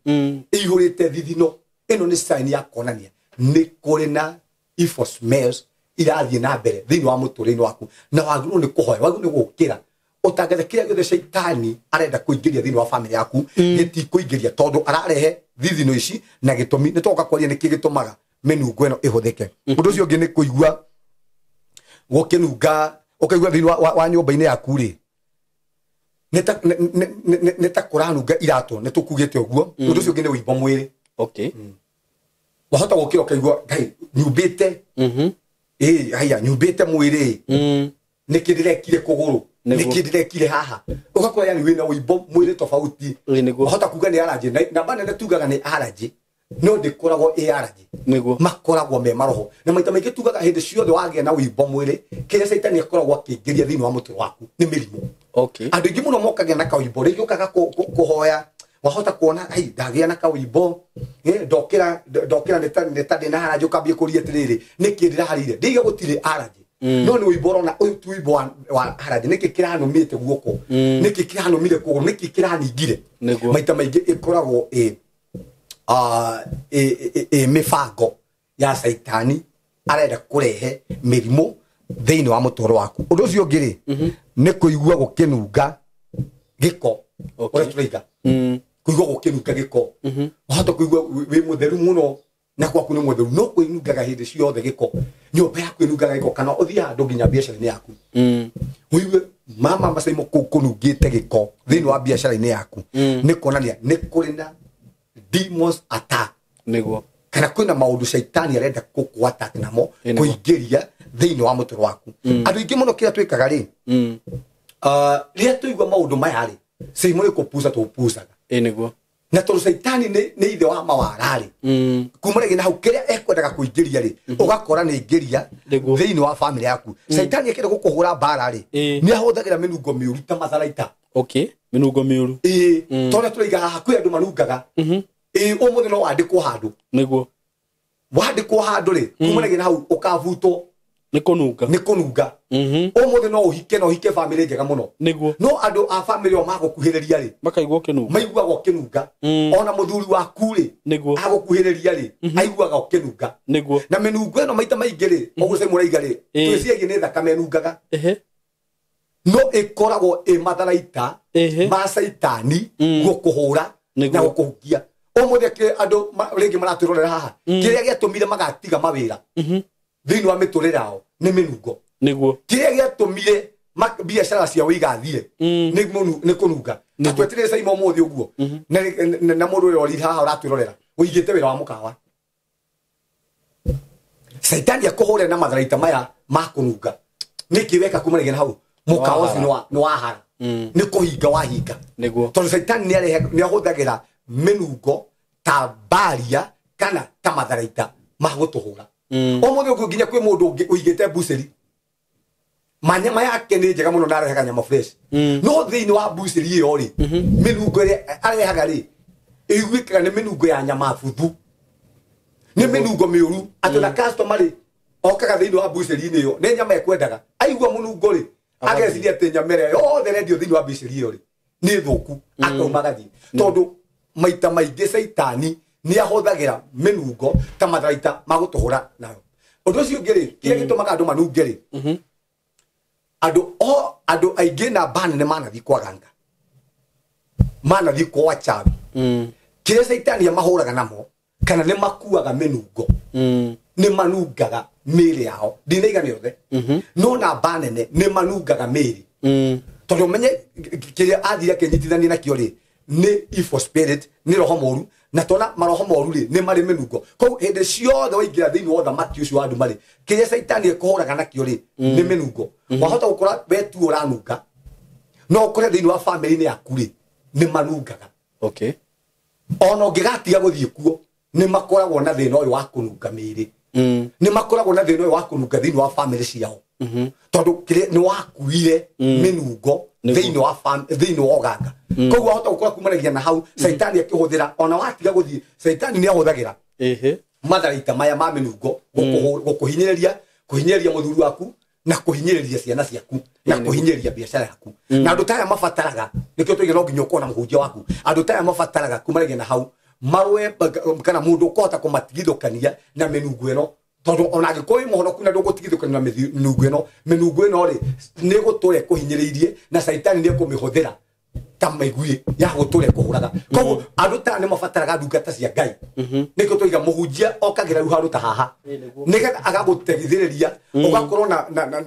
ĩihũrĩte thithino. Ĩno nĩ sign ya kuonania nĩ kũrĩ na evil smells irathiĩ na mbere thĩinĩ wa mũtũrĩre waku, na wagĩrĩirwo nĩ kũhoya, wagĩrĩirwo nĩ gũkĩra ũtangathe kĩrĩa gĩothe caitani arenda kũingĩria thĩinĩ wa bamĩrĩ yaku gĩtikũingĩria, tondũ ararehe thithino ici na gĩtũmi nĩ tũgoka kwaria nĩkĩ gĩtũmaga mĩnungo ĩno ĩhũthĩke. Ũndũ ũcio ũngĩ nĩ kũigua gũkĩnunga, ũkaigua thĩinĩ wa nyũmba-inĩ yaku rĩ, nĩ ta kũranunga iratũ, nĩ tũkugĩte ũguo. Ũndũ ũcio ũngĩ nĩ wĩimbo mwĩrĩ. Okay. Wahota gũkĩra ũkaigua ngai nyumbĩte, ĩ haya nyumbĩte mwĩrĩ, nĩkĩ ndĩrekire kũgũrũ, Nĩguo. nĩkĩ ndĩrekire haha, ũgakora yani wĩna wĩimbo mwĩrĩ tofauti. Ĩĩ, nĩguo. Wahota kuga nĩ allergy, na namba nene tugaga nĩ allergy, no ndĩkoragwo ĩ allergy. Nĩguo. Makoragwo me maroho, na maita maingĩ tugaga hĩndĩ ciothe wagĩa na wĩimbo mwĩrĩ, kĩrĩa caitani akoragwo akĩingĩria thĩinĩ wa mũtwe waku nĩ mĩrimũ. Okay. Andũ aingĩ mũno mokagĩa na kawĩimbo, rĩngĩ ũkaga kũhoya, wahota kuona ai ndagĩa na kawĩimbo, ndokĩra nĩ ta ndĩna allergy, ũkambia kũria atĩrĩrĩ, nĩkĩ ndĩrarĩire, ndĩiga gũtirĩ allergy, no nĩ wĩimbo ũrona ũyũ ti wĩimbo wa allergy, nĩkĩ kĩranũmĩte guoko, nĩkĩ kĩranũmire kũgũrũ, nĩkĩ kĩraningire. Nĩguo. Maita maingĩ ĩkoragwo ĩ mĩbango ya caitani arenda kũrehe mĩrimũ thĩinĩ wa mũtũũro waku. Ũndũ ũcio ũngĩ rĩ, nĩ kũigua gũkĩnunga gĩko. Okay. Ũrĩa tũraiga, kũigua gũkĩnunga gĩko, wahota kũigua wĩ mũtheru mũno na gwaku nĩ mũtheru, no kwĩnungaga hĩndĩ ciothe gĩko, nyũmba yaku ĩnungaga gĩko, kana ũthiĩ handũ nginya biacara-inĩ yaku, ũigue mama macaimo kũu kũnungĩte gĩko thĩinĩ wa biacara-inĩ yaku, nĩ kuonania nĩ kũrĩ na demons attack. Nĩguo. Kana kwĩna maũndũ caitani arenda gũkũ attack namo, Ĩ, nĩguo. kũingĩria thĩinĩ wa mũtũrĩre waku. Andũ aingĩ mũno kĩrĩa twĩkaga rĩ, rĩrĩa tũigua maũndũ maya rĩ, caimo nĩ kũpuca tũpucaga. Ĩ, nĩguo. Na tondũ caitani nĩ ithe wa mawara rĩ, kuma rĩngĩ na hau kĩrĩa ekwendaga kũingĩria rĩ, ũgakora nĩ ingĩria Nĩguo. thĩinĩ wa bamĩrĩ yaku. Caitani akĩenda gũkũhũra mbara rĩ, nĩ ahũthagĩra mĩnungo mĩũru ta matharaita. Okay. Mĩnungo mĩũru. Ĩĩ, tondũ tũraiga haha kwĩ andũ manungaga. Ĩĩ, ũmũthĩ no wandĩkwo handũ, Nĩguo. wandĩkwo handũ rĩ, kuma rĩngĩ na hau ũkabutwo. Nĩ kũnunga. Nĩ kũnunga. Ũmũthĩ no ũhike, na ũhike bamĩrĩ njega mũno, Nĩguo. no andũ a bamĩrĩ o magũkuhĩrĩria rĩ, Makaigua ũkĩnunga. maiguaga ũkĩnunga. Ona mũthuri waku rĩ, Nĩguo. agũkuhĩrĩria rĩ, aiguaga ũkĩnunga. Nĩguo. Na mĩnungo ĩno maita maingĩ rĩ, ũguo Simon ũraiga rĩ, twĩciragia nĩ thakame ĩnungaga, Ehe. no ĩkoragwo ĩ matharaita ma caitani gũkũhũra Nĩguo. na gũkũhukia. Ũmũthĩ andũ rĩngĩ maratwĩrorera haha, kĩrĩa gĩatũmire magatiga mawĩra thĩinĩ wa mĩtũrĩre yao nĩ mĩnungo. Nĩguo. Kĩrĩa gĩatũmire biacara ciao igathire nĩ kũnunga. Atwetirire Simon ũmũthĩ ũguo, na mũndũ ũrĩa ũrĩ haha ũratwĩrorera ũigĩte wĩra wa mũkawa, caitani akũhũre na matharaita maya ma kũnunga. Nĩkĩ weka kuma rĩngĩ na hau mũkawa ũcio nĩ wahara, nĩ kũhinga wahinga. Nĩguo. Tondũ caitani nĩ ahũthagĩra mĩnungo ta mbaria kana ta matharaita ma gũtũhũra. Ũmũthĩ ũguo nginya kwĩ mũndũ ũngĩ ũigĩte mbucĩri, Manyama yake nĩ njega mũno na arehaga nyama fresh. No thĩinĩ wa mbucĩri ĩyo rĩ, mĩnungo ĩrĩa arehaga rĩ, ĩiguĩkaga nĩ mĩnungo ya nyama buthu, nĩ mĩnungo mĩũru, atĩ na customer rĩ okaga thĩinĩ wa mbucĩri-inĩ ĩyo nĩ nyama ekwendaga, aigua mũnungo rĩ ageciria atĩ nyama ĩrĩa yothe ĩrendio thĩinĩ wa mbucĩri ĩyo rĩ nĩ thũku, akauma agathiĩ. Tondũ maita maingĩ caitani nĩ ahũthagĩra mĩnungo ta matharaita ma gũtũhũra nayo. Ũndũ ũcio ũngĩ rĩ, kĩrĩa gĩtũmaga andũ manunge rĩ, andũ aingĩ namba nene manathiĩ kwa ganga, manathiĩ kwa wachawi. Kĩrĩa caitani amahũraga namo kana nĩ makuaga mĩnungo, nĩ manungaga mĩĩrĩ yao, ndinaiga nĩ othe, no namba nene nĩ manungaga mĩĩrĩ. Tondũ ũmenye kĩrĩa athire akĩnyitithania nakĩo rĩ nĩ evil spirit, nĩ roho mũru, na tona maroho moru rĩ nĩ marĩ mĩnungo. Koguo hĩndĩ ciothe waingĩra thĩinĩ wa ũthamaki ũcio wa nduma rĩ, kĩrĩa caitani ekũhũraga nakĩo rĩ nĩ mĩnungo. Wahota gũkora we tu ũranunga, no ũkore thĩinĩ wa family-inĩ yaku rĩ nĩ manungaga. Okay. Ona ũngĩgatiga gũthiĩ kuo nĩ makoragwo na thĩna ũyũ wa kũnunga mĩĩrĩ. Nĩ makoragwo na thĩna ũyũ wa kũnunga thĩinĩ wa family ciao. Tondũ kĩrĩa nĩ wakuire mĩnungo thĩinĩ wa thĩinĩ wa ũganga. Koguo wahota gũkora kumanagia na hau caitani akĩhũthĩra, ona watiga gũthiĩ caitani nĩ ahũthagĩra matharaita maya ma mĩnungo gũkũhinyĩrĩria, kũhinyĩrĩria mũthuri waku na kũhinyĩrĩria ciana ciaku na kũhinyĩrĩria biacara yaku. Na andũ ta aya mabataraga, nĩkĩo tũiga no nginya ũkorwo na mũhunjia waku, andũ ta aya mabataraga kumanagia na hau marũe kana mũndũ ũkũhota kũmatigithũkania na mĩnungo ĩno. Tondũ ona angĩkorwo wĩ mũhonoku na ndũgũtigithũkania na mĩnungo ĩno, mĩnungo ĩno rĩ nĩ ĩgũtũra ĩkũhinyĩrĩirie na caitani nĩ ekũmĩhũthĩra ta mĩguĩ ya gũtũra ĩkũhũraga. Koguo andũ ta aya nĩ mabataraga ndungata cia Ngai. Nĩkĩo tũiga mũhunjia okagĩra rĩu handũ ta haha nĩgetha agagũteithĩrĩria, ũgakorwo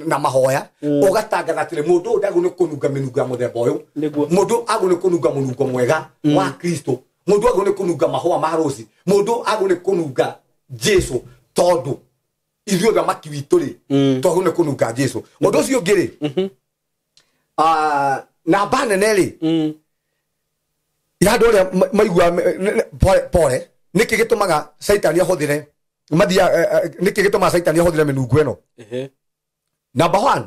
na mahoya, ũgatangatha atĩrĩ mũndũ ũyũ ndagĩrĩirwo nĩ kũnunga mĩnungo ya mũthemba ũyũ, mũndũ agĩrĩirwo nĩ kũnunga mũnungo mwega wa Kristo, mũndũ agĩrĩirwo nĩ kũnunga mahũa ma rose, mũndũ agĩrĩirwo nĩ kũnunga Jesu, tondũ ithuĩ ũthamaki witũ rĩ twagĩrĩirwo nĩ kũnunga Jesu. Ũndũ ũcio ũngĩ rĩ, namba nene rĩ ya andũ arĩa maiguaga pore, nĩkĩ gĩtũmaga caitani ahũthĩre mathia, nĩkĩ gĩtũmaga caitani ahũthĩre mĩnungo ĩno? Number 1,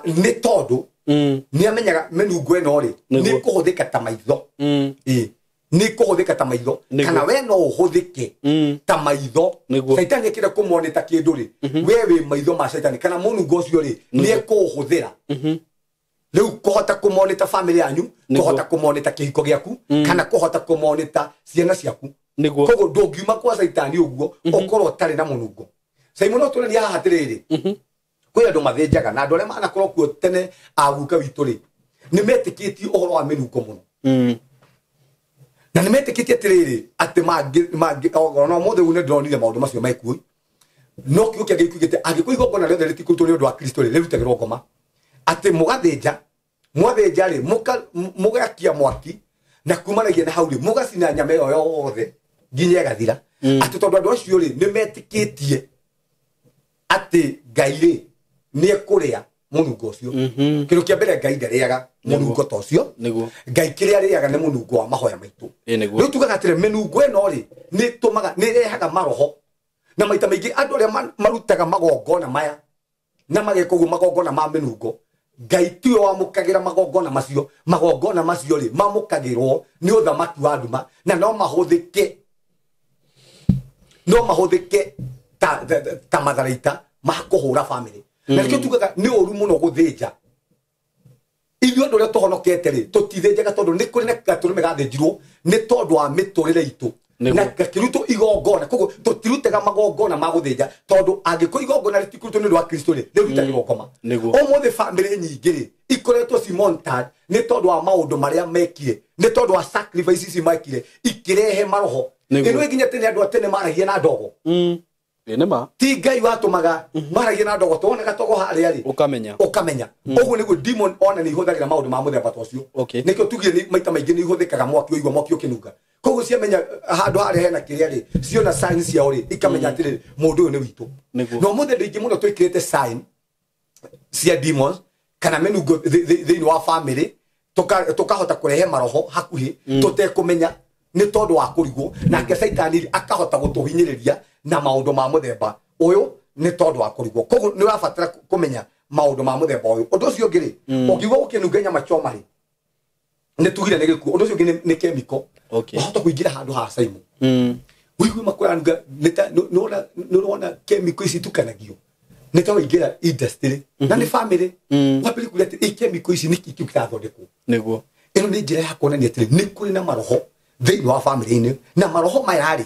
nĩ tondũ nĩ amenyaga mĩnungo ĩno rĩ nĩ kũhũthĩka ta maitho. Nĩ kũhũthĩka ta maitho, kana we no ũhũthĩke ta maitho. Caitani akĩenda kũmonĩta kĩndũ rĩ, we wĩ maitho ma caitani, kana mũnungo ũcio rĩ nĩ ekũũhũthĩra rĩu kũhota kũmonĩta family yanyu, kũhota kũmonĩta kĩhiko gĩaku, kana kũhota kũmonĩta ciana ciaku. Koguo ndũngiuma kwa caitani ũguo ũkorwo ũtarĩ na mũnungo. Simon no tũrania haha atĩrĩrĩ, kwĩ andũ mathĩnjaga na andũ arĩa manakorwo kuo tene a guka witũ rĩ nĩ metĩkĩtie ũhoro wa mĩnungo mũno. Na nĩ metĩkĩtie atĩrĩrĩ atĩ mangĩ ona ũmũthĩ ũyũ nĩ ndĩronire maũndũ macio mekuo, no kiugo kĩa Ngai kiugĩte angĩkorwo igongona rĩothe rĩtikũrutwo nĩ ũndũ wa Kristo rĩ rĩrutagĩrwo ngoma, atĩ mũgathĩnja, mwathĩnja rĩ mũgakia mwaki na kumanagia na hau rĩ mũgacina nyama ĩyo yothe nginya ĩgathira. Atĩ tondũ andũ acio rĩ nĩ metĩkĩtie atĩ Ngai rĩ nĩ ekũrĩa mũnungo ũcio. Kĩndũ kĩa mbere Ngai ndarĩaga mũnungo ta ũcio. Ngai kĩrĩa arĩaga nĩ mũnungo wa mahoya maitũ. Rĩu tugaga atĩrĩ mĩnungo ĩno rĩ nĩ ĩtũmaga, nĩ ĩrehaga maroho. Na maita maingĩ andũ arĩa marutaga magongona maya na mageka ũguo magongona ma mĩnungo, Ngai tiwe wamũkagĩra magongona macio. Magongona macio rĩ mamũkagĩrwo nĩ ũthamaki wa nduma, na no mahũthĩke, no mahũthĩke ta matharaita ma kũhũra family. Na nĩkĩo tugaga nĩ ũru mũno gũthĩnja. Ithuĩ andũ arĩa tũhonokete rĩ tũtithĩnjaga tondũ nĩ kũrĩ na gatũrũme gathĩnjirwo nĩ tondũ wa mĩtũrĩre itũ na gakĩrutwo igongona. Koguo tũtirutaga magongona ma gũthĩnja tondũ angĩkorwo igongona rĩtikũrutwo nĩ ũndũ wa Kristo rĩ rĩrutagĩrwo ngoma. Ũmũthĩ family nyingĩ rĩ ikoretwo cimontared nĩ tondũ wa maũndũ marĩa mekire, nĩ tondũ wa sacrifice ici mekire ikĩrehe maroho. Ĩno nginya tene andũ a tene maragia na ndogo. Ti Ngai watũmaga maragia na ndogo, tuonaga togo harĩa rĩ ũkamenya, ũkamenya. Ũguo nĩguo demon ona nĩ ihũthagĩra maũndũ ma mũthemba ta ũcio. Nĩkĩo tugire maita maingĩ nĩ ihũthĩkaga mwaki, ũigua mwaki ũkĩnunga. Koguo ciamenya handũ harĩa hena kĩrĩa rĩ, ciona sign ciao rĩ ikamenya atĩrĩrĩ mũndũ ũyũ nĩ witũ. Na ũmũthĩ andũ aingĩ mũno twĩkĩrĩte sign cia demons kana mĩnungo thĩinĩ wa family, tũkahota kũrehe maroho hakuhĩ tũtekũmenya nĩ tondũ wa kũrigwo, nake caitani akahota gũtũhinyĩrĩria na maũndũ ma mũthemba ũyũ Nĩ tondũ wa kũrigwo. Koguo nĩ ũrabatara kũmenya maũndũ ma mũthemba ũyũ. Ũndũ ũcio ũngĩ rĩ, ũngiuga gũkĩnunga nyama choma rĩ, nĩ tugire nĩ gĩkuũ. Ũndũ ũcio ũngĩ nĩ chemical. Wahota kũingĩra handũ ha Simon. Wĩigue makũranunga nĩ ũrona chemical ici itukanagio. Nĩ ta waingĩra industry na nĩ family. Wambĩrĩria kuuga atĩ ĩ chemical ici nĩkĩ kĩu kĩrathondekwo. Nĩguo. Ĩno nĩ njĩra ya kuonania atĩrĩ nĩ kũrĩ na maroho thĩinĩ wa family-inĩ, na maroho maya rĩ,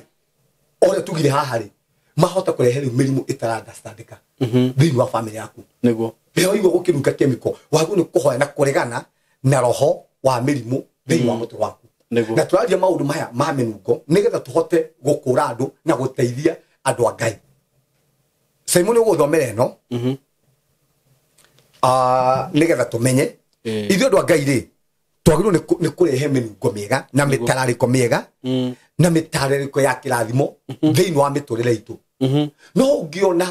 ũrĩa tugire haha rĩ, mahota kũrehe rĩu mĩrimũ ĩtara-understandĩka thĩinĩ wa family yaku. Nĩguo. Rĩrĩa waigua gũkĩnunga chemical, wagĩrĩirwo nĩ kũhoya na kũregana na roho wa mĩrimũ thĩinĩ wa mũtwe waku. Nĩguo. Na tũraria maũndũ maya ma mĩnungo nĩgetha tũhote gũkũra andũ na gũteithia andũ a Ngai. Simon ũgũthomera ĩno, nĩgetha tũmenye ithuĩ andũ a Ngai rĩ, twagĩrĩirwo nĩ kũrehe mĩnungo mĩega na mĩtararĩko mĩega na mĩtararĩko ya kĩrathimo thĩinĩ wa mĩtũrĩre itũ. No ũngĩona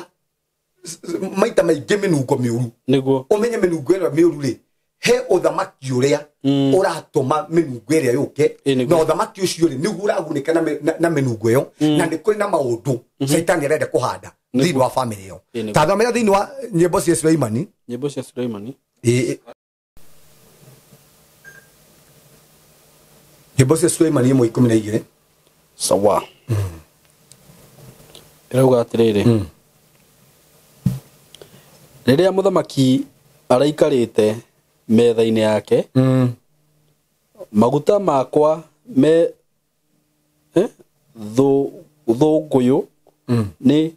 maita maingĩ mĩnungo mĩũru, Nĩguo. ũmenye mĩnungo ĩno mĩũru rĩ, he ũthamaki ũrĩa ũratũma mĩnungo ĩrĩa yũke, na ũthamaki ũcio rĩ nĩguo ũragunĩka na mĩnungo ĩyo, na nĩ kũrĩ na maũndũ Caitani arenda kũhanda thĩinĩ wa family ĩyo. Ta thomera thĩinĩ wa nyĩmbo cia Suleimani. Nyĩmbo cia Suleimani. Nyĩmbo cia Suleimani 1:12. Sawa. Ĩrauga atĩrĩrĩ, rĩrĩa mũthamaki araikarĩte metha-inĩ yake, maguta makwa me thũngũyũ nĩ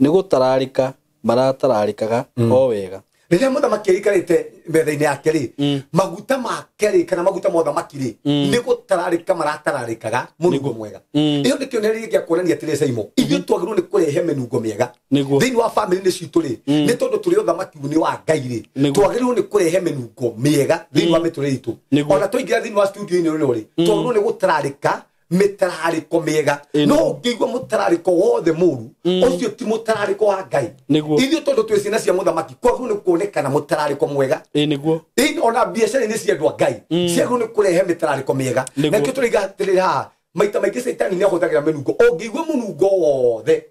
gũtararĩka maratararĩkaga o wega. Rĩrĩa mũthamaki aikarĩte metha-inĩ yake rĩ, maguta make rĩ, kana maguta ma ũthamaki rĩ, nĩ gũtararĩka maratararĩkaga mũnungo mwega. Ĩyo nĩ kĩonereria gĩa kuonania atĩrĩ Simon, ithuĩ twagĩrĩirwo nĩ kũrehe mĩnungo mĩega thĩinĩ wa family-inĩ citũ rĩ, nĩ tondũ tũrĩ ũthamaki nĩ wa Ngai rĩ, twagĩrĩirwo nĩ kũrehe mĩnungo mĩega thĩinĩ wa mĩtũrĩre itũ. Ona twaingĩra thĩinĩ wa studio-inĩ ĩno rĩ, twagĩrĩirwo nĩ gũtararĩka mĩtararĩko mĩega. No ũngĩigua mũtararĩko wothe mũru, ũcio ti mũtararĩko wa Ngai. Ithuĩ tondũ twĩ ciana cia mũthamaki, kwagĩrĩirwo nĩ kuonekana mũtararĩko mwega. Nĩguo. Ona biacara-inĩ cia andũ a Ngai, ciagĩrĩirwo nĩ kũrehe mĩtararĩko mĩega. Na nĩkĩo tũraiga atĩrĩrĩ haha, maita maingĩ Caitani nĩ ahũthagĩra mĩnungo. Ũngĩigua mũnungo wothe,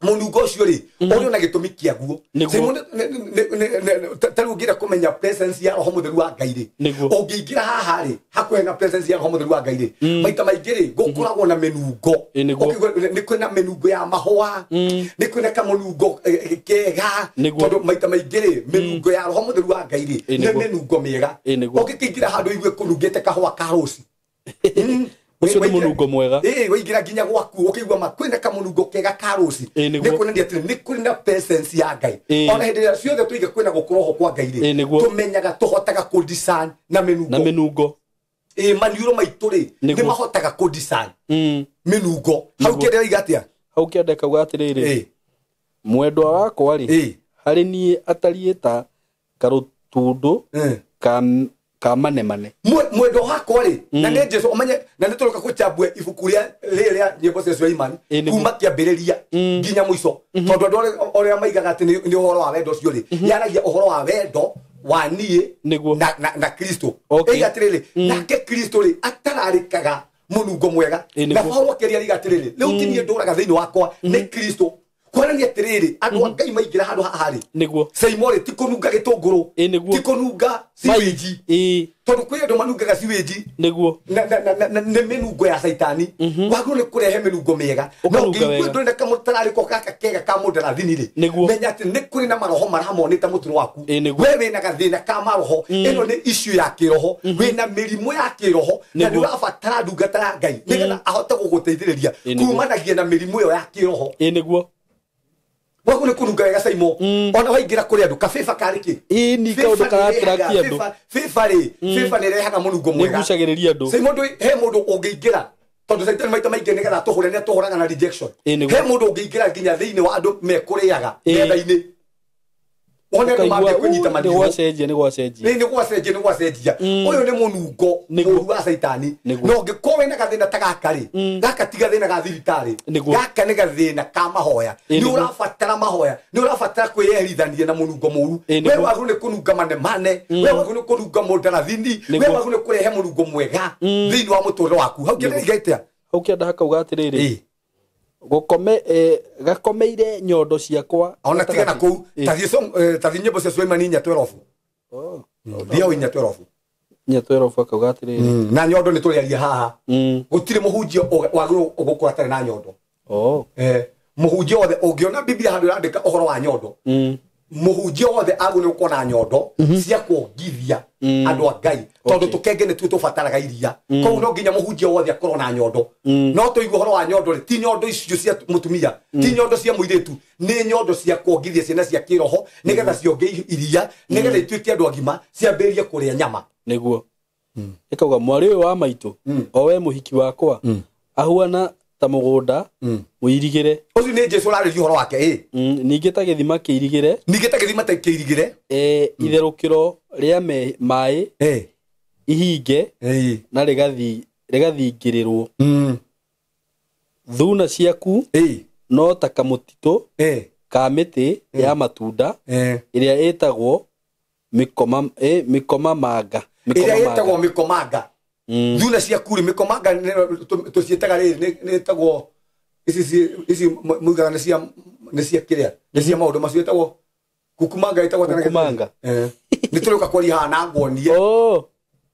mũnungo ũcio rĩ, ũrĩ na gĩtũmi kĩaguo. Ta rĩu ũngĩenda kũmenya presence ya Roho Mũtheru wa Ngai rĩ, ũngĩingĩra haha rĩ, hakuhĩ na presence ya Roho Mũtheru wa Ngai rĩ, maita maingĩ rĩ, gũkoragwo na mĩnungo. Nĩ kwĩna mĩnungo ya mahũa, nĩ kwĩna kamũnungo kega, tondũ maita maingĩ rĩ, mĩnungo ya Roho Mũtheru wa Ngai rĩ, nĩ mĩnungo mĩega. Ũngĩkĩingĩra handũ ũigue kũnungĩte kahũa ka rũci, Ũcio nĩ mũnungo mwega. Waingĩra nginya gwaku ũkĩigua ma kwĩna kamũnungo kega ka rũci, nĩ kuonania atĩrĩ nĩ kũrĩ na presence ya Ngai. Ona hĩndĩ ĩrĩa ciothe tũiga kwĩna gũkorwo kwa Ngai rĩ, tũmenyaga tũhotaga kũ-discern na mĩnungo. Na mĩnungo. Maniũrũ maitũ rĩ, nĩ mahotaga kũ-discern mĩnungo. Hau kĩanda oiga atĩa? Hau kĩanda kauga atĩrĩrĩ, mwendwa wakwa rĩ, harĩ niĩ atariĩ ta karũtũndũ ka manemane. Mwendwa wakwa rĩ, na nĩ Jesu, ũmenye, na nĩ tũroka kũchambua ibuku rĩa rĩrĩa nyĩmbo cia Suleimani kuma kĩambĩrĩria nginya mũico, tondũ andũ arĩa maigaga atĩ nĩ ũhoro wa wendo ũcio rĩ, yaragia ũhoro wa wendo wa niĩ na Kristo. Ĩiga atĩrĩrĩ, nake Kristo rĩ, atararĩkaga mũnungo mwega. Na Paulo akĩaria ariga atĩrĩrĩ, rĩu ti niĩ ndũraga thĩinĩ wakwa, nĩ Kristo. Kuonania atĩrĩrĩ, andũ a Ngai maingĩra handũ haha rĩ, Nĩguo. Simon rĩ, ti kũnunga gĩtũngũrũ, Nĩguo. ti kũnunga sewage, tondũ kwĩ andũ manungaga sewage. Nĩguo. Nĩ mĩnungo ya Caitani. Wagĩrĩirwo nĩ kũrehe mĩnungo mĩega. Na ũngĩigua ndũrĩ na kamũtararĩko gaka kega ka mũndarathini rĩ, menya atĩ nĩ kũrĩ na maroho maramonĩte mũtũrĩre waku. We wĩna gathĩna ka maroho, ĩno nĩ issue ya kĩroho, wĩna mĩrimũ ya kĩroho, na nĩ ũrabatara ndungata ya Ngai nĩgetha ahote gũgũteithĩrĩria kumanagia na mĩrimũ ĩyo ya kĩroho. Nĩguo. Wagu nĩ kũnunga wega Simon. Ona waingĩra kũrĩ andũ kabĩba karĩ kĩ? Nĩ kaũndũ karatarakia andũ. Bĩba rĩ, bĩba nĩ ĩrehaga mũnungo mwega. Nĩgucagĩrĩria andũ. Simon ndũĩ he mũndũ ũngĩingĩra tondũ Caitani maita maingĩ nĩgetha atũhũre nĩ atũhũraga na rejection. He mũndũ ũngĩingĩra nginya thĩinĩ wa andũ mekũrĩaga metha-inĩ. Wone andũ mambia kũnyita maniũrũ. Nĩ gwacenjia. Nĩ gwacenjia, nĩ gwacenjia. Ũyũ nĩ mũnungo mũru wa Caitani. Na ũngĩkorwo wĩna gathĩna ta gaka rĩ, gaka ti gathĩna ga thibitarĩ, gaka nĩ gathĩna ka mahoya. Nĩ ũrabatara mahoya, nĩ ũrabatara kwĩyeherithania na mũnungo mũru. We wagĩrĩirwo nĩ kũnunga manemane, we wagĩrĩirwo nĩ kũnunga mũndarathini, we wagĩrĩirwo nĩ kũrehe mũnungo mwega thĩinĩ wa mũtũrĩre waku. Hau kĩanda iga atĩa? Hau kĩanda hakauga atĩrĩrĩ, Gũkome gakomeire nyondo ciakwa. Ona tiga na kũu tathi nyĩmbo cia Suleimani 4:12. Oh. Ndio 4:12. 4:12 akauga atĩrĩrĩ. Na nyondo nĩ tũrĩaria haha. Gũtirĩ mũhunjia wagĩrĩirwo gũkũra atarĩ na nyondo. Oh. Mũhunjia wothe ũngĩona Biblia handũ ĩrandĩka ũhoro wa nyondo. Mũhunjia wothe agĩrĩirwo gũkorwo na nyondo cia kuongithia andũ a Ngai tondũ tũkenge nĩ tuo tũbataraga iria. Koguo no nginya mũhunjia wothe akorwo na nyondo. No tũigue ũhoro wa nyondo rĩ, ti nyondo icio cia mũtumia, ti nyondo cia mũirĩtu, nĩ nyondo cia kuongithia ciana cia kĩroho nĩgetha cionge iria, nĩgetha ituĩke andũ agima ciambĩrĩrie kũrĩa nyama. Nĩguo. Ĩkauga mwarĩ ũyũ wa maitũ o we mũhiki wakwa ahuana ta mũgũnda mũirigĩre. Ũcio nĩ Jesũ ũrarĩria ũhoro wake. Ningĩ ta gĩthima kĩirigĩre. Ningĩ ta gĩthima kĩirigĩre. Itherũkĩro rĩa maĩ ihinge na rĩgathingĩrĩrwo. Thuna ciaku no ta kamũtitũ ka mĩtĩ ya matunda ĩrĩa ĩtagwo mĩkomamanga. Ĩrĩa ĩtagwo mĩkomanga. Thuna ciaku rĩ, mĩkomanga tũciĩtaga rĩrĩ nĩ ĩtagwo ici muigaga nĩ cia kĩrĩa nĩ cia maũndũ macio ĩtagwo kukumanga, ĩtagwo kukumanga. Nĩ tũrĩũka kwaria haha na nguonie. Oh,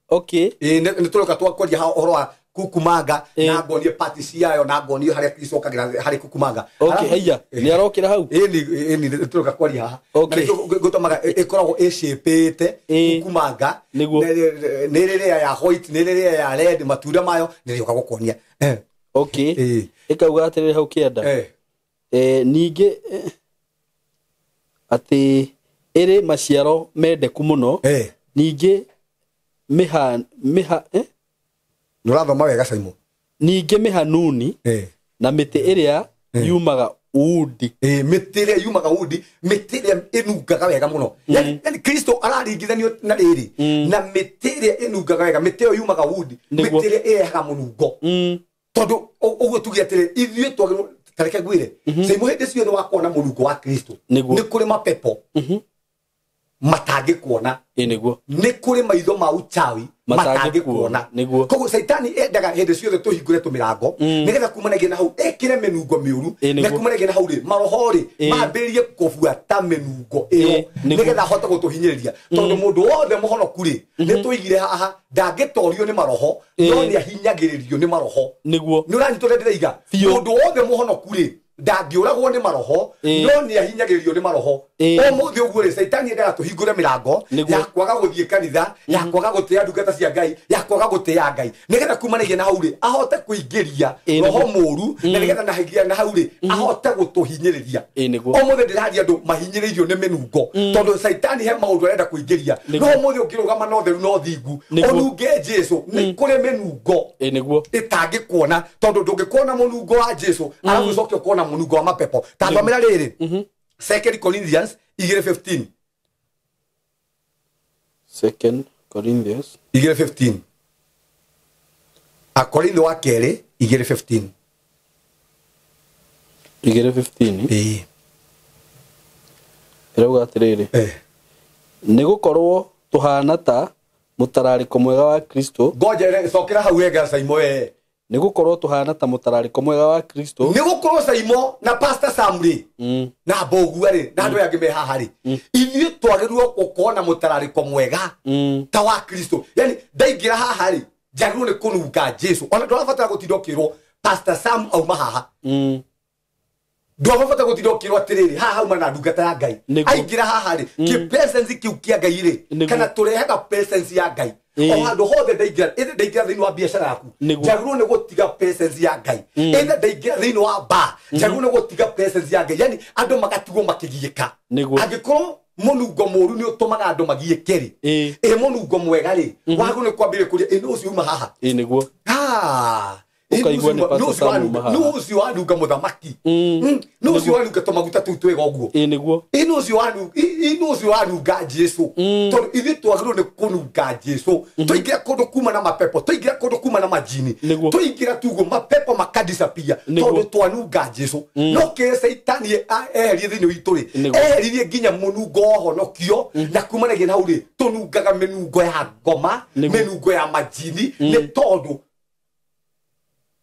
okay. Nĩ tũrĩũka twakwaria haha ũhoro wa kukumanga na nguonie pati ciayo na nguonie harĩa icokagĩra harĩ kukumanga. Okay, haiya nĩ arokĩra hau. Ĩni nĩ tũrĩũka kwaria haha. Gũtũmaga ĩkoragwo ĩcĩpĩte kukumanga nĩ rĩrĩa ya white, nĩ rĩrĩa ya red, matunda mayo nĩ rĩũka gũkuonia. Okay. Ĩkauga atĩrĩrĩ hau kĩanda. Ningĩ atĩ ĩrĩ maciaro mendeku mũno. Ningĩ mĩha nĩũrathoma wega Simon. Ningĩ mĩhanuni na mĩtĩ ĩrĩa yumaga undi. Mĩtĩ ĩrĩa yumaga undi, mĩtĩ ĩrĩa ĩnungaga wega mũno. Yani Kristo araringithanio na rĩrĩ na mĩtĩ ĩrĩa ĩnungaga wega, mĩtĩ ĩyo yumaga undi, mĩtĩ ĩrĩa ĩrehaga mũnungo. Tondũ ũguo tuge atĩrĩ, ithuĩ twagĩrĩirwo tareke ngwĩre Simon, hĩndĩ ciothe wakuona mũnungo wa Kristo nĩ kũrĩ mapepo matangĩkuona. Nĩguo. Nĩ kũrĩ maitho ma uchawi matangĩkuona. Nĩguo. Koguo Caitani endaga hĩndĩ ciothe tũhingũre tũmĩrango nĩgetha kumanagia na hau ekĩre mĩnungo mĩũru, na kumanagia na hau rĩ maroho rĩ mambĩrĩrie kũbuata mĩnungo ĩyo nĩgetha ahote gũtũhinyĩrĩria. Tondũ mũndũ wothe mũhonoku rĩ, nĩ tũigire haha ndangĩtorio nĩ maroho, no nĩ ahinyagĩrĩrio nĩ maroho. Nĩguo. Nĩ ũranyita ũrĩa ndĩraiga? Mũndũ wothe mũhonoku rĩ ndangĩũragwo nĩ maroho, no nĩ ahinyagĩrĩrio nĩ maroho. Ũmũthĩ ũguo rĩ, Caitani endaga tũhingũre mĩrango ya kwaga gũthiĩ kanitha, ya kwaga gũtĩĩa ndungata cia Ngai, ya kwaga gũtĩĩa Ngai, nĩgetha kumanagia na hau rĩ ahote kũingĩria roho mũũru, na nĩgetha na hau rĩ ahote gũtũhinyĩrĩria. Ũmũthĩ ndĩraria andũ mahinyĩrĩirio nĩ mĩnungo, tondũ Caitani he maũndũ arenda kũingĩria. No ũmũthĩ ũngĩrũgama na ũtheru na ũthingu ũnunge Jesũ, nĩ kũrĩ mĩnungo ĩtangĩkuona, tondũ ndũngĩkuona mũnungo wa Jesũ arabu ũcoke ũkona mũnungo wa mapepo. Ta thomera rĩrĩ 2 Corinthians 2:15. 2 Corinthians 2:15. Akorintho wa kerĩ 2:15. 2:15. Ĩrauga atĩrĩrĩ, nĩ gũkorwo tũhana ta mũtararĩko mwega wa Kristo. Ngoja cokera hau wega Simon. Nĩ gũkorwo tũhana ta mũtararĩko mwega wa Kristo. Nĩ gũkorwo Simon na Pastor Sam rĩ na Mbũgua rĩ na andũ aya angĩ me haha rĩ, ithuĩ twagĩrĩirwo gũkorwo na mũtararĩko mwega ta wa Kristo. Yani ndaingĩra haha rĩ njagĩrĩirwo nĩ kũnunga Jesu. Ona ndũrabatara gũtinda ũkĩrwo Pastor Sam auma haha. Ndũrabatara gũtinda ũkĩrwo atĩrĩrĩ haha auma na ndungata ya Ngai. Aingĩra haha rĩ, kĩ presence kĩu kĩa Ngai rĩ, kana tũrehaga presence ya Ngai. O handũ hothe ndaingĩra, ĩndĩ ndaingĩra thĩinĩ wa biacara yaku, njagĩrĩirwo nĩ gũtiga presence ya Ngai. Ĩndĩ ndaingĩra thĩinĩ wa bar, njagĩrĩirwo nĩ gũtiga presence ya Ngai. Yani andũ magatigwo makĩgiĩka. Angĩkorwo mũnungo mũũru nĩ ũtũmaga andũ magiĩke rĩ, ĩ mũnungo mwega rĩ, wagĩrĩirwo nĩ kwambĩrĩria kũria ĩ nũ ũcio uma haha. Nĩguo. Ũkaigua nĩ Pastor Sam uma haha. Nũ ũcio wanunga mũthamaki. Nũ ũcio wanunga tũmaguta tũu twega ũguo. Nĩguo. Nũ ũcio wanunga Jesũ. Tondũ ithuĩ twagĩrĩirwo nĩ kũnunga Jesũ. Tũingĩra kũndũ kuma na mapepo, tũingĩra kũndũ kuma na majini, tũingĩra tuguo mapepo makadisappear tondũ twanunga Jesũ. No kĩrĩa Caitani eherie thĩinĩ witũ rĩ, eheririe nginya mũnungo wa ũhonokio, na kumanagia na hau rĩ tũnungaga mĩnungo ya ngoma, mĩnungo ya majini, nĩ tondũ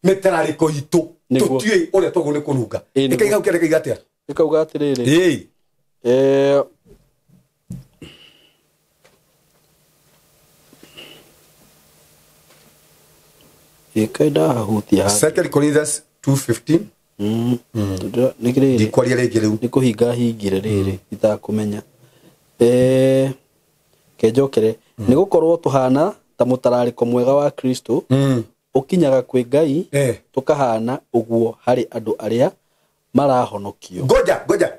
mĩtararĩko itũ Nĩguo. Tũtiũĩ ũrĩa twagĩrĩirwo nĩ kũnunga. Ĩĩ, nĩguo. Ĩkaiga hau kĩanda kaiga atĩa? Ĩkauga atĩrĩrĩ, Ĩĩ. Ĩkaĩ ndahutia haha. Second Corinthians 2:15. Nĩ rĩrĩ, Ndikwaria rĩngĩ rĩu. Nĩ kũhinga hingire rĩrĩ itakũmenya. Kenjokere nĩ gũkorwo tũhana ta mũtararĩko mwega wa Kristo ũkinyaga kwĩ Ngai, tũkahana ũguo harĩ andũ arĩa marahonokio. Ngoja ngoja.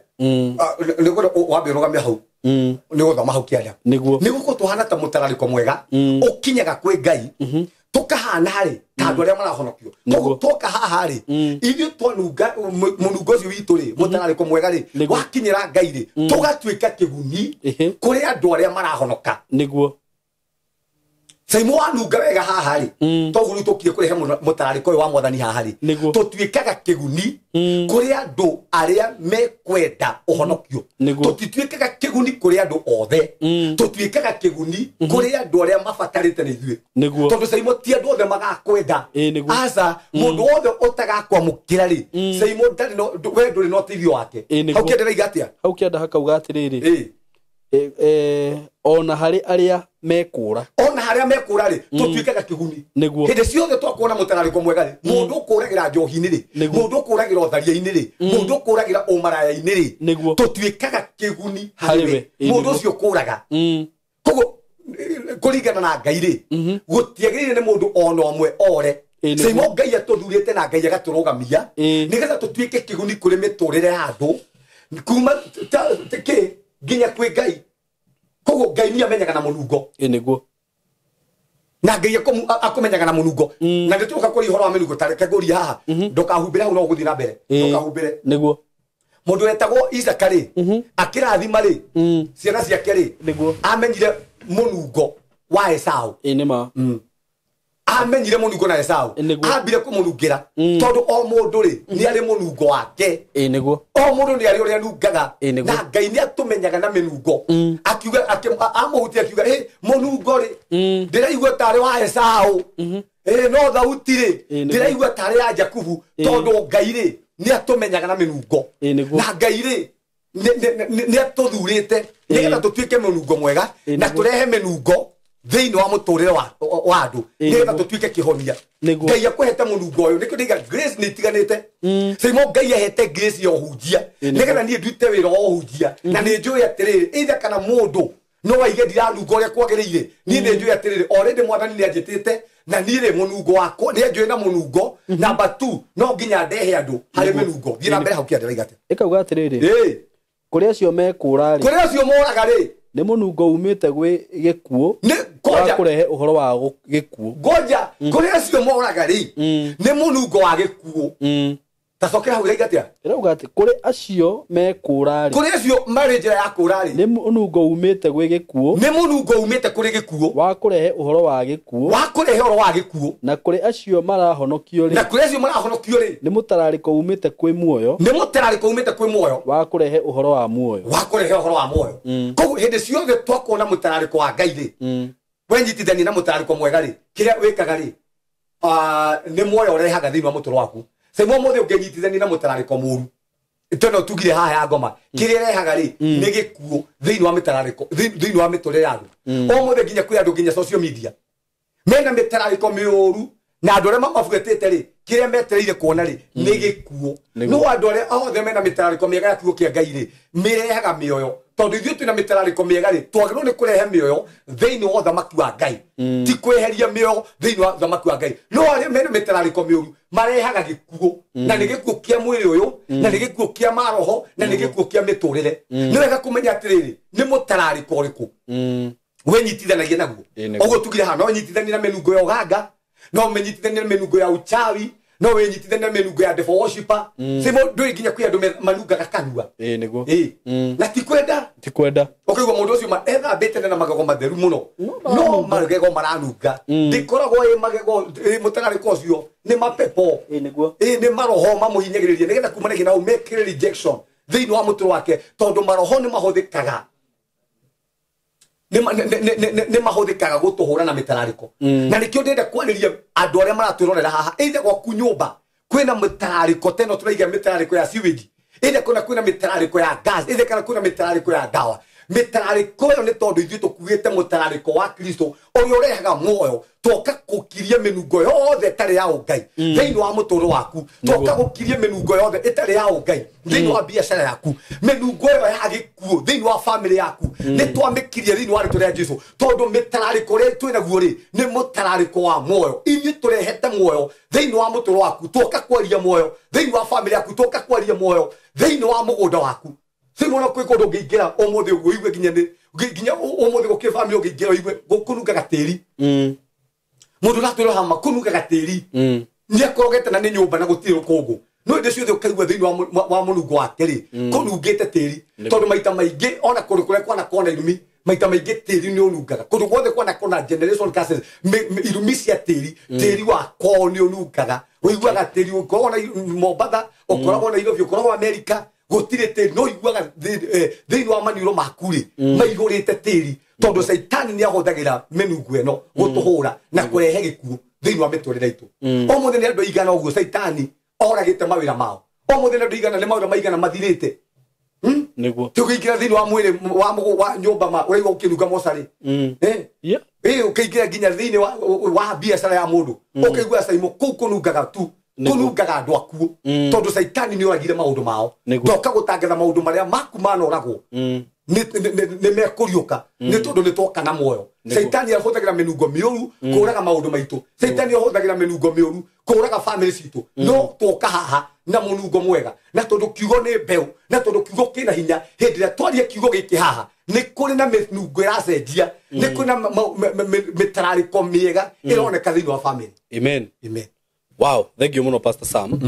Ah, nĩngwenda wambe ũrũgamie hau. Nĩ gũthoma hau kĩanda. Nĩguo. Nĩ gũkorwo tũhana ta mũtararĩko mwega ũkinyaga kwĩ Ngai, tũkahana rĩ ta andũ arĩa marahonokio. Nĩguo. Koguo twoka haha rĩ, ithuĩ twanunga mũnungo ũcio witũ rĩ, mũtararĩko mwega rĩ, wakinyĩra Ngai rĩ, tũgatuĩka kĩguni kũrĩ andũ arĩa marahonoka. Nĩguo. Caimo wanunga wega haha rĩ, toguo rĩu tũkire kũrehe mũtararĩko ũyũ wa mwathani haha rĩ, Nĩguo. tũtuĩkaga kĩguni kũrĩ andũ arĩa mekwenda ũhonokio. Nĩguo. Tũtituĩkaga kĩguni kũrĩ andũ othe, tũtuĩkaga kĩguni kũrĩ andũ arĩa mabatarĩte nĩ ithuĩ. Nĩguo. Tondũ caimo ti andũ othe magakwenda. Ĩĩ, nĩguo. Aca, mũndũ wothe ũtagakwamũkĩra rĩ, caimo ndarĩ we ndũrĩ na ũteithio wake. Ĩĩ, nĩguo. Hau kĩenderaiga atĩa? Hau kĩanda hakauga atĩrĩrĩ, Ĩĩ. Ona harĩ arĩa mekũra. Ona harĩa mekũra rĩ, tũtuĩkaga kĩguni. Nĩguo. Hĩndĩ ciothe twakuona mũtararĩko mwega rĩ, mũndũ ũkũragĩra njohi-inĩ rĩ, Nĩguo. mũndũ ũkũragĩra ũtharia-inĩ rĩ, mũndũ ũkũragĩra ũmaraya-inĩ rĩ, Nĩguo. tũtuĩkaga kĩguni Harĩ harĩ we. we. Ĩĩ, Mũndũ nĩguo. ũcio ũkũraga. Koguo kũringana na Ngai rĩ, gũtiagĩrĩire nĩ mũndũ ona ũmwe ore. Ĩĩ, nĩguo. Caimo Ngai atũthurĩte na Ngai agatũrũgamia Ĩĩ. nĩgetha tũtuĩke kĩguni kũrĩ mĩtũrĩre ya andũ kuma kĩ nginya kwĩ Ngai. Koguo Ngai nĩ amenyaga na mũnungo. Ĩĩ, nĩguo. Na Ngai akũmenyaga na mũnungo. Na nĩ tũroka kũria ũhoro wa mĩnungo, ta reke ngũrie haha, ndũkahumbĩre hau, no ũgũthiĩ na mbere. Ĩĩ. Ndũkahumbĩre. Nĩguo. Mũndũ wetagwo Isaka rĩ, akĩrathima rĩ ciana ciake rĩ, Nĩguo. amenyire mũnungo wa Esau. Ĩĩ, nĩ ma. Amenyire mũnungo na Esau. Nĩguo. Ambire kũmũnungĩra, tondũ o mũndũ rĩ nĩ arĩ mũnungo wake. Ĩĩ, nĩguo. O mũndũ nĩ arĩ ũrĩa anungaga. Ĩĩ, nĩguo. Na Ngai nĩ atũmenyaga na mĩnungo. Akiuga amũhutia akiuga, ĩ mũnungo rĩ, ndĩraigua tarĩ wa Esau, ĩ no thauti rĩ, Ĩĩ, nĩguo. ndĩraigua tarĩ ya Jakubu. Tondũ Ngai rĩ nĩ atũmenyaga na mĩnungo. Ĩĩ, nĩguo. Na Ngai rĩ nĩ atũthurĩte nĩgetha tũtuĩke mũnungo mwega Ĩĩ, na nĩguo. tũrehe mĩnungo thĩinĩ wa mũtũrĩre wa andũ Ĩĩ, nĩgetha nĩguo. tũtuĩke kĩhonia. Nĩguo. Ngai akũhete mũnungo ũyũ, nĩkĩo ndĩiga grace nĩ itiganĩte. Caimo Ngai ahete grace ya ũhunjia Ĩĩ, nĩguo. nĩgetha niĩ ndute wĩra wa ũhunjia, na nĩ njũĩ atĩrĩrĩ, either kana mũndũ no aige ndiranunga ũrĩa kwagĩrĩire, niĩ nĩ njũĩ atĩrĩrĩ, already mwathani nĩ anjĩtĩte na niĩ rĩ mũnungo wakwa nĩ anjũĩ na mũnungo. Number 2, no nginya ndehe andũ harĩ Nĩguo. mĩnungo. Thiĩ na mbere hau kĩanda raiga atĩa? Ĩkauga atĩrĩrĩ, Ĩĩ. kũrĩ acio mekũra rĩ, Kũrĩ acio moraga rĩ, nĩ mũnungo umĩte gwĩ gĩkuũ nĩ wa ngoja kũrehe ũhoro wa gĩkuũ. Ngoja, kũrĩ acio moraga rĩ, nĩ mũnungo wa gĩkuũ. Ta cokera hau raiga atĩa? Ĩrauga atĩ kũrĩ acio mekũra rĩ, Kũrĩ acio marĩ njĩra ya kũra rĩ, nĩ mũnungo umĩte gwĩ gĩkuũ nĩ mũnungo umĩte kũrĩ gĩkuũ wa kũrehe ũhoro wa gĩkuũ, wa kũrehe ũhoro wa gĩkuũ, na kũrĩ acio marahonokio na rĩ, kũrĩ acio marahonokio rĩ, nĩ mũtararĩko umĩte kwĩ muoyo nĩ mũtararĩko umĩte kwĩ muoyo wa kũrehe ũhoro wa muoyo. Wa kũrehe ũhoro wa muoyo. Koguo hĩndĩ ciothe twakuona mũtararĩko wa Ngai rĩ, wenyitithania na mũtararĩko mwega rĩ, kĩrĩa wĩkaga rĩ, nĩ muoyo ũrehaga thĩinĩ wa mũtũrĩre waku. Caimo ũmũthĩ ũngĩnyitithania na mũtararĩko mũru teno tugire haha ya ngoma, kĩrĩa ĩrehaga rĩ nĩ gĩkuũ thĩinĩ wa mĩtararĩko, thĩinĩ wa mĩtũrĩre ya andũ. Ũmũthĩ nginya kwĩ andũ nginya social media mena mĩtararĩko mĩũru, na andũ arĩa mamabuatĩte rĩ, kĩrĩa metereire kuona rĩ nĩ gĩkuũ. Nĩguo. No andũ arĩa othe mena mĩtararĩko mĩega ya kiugo kĩa Ngai rĩ, mĩrehaga mĩoyo. Tondũ ithuĩ twĩna mĩtararĩko mĩega rĩ, twagĩrĩirwo nĩ kũrehe mĩoyo thĩinĩ wa ũthamaki wa Ngai, ti kweheria mĩoyo thĩinĩ wa ũthamaki wa Ngai. No arĩa mena mĩtararĩko mĩũru marehaga gĩkuũ, na nĩ gĩkuũ kĩa mwĩrĩ ũyũ, na nĩ gĩkuũ kĩa maroho, na nĩ gĩkuũ kĩa mĩtũrĩre. Nĩ wega kũmenya atĩrĩrĩ, nĩ mũtararĩko ũrĩkũ wenyitithanagia naguo. Ĩĩ, nĩguo. Ũguo tugire haha, no wenyitithanie na mĩnungo ya ũganga, no wenyitithanie na mĩnungo ya uchawi, no wenyitithanie na mĩnungo ya devil worshiper. Simo ndũĩ nginya kwĩ andũ manungaga kanua. Ĩĩ, nĩguo. Ĩĩ. Na ti kwenda. Ti kwenda. Ũkaigua mũndũ ũcio ethambĩte na magego matheru mũno, No no maranunga. magego maranunga. Ndĩkoragwo ĩ magego ĩ mũtararĩko ũcio nĩ mapepo. Ĩĩ, nĩguo. Ĩ nĩ maroho mamũhinyagĩrĩria nĩgetha kumanagia na mekĩre rejection thĩinĩ wa mũtũrĩre wake, tondũ maroho nĩ mahũthĩkaga nĩ mahũthĩkaga gũtũhũra na mĩtararĩko. Na nĩkĩo ndĩrenda kwarĩria andũ arĩa maratwĩrorera haha, either gwaku nyũmba kwina mutarariko teno turaiga mitarariko ya sewage ĩrĩa kuna kwina mitarariko ya gas ĩrĩa kana kwina mitarariko ya dawa mitarariko ĩyo nĩ tondũ ithuĩ tũkuĩte mũtararĩko wa Kristo ũrĩa ũrehaga muoyo twoka gũkiria mĩnungo yothe ĩtarĩ ya ũngai thĩinĩ wa mũtũũro waku twoka gũkiria mĩnungo yothe ĩtarĩ ya ũngai thĩinĩ wa biacara yaku mĩnungo ĩyo ya gĩkuũ thĩinĩ wa famĩlĩ yaku nĩ twamĩkirie thĩinĩ wa rĩtwa rĩa Jesũ tondũ mĩtararĩko ũrĩa twĩnaguo rĩ nĩ mũtararĩko wa muoyo ithuĩ tũrehete muoyo thĩinĩ wa mũtũũro waku twoka kwaria muoyo thĩinĩ wa famĩlĩ yaku twoka kwaria muoyo thĩinĩ wa mũgũnda waku Simona kwĩ kũndũ ũngĩingĩra ũmũthĩ ũguo ũigue nginya nĩ nginya ũmũthĩ gũkĩ famĩlĩ ũngĩingĩra ũigue kũnungaga tĩri mũndũ ũratwĩrwo hama kũnungaga tĩri nĩ akorogete na nĩ nyũmba na gũtirĩ rũkũngũ no hĩndĩ ciothe ũkaigua thĩinĩ wa mũnungo wake rĩ kũnungĩte tĩri tondũ maita maingĩ ona kũndũ kũrĩa kwanakorwo na irumi maita maingĩ tĩri nĩ ũnungaga kũndũ guothe kwanakorwo na generation curses irumi cia tĩri tĩri wa kwao nĩ ũnungaga ũiguaga tĩri ũkoragwo na Mombatha ũkoragwo Nairobi ũkoragwo America gũtirĩ tĩri no iguaga thĩinĩ wa maniũrũ maku rĩ maihũrĩte tĩri tondũ caitani nĩ ahũthagĩra mĩnungo ĩno gũtũhũra na kũrehe gĩkuũ thĩinĩ wa mĩtũrĩre itũ ũmũthĩ nĩ andũ aigana ũguo caitani oragĩte mawĩra mao ũmũthĩ nĩ andũ aigana nĩ mawĩra maigana mathirĩte nĩguo tũkĩingĩra thĩinĩ wa mwĩrĩ wa nyũmba ma ũraigua ũkĩnunga mocarĩ ũkĩingĩra nginya thĩinĩ wa biacara ya mũndũ ũkaigua caimo kũu kũnungaga tu kũnungaga andũ akuũ tondũ caitani nĩ oragire maũndũ mao ndoka gũtangatha maũndũ marĩa maku manoragwo nĩ mekũriũka nĩ tondũ nĩ twoka na muoyo caitani ahũthagĩra mĩnungo mĩũru kũraga maũndũ maitũ caitani ahũthagĩra mĩnungo mĩũru kũraga famĩlĩ citũ no twoka haha na mũnungo mwega na tondũ kiugo nĩ mbeũ na tondũ kiugo kĩna hinya hĩndĩ ĩrĩa twaria kiugo gĩkĩ haha nĩ kũrĩ na mĩnungo ĩracenjia nĩ kũrĩ na mĩtararĩko mĩega ĩroneka thĩinĩ wa famĩlĩ. Amen. Amen. Wow, thank you muno Pastor Sam.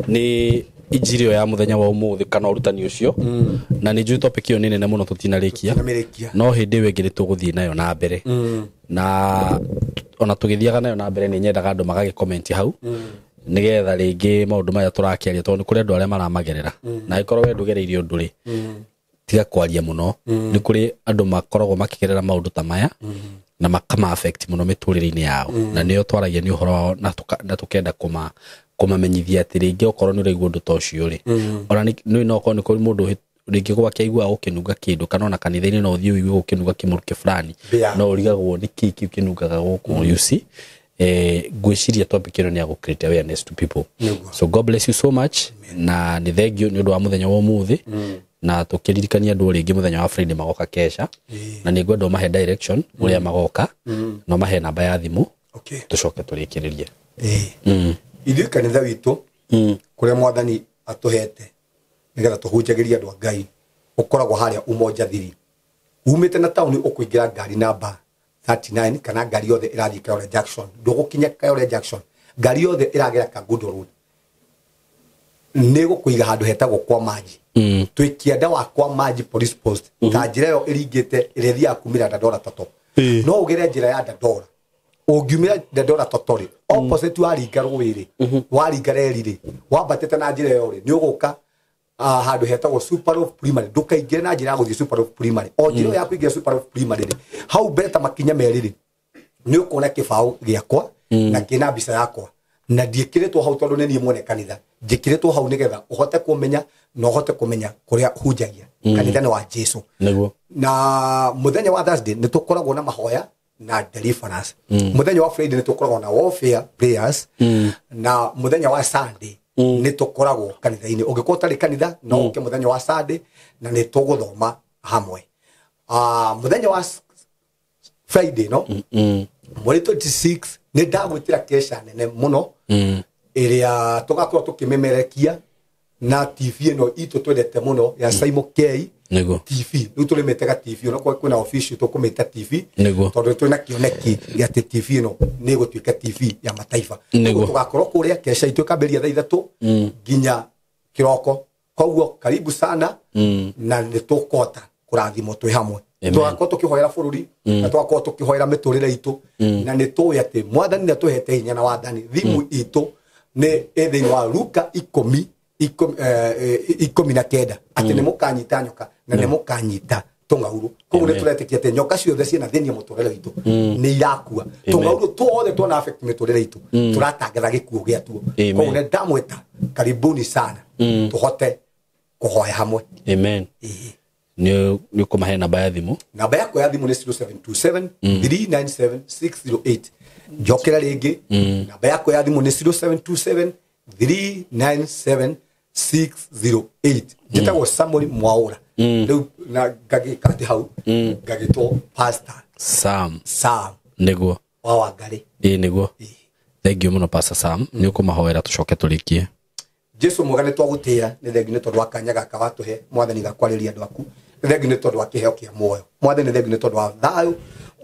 Ni injiri ya muthenya wa umuthi kana urutani ucio na ni njui topic iyo ni nene muno tutinarikia no hindi ĩyo ĩngĩ nĩtũgũthiĩ nayo na mbere na ona tũgĩthiaga nayo na mbere nĩ nyendaga andũ magagĩ comment hau nigetha rĩngĩ maũndũ maya tũrakĩaria tondũ nĩ kũrĩ andũ arĩa maramagerera na angĩkorwo we ndũgereirie ũndũ rĩ tiga kwaria mũno nĩ kũrĩ andũ makoragwo makĩgerera maũndũ ta maya na makama affect muno miturire-inĩ yao na nĩo twaragia nĩ ũhoro wao na tukenda kũmamenyithia atĩ rĩngĩ okorwo nĩ ũraigua ũndũ ta ũcio rĩ ona nĩ no okorwo nĩ kũrĩ mũndũ rĩngĩ gwake aiguaga gũkĩnunga kĩndũ kana ona kanitha-inĩ no ũthiĩ ũigue gũkĩnunga kĩmũrukĩ fulani no ũrigagwo nĩ kĩĩ kĩu kĩnungaga gũkũ you see ngwĩciria topic ĩno nĩ ya gũ create awareness to people. So God bless you so much. Na nĩ thank you nĩ ũndũ wa mũthenya wa ũmũthĩ na tũkĩririkania andũ rĩngĩ mũthenya wa Friday magoka kesha na nĩ ngwenda ũmahe direction ũrĩa magoka na ũmahe namba ya thimũ tũcoke tũrĩkĩrĩrie. Ithuĩ kanitha witũ kũrĩa mwathani atũhete nĩgetha tũhunjagĩrie andũ a Ngai ũkoragwo harĩa Umoja Thiri umĩte na taũni ũkũingĩra ngari namba 39 kana ngari yothe ĩrathiĩ Kayole Junction ndũgũkinya Kayole Junction ngari yothe ĩragera Kangundo Road nĩ gũkũiga handũ hetagwo kwa maji twĩ kĩanda wa kwa maji police post ta njĩra ĩyo ĩringĩte ĩrĩa ĩthiaga kumĩra Dandora Toto no ũgere njĩra ya Dandora ũngiumĩra Dandora Toto rĩ opposite waringa rũĩ rĩ waringa reri rĩ wambatĩte na njĩra ĩyo rĩ nĩ ũgũka handũ hetagwo Super Loaf Primary ndũkaingĩre na njĩra ya gũthiĩ Super Loaf Primary o njĩra ĩyo ya kũingĩra Super Loaf Primary rĩ hau mbere ta makinya merĩ rĩ nĩ ũkuona kĩbaũ gĩakwa na kĩna mbica yakwa na ndiĩkĩrĩtwo hau tondũ nĩ niĩ mwene kanitha njĩkĩrĩtwo hau nĩgetha ũhote kũmenya na ũhote kũmenya kũrĩa hunjagia kanitha nĩ wa Jesu na mũthenya wa Thursday nĩ tũkoragwo na mahoya na deliverance mũthenya wa Friday nĩ tũkoragwo na warfare prayers na mũthenya wa Sunday nĩ tũkoragwo kanitha-inĩ ũngĩkorwo ũtarĩ kanitha no ũke mũthenya wa Sunday na nĩ tũgũthoma hamwe mũthenya wa Friday no mweri 26 nĩ ndagwĩtĩra kesha nene mũno ĩrĩa tũgakorwo tũkĩmemerekia na TV ĩno itũ twendete mũno ya Saimo K TV rĩu tũrĩmĩtaga TV onakorwo kwĩna official tũkũmĩta TV tondũ twĩna kĩoneki gĩa atĩ TV ĩno nĩ ĩgũtuĩka TV ya mataifa tũgakorwo kũrĩa kesha itũ ĩkambĩrĩria thaa ithatũ nginya kĩroko koguo karibu sana na nĩ tũkũhota kũrathimwo twĩ hamwe tũgakorwo tũkĩhoera bũrũri na tũgakorwo tũkĩhoera mĩtũrĩre itũ na nĩ tũĩ atĩ mwathani nĩ atũhete hinya na wathani thimu itũ nĩ ĩ thĩinĩ wa Luka 19 atĩ nĩ mũkanyita nyoka na nĩ mũkanyita Tũng'aurũ. Koguo nĩ tũretĩkia atĩ nyoka ciothe ciĩna thĩinĩ mũtũrĩre witũ nĩ irakua. Tũng'aurũ tuothe tuona affect mĩtũrĩre itũ tũratangatha gĩkuũ gĩatuo. Koguo nĩ ndamwĩta karibuni sana tũhote kũhoya hamwe. Amen. Nĩ ũkũmahe namba ya thimũ. Namba yakwa ya thimũ nĩ 0727 397 608. Njokera rĩngĩ, namba yakwa ya thimũ nĩ 0727 397 608. Njĩtagwo Samuel Mwaura. Rĩu na ngagĩka atĩ hau ngagĩtwo Pastor Sam. Sam nĩguo wa Wangari. Ĩĩ nĩguo. Thank you mũno Pastor Sam. Nĩ ũkũmahoera tũcoke tũrĩkie. Jesu mwega nĩ twagũtĩĩa, nĩ thengi nĩ tondũ wa kanya gaka watũhe mwathani gakwarĩria andũ aku, nĩ thengi nĩ tondũ wa kĩheo kĩa muoyo mwathani, nĩ thengi nĩ tondũ wa thayũ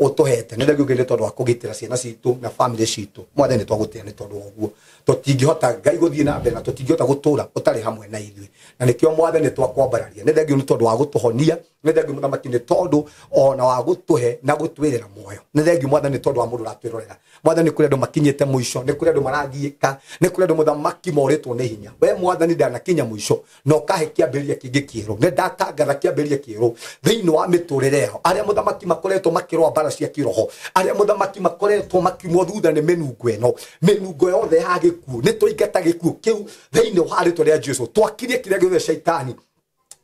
ũtũhete, nĩ thengi nĩ tondũ wa kũgitĩra ciana citũ na family citũ mwathani, nĩ twagũtĩĩa nĩ tondũ wa ũguo. Tũtingĩhota Ngai gũthiĩ na mbere na tũtingĩhota gũtũra ũtarĩ hamwe na ithuĩ, na nĩkĩo mwathani twakwambararia. Nĩ thengi nĩ tondũ wa gũtũhonia, nĩ thengi mũthamaki nĩ tondũ ona wa gũtũhe na gũtwĩrĩra muoyo, nĩ thengi mwathani nĩ tondũ wa mũndũ ũratwĩrorera mwathani. Kũrĩ andũ makinyĩte mũico, nĩ kũrĩ andũ maragiĩka, nĩ kũrĩ andũ mũthamaki morĩtwo nĩ hinya. We mwathani ndanakinya mũico na ũkahe kĩambĩrĩria kĩngĩ kĩerũ. Nĩ ndatangatha kĩambĩrĩria kĩerũ thĩinĩ wa mĩtũrĩre yao, arĩa mũthamaki makoretwo makĩrũa mbara cia kĩroho, arĩa mũthamaki makoretwo makiumwo thutha nĩ mĩnungo ĩno, mĩnungo yothe ya gĩkuũ. Nĩ tũingata gĩkuũ kĩu thĩinĩ wa rĩtwa rĩa Jesu. Twakirie kĩrĩa gĩothe shaitani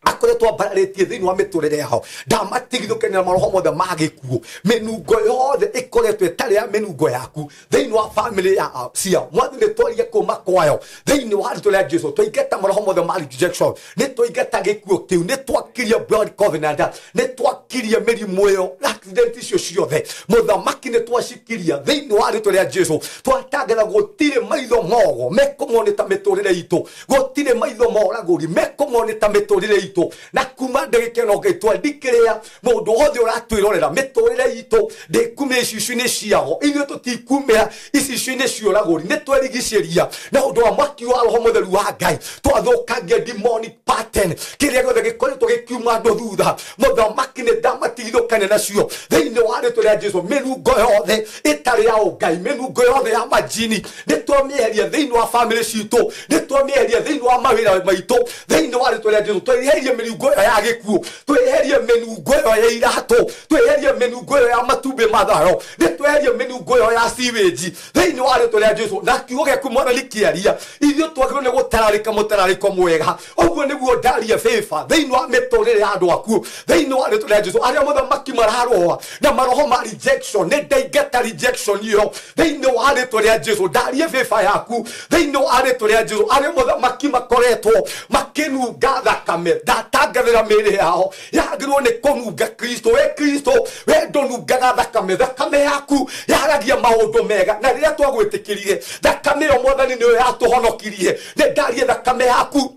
akoretwo ambararĩtie thĩinĩ wa mĩtũrĩre yao, ndamatigithũkania na maroho mothe ma gĩkuũ. Mĩnungo yothe ĩkoretwo ĩtarĩ ya mĩnungo yaku thĩinĩ wa family ya ciao mwathani, nĩ twaria kũma kwayo thĩinĩ wa rĩtwa rĩa Jesu. Twaingata maroho mothe ma rejection, nĩ twaingata gĩkuũ kĩu, nĩ twakiria blood covenant, nĩ twakiria mĩrimũ ĩyo, accident icio ciothe mũthamaki nĩ twacikiria thĩinĩ wa rĩtwa rĩa Jesu. Twatangatha gũtirĩ maitho mogo mekũmonĩta mĩtũrĩre itũ, gũtirĩ maitho moragũri mekũmonĩta mĩtũrĩre itũ, na kuma ndagĩka ĩno Ngai twandikĩrĩa mũndũ wothe ũratwĩrorera mĩtũrĩre itũ ndĩkumĩra icicio-inĩ ciao. Ithuĩ tũtikumĩra icicio-inĩ cia ũragũri, nĩ twerigicĩria na ũndũ wa mwaki wa roho mũtheru wa Ngai. Twathũkangia demonic pattern, kĩrĩa gĩothe gĩkoretwo gĩkiuma andũ thutha mũthamaki nĩ ndamatigithũkania nacio thĩinĩ wa rĩtwa rĩa Jesu. Mĩnungo yothe ĩtarĩ ya ũngai, mĩnungo yothe ya majini nĩ twamĩeheria thĩinĩ wa family citũ, nĩ twamĩeheria thĩinĩ wa mawĩra maitũ thĩinĩ wa rĩtwa rĩa Jesu. Tweherie mĩnungo ĩyo ya gĩkuũ, tweherie mĩnungo ĩyo ya iratũ, tweherie mĩnungo ĩyo ya matumbĩ mathayo, nĩ tweherie mĩnungo ĩyo ya sewage thĩinĩ wa rĩtwa rĩa Jesu. Na kiugo gĩaku mwathani kĩaria, ithuĩ twagĩrĩirwo nĩ gũtararĩka mũtararĩko mwega. Ũguo nĩguo ndaria favor thĩinĩ wa mĩtũrĩre ya andũ aku thĩinĩ wa rĩtwa rĩa Jesu. Arĩa mũthamaki mararũa na maroho ma rejection, nĩ ndaingata rejection ĩyo thĩinĩ wa rĩtwa rĩa Jesu. Ndaria favor yaku thĩinĩ wa rĩtwa rĩa Jesu. Arĩa mũthamaki makoretwo makĩnunga thakame, ndatangathĩra mĩĩrĩ yao yagĩrĩirwo nĩ kũnunga Kristo. We Kristo, we ndũnungaga thakame, thakame yaku yaragia maũndũ mega, na rĩrĩa twagwĩtĩkĩrire thakame ĩyo mwathani nĩyo yatũhonokirie. Nĩ ndarie thakame yaku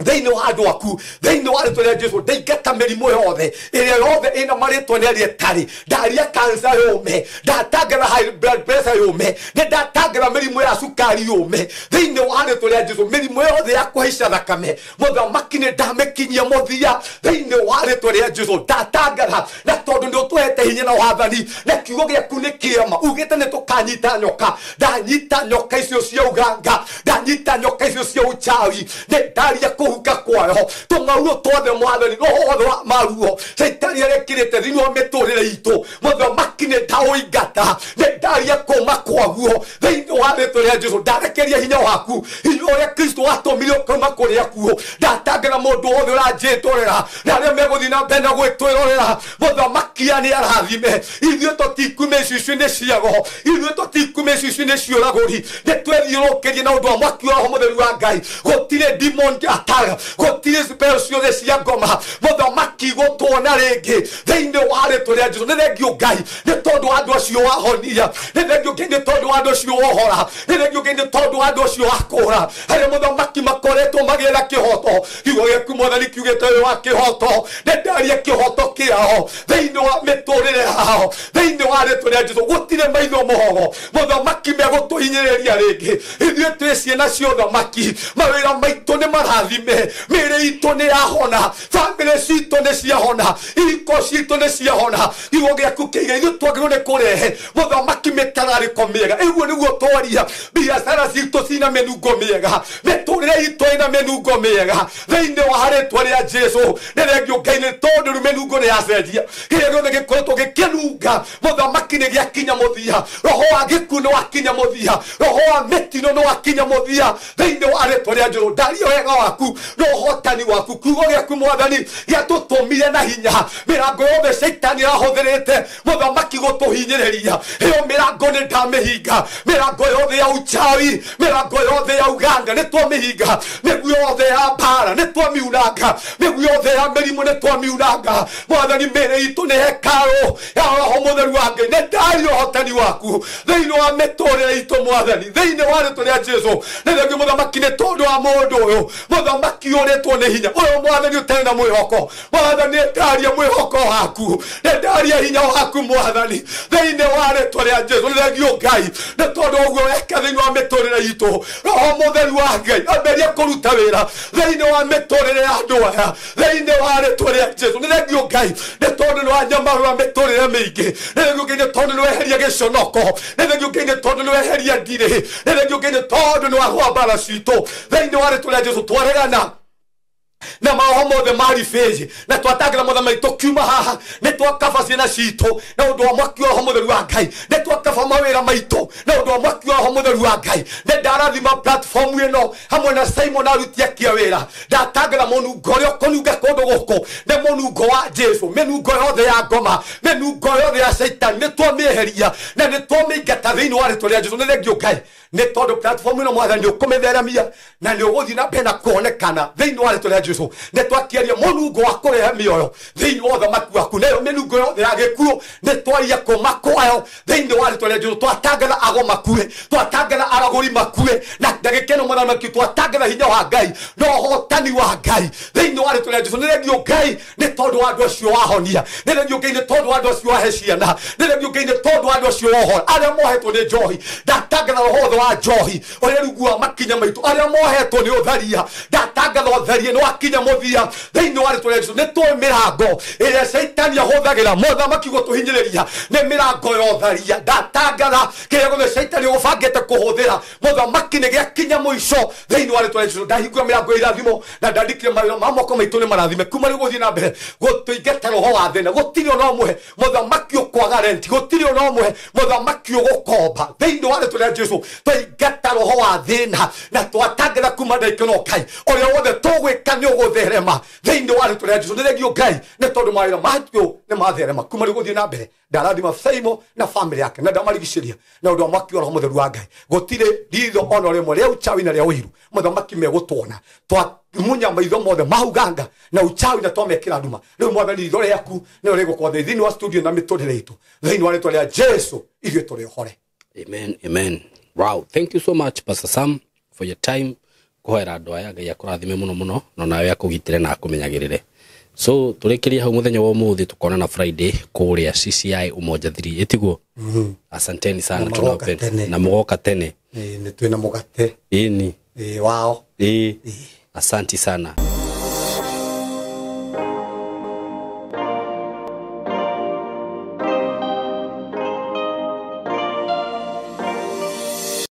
thĩinĩ wa andũ aku thĩinĩ wa rĩtwa rĩa Jesu. Ndaingata mĩrimũ yothe ĩrĩa yothe ĩna marĩtwa nĩ arĩa ĩtarĩ. Ndaria cancer yũme, ndatangatha high blood pressure yũme, nĩ ndatangatha mĩrimũ ya cukari yũme thĩinĩ wa rĩtwa rĩa Jesu. Mĩrimũ yothe ya kũhaica thakame mũthamaki nĩ ndamĩkinyia mũthia thĩinĩ wa rĩtwa rĩa Jesu. Ndatangatha na tondũ nĩ ũtũhete hinya na wathani, na kiugo gĩaku nĩ kĩama, ugĩte nĩ tũkanyita nyoka. Ndanyita nyoka icio cia uganga, ndanyita nyoka icio cia uchawi, nĩ ndaria kũhuka kwayo tũng'aurũ twothe mwathani, roho wothe wa maruo caitani arekĩrĩte thĩinĩ wa mĩtũrĩre itũ mũthamaki nĩ ndaũingata, nĩ ndaria kũma kwaguo thĩinĩ wa rĩtwa rĩa Jesu. Ndarekeria hinya waku, hinya ũrĩa Kristo watũmire ũkauma kũrĩa kuo. Ndatangĩra mũndũ wothe ũranjĩtũrĩra na arĩa megũthiĩ na mbere na gwĩtwĩrorera mũthamaki nĩ arathime. Ithuĩ tũtikume icicio-inĩ ciago, ithuĩ tũtikume icicio-inĩ cia ũragũri, nĩ twethiũrũkĩrie na ũndũ wa mwaki wa roho mũtheru wa Ngai. Gũtirĩ demon attack, gũtirĩ spell ciothe cia ngoma mũthamaki gũtuona rĩngĩ thĩinĩ wa rĩtwa rĩa Jesu. Nĩ thengio Ngai nĩ tondũ wa andũ acio wahonia, nĩ thengio Ngai nĩ tondũ wa andũ acio wohora, nĩ thengio Ngai nĩ tondũ wa andũ acio wakũra, arĩa mũthamaki makoretwo magĩetha kĩhoto. Kiugo gĩaku mwathani kiugĩte ũyũ wa kĩhoto, nĩ ndaria kĩhoto kĩao thĩinĩ wa mĩtũrĩre yao thĩinĩ wa rĩtwa rĩa Jesu. Gũtirĩ maitho mohogo mũthamaki megũtũhinyĩrĩria rĩngĩ. Ithuĩ twĩ ciana cia ũthamaki, mawĩra maitũ nĩ marathime. Mũrathime, mĩĩrĩ itũ nĩ yahona, bamĩrĩ citũ nĩ ciahona, ihiko citũ nĩ ciahona. Kiugo gĩaku kĩige ithuĩ twagĩrĩirwo nĩ kũrehe mũthamaki mĩtararĩko mĩega. Ĩguo nĩguo twaria, biacara citũ cina mĩnungo mĩega, mĩtũrĩre itũ ĩna mĩnungo mĩega thĩinĩ wa rĩtwa rĩa Jesu. Nĩ thengio Ngai nĩ tondũ rĩu mĩnungo nĩ yacenjia. Kĩrĩa gĩothe gĩkoretwo gĩkĩnunga mũthamaki nĩ gĩakinya mũthia. Roho wa gĩkuũ nĩ wakinya mũthia, roho wa mĩtino nĩ wakinya mũthia thĩinĩ wa rĩtwa rĩa Jesu. Ndaria wega waku na ũhotani waku, kiugo gĩaku mwathani gĩatũtũmire na hinya. Mĩrango yothe caitani arahũthĩrĩte mũthamaki gũtũhinyĩrĩria, ĩyo mĩrango nĩ ndamĩhinga. Mĩrango yothe ya uchawi, mĩrango yothe ya uganga nĩ twamĩhinga. Mĩguĩ yothe ya mbara nĩ twamiunanga. Mĩguĩ yothe ya mĩrimũ nĩ twamiunanga. Mwathani, mĩĩrĩ itũ nĩ hekarũ ya Roho Mũtheru wa Ngai. Nĩ ndaria ũhotani waku thĩinĩ wa mĩtũrĩre itũ mwathani, thĩinĩ wa rĩtwa rĩa Jesu. Nĩ thengio mũthamaki nĩ tondũ wa mũndũ ũyũ mũthamaki ũrĩtwo nĩ hinya ũyũ mwathani ũtarĩ na mwĩhoko. Mwathani, nĩ ndaria mwĩhoko waku, nĩ ndaria hinya waku mwathani thĩinĩ wa rĩtwa rĩa Jesu. Nĩ thengio Ngai nĩ tondũ ũguo weka thĩinĩ wa mĩtũrĩre itũ. Roho Mũtheru wa Ngai ambĩrĩria kũruta wĩra thĩinĩ wa mĩtũrĩre ya andũ aya thĩinĩ wa rĩtwa rĩa Jesu. Nĩ thengio Ngai nĩ tondũ nĩ wanyamarũra mĩtũrĩre mĩingĩ. Nĩ thengio Ngai nĩ tondũ nĩ weheria gĩconoko. Nĩ thengio Ngai nĩ tondũ nĩ weheria ndirĩ. Nĩ thengio Ngai nĩ tondũ nĩ wahũa mbara citũ thĩinĩ wa rĩtwa rĩa Jesu. Twaregana na maoho mothe maribĩji na twatangĩra mothe maitũ kiuma haha. Nĩ twakaba ciana citũ na ũndũ wa mwaki wa Roho Mũtheru wa Ngai. Nĩ twakaba mawĩra maitũ na ũndũ wa mwaki wa Roho Mũtheru wa Ngai. Nĩ ndarathima platform ĩno hamwe na Simon aruti ake a wĩra. Ndatangĩra mũnungo ũrĩa ũkũnunga kũndũ gũkũ nĩ mũnungo wa Jesu. Mĩnungo yothe ya ngoma, mĩnungo yothe ya caitani nĩ twamĩeheria na nĩ twamĩingata thĩinĩ wa rĩtwa rĩa Jesu. Nĩ thengio Ngai nĩ tondũ platform ĩno mwathani nĩ ũkũmĩtheremia na nĩ ũgũthiĩ na mbere na kuonekana thĩinĩ wa rĩtwa rĩa Jesu. Nĩ twakĩaria mũnungo wa kũrehe mĩoyo thĩinĩ wa ũthamaki waku, nayo mĩnungo yothe ya gĩkuũ nĩ twaria kũma kwayo thĩinĩ wa rĩtwa rĩa Jesu. Twatangatha ago makue, twatangatha aragũri makue, na ndagĩka ĩno mothamaki twatangatha hinya wa Ngai na ũhotani wa Ngai thĩinĩ wa rĩtwa rĩa Jesu. Nĩ thengio Ngai nĩ tondũ wa andũ acio wahonia. Nĩ thengio Ngai nĩ tondũ wa andũ acio wahe ciana. Nĩ thengio Ngai nĩ tondũ wa andũ acio wohora arĩa mohetwo nĩ njohi. Ndatangatha roho wothe wa njohi ũrĩa rungu wa makinya maitũ, arĩa mohetwo nĩ ũtharia, ndatangatha ũtharia nĩ wakinya mũthia thĩinĩ wa rĩtwa rĩa Jesu. Nĩ tũĩ mĩrango ĩrĩa caitani ahũthagĩra mothamaki gũtũhinyĩrĩria nĩ mĩrango ya ũtharia. Ndatangatha kĩrĩa gĩothe caitani ũbangĩte kũhũthĩra mũthamaki nĩ gĩakinya mũico thĩinĩ wa rĩtwa rĩa Jesu. Ndahingũra mĩrango ya irathimo na ndandĩkire mawĩra ma moko maitũ nĩ marathime kuma rĩu gũthiĩ na mbere gũtũingata roho wa thĩna. Gũtirĩ ona ũmwe mũthamaki ũkwaga renti, gũtirĩ ona ũmwe mũthamaki ũgũkomba thĩinĩ wa rĩtwa rĩa Jesu. Twaingata roho wa thĩna na twatangatha kuma ndagĩka ĩno Ngai ũrĩa wothe tũgwĩka nĩ ũgũtherema thĩinĩ wa rĩtwa rĩa Jesu. Nĩ thengio Ngai nĩ tondũ mawĩra maitũ nĩ matherema kuma rĩu gũthiĩ na mbere. Ndarathima Saimo na family yake na ndamarigicĩria na ũndũ wa mwaki wa Roho Mũtheru wa Ngai. Gũtirĩ ritho ona rĩmwe rĩa uchawi na rĩa ũiru mũthamaki megũtuona. Twamunya maitho mothe mauganga na uchawi na twamekĩra nduma. Rĩu mwathani ritho rĩaku nĩrĩo rĩgũkorwo thĩinĩ wa studio na mĩtũrĩre itũ thĩinĩ wa rĩtwa rĩa Jesu. Ithuĩ tũrĩ ũhore. Amen, amen. Wow, thank you so much Pastor Sam for your time. Kũhoera andũ aya Ngai akũrathime mũno mũno na nawe akũgitĩre na akũmenyagĩrĩre. So tũrĩkĩrie hau mũthenya wa ũmũthĩ, tukonana Friday kũrĩa CCI Umoja 3 ĩtiguo. Asanteni sana, Na mũgoka tunawapenda. tene. Na mũgoka tene. Nĩ twĩna mũgate Ĩni. Wao. Ĩ. Asanti sana.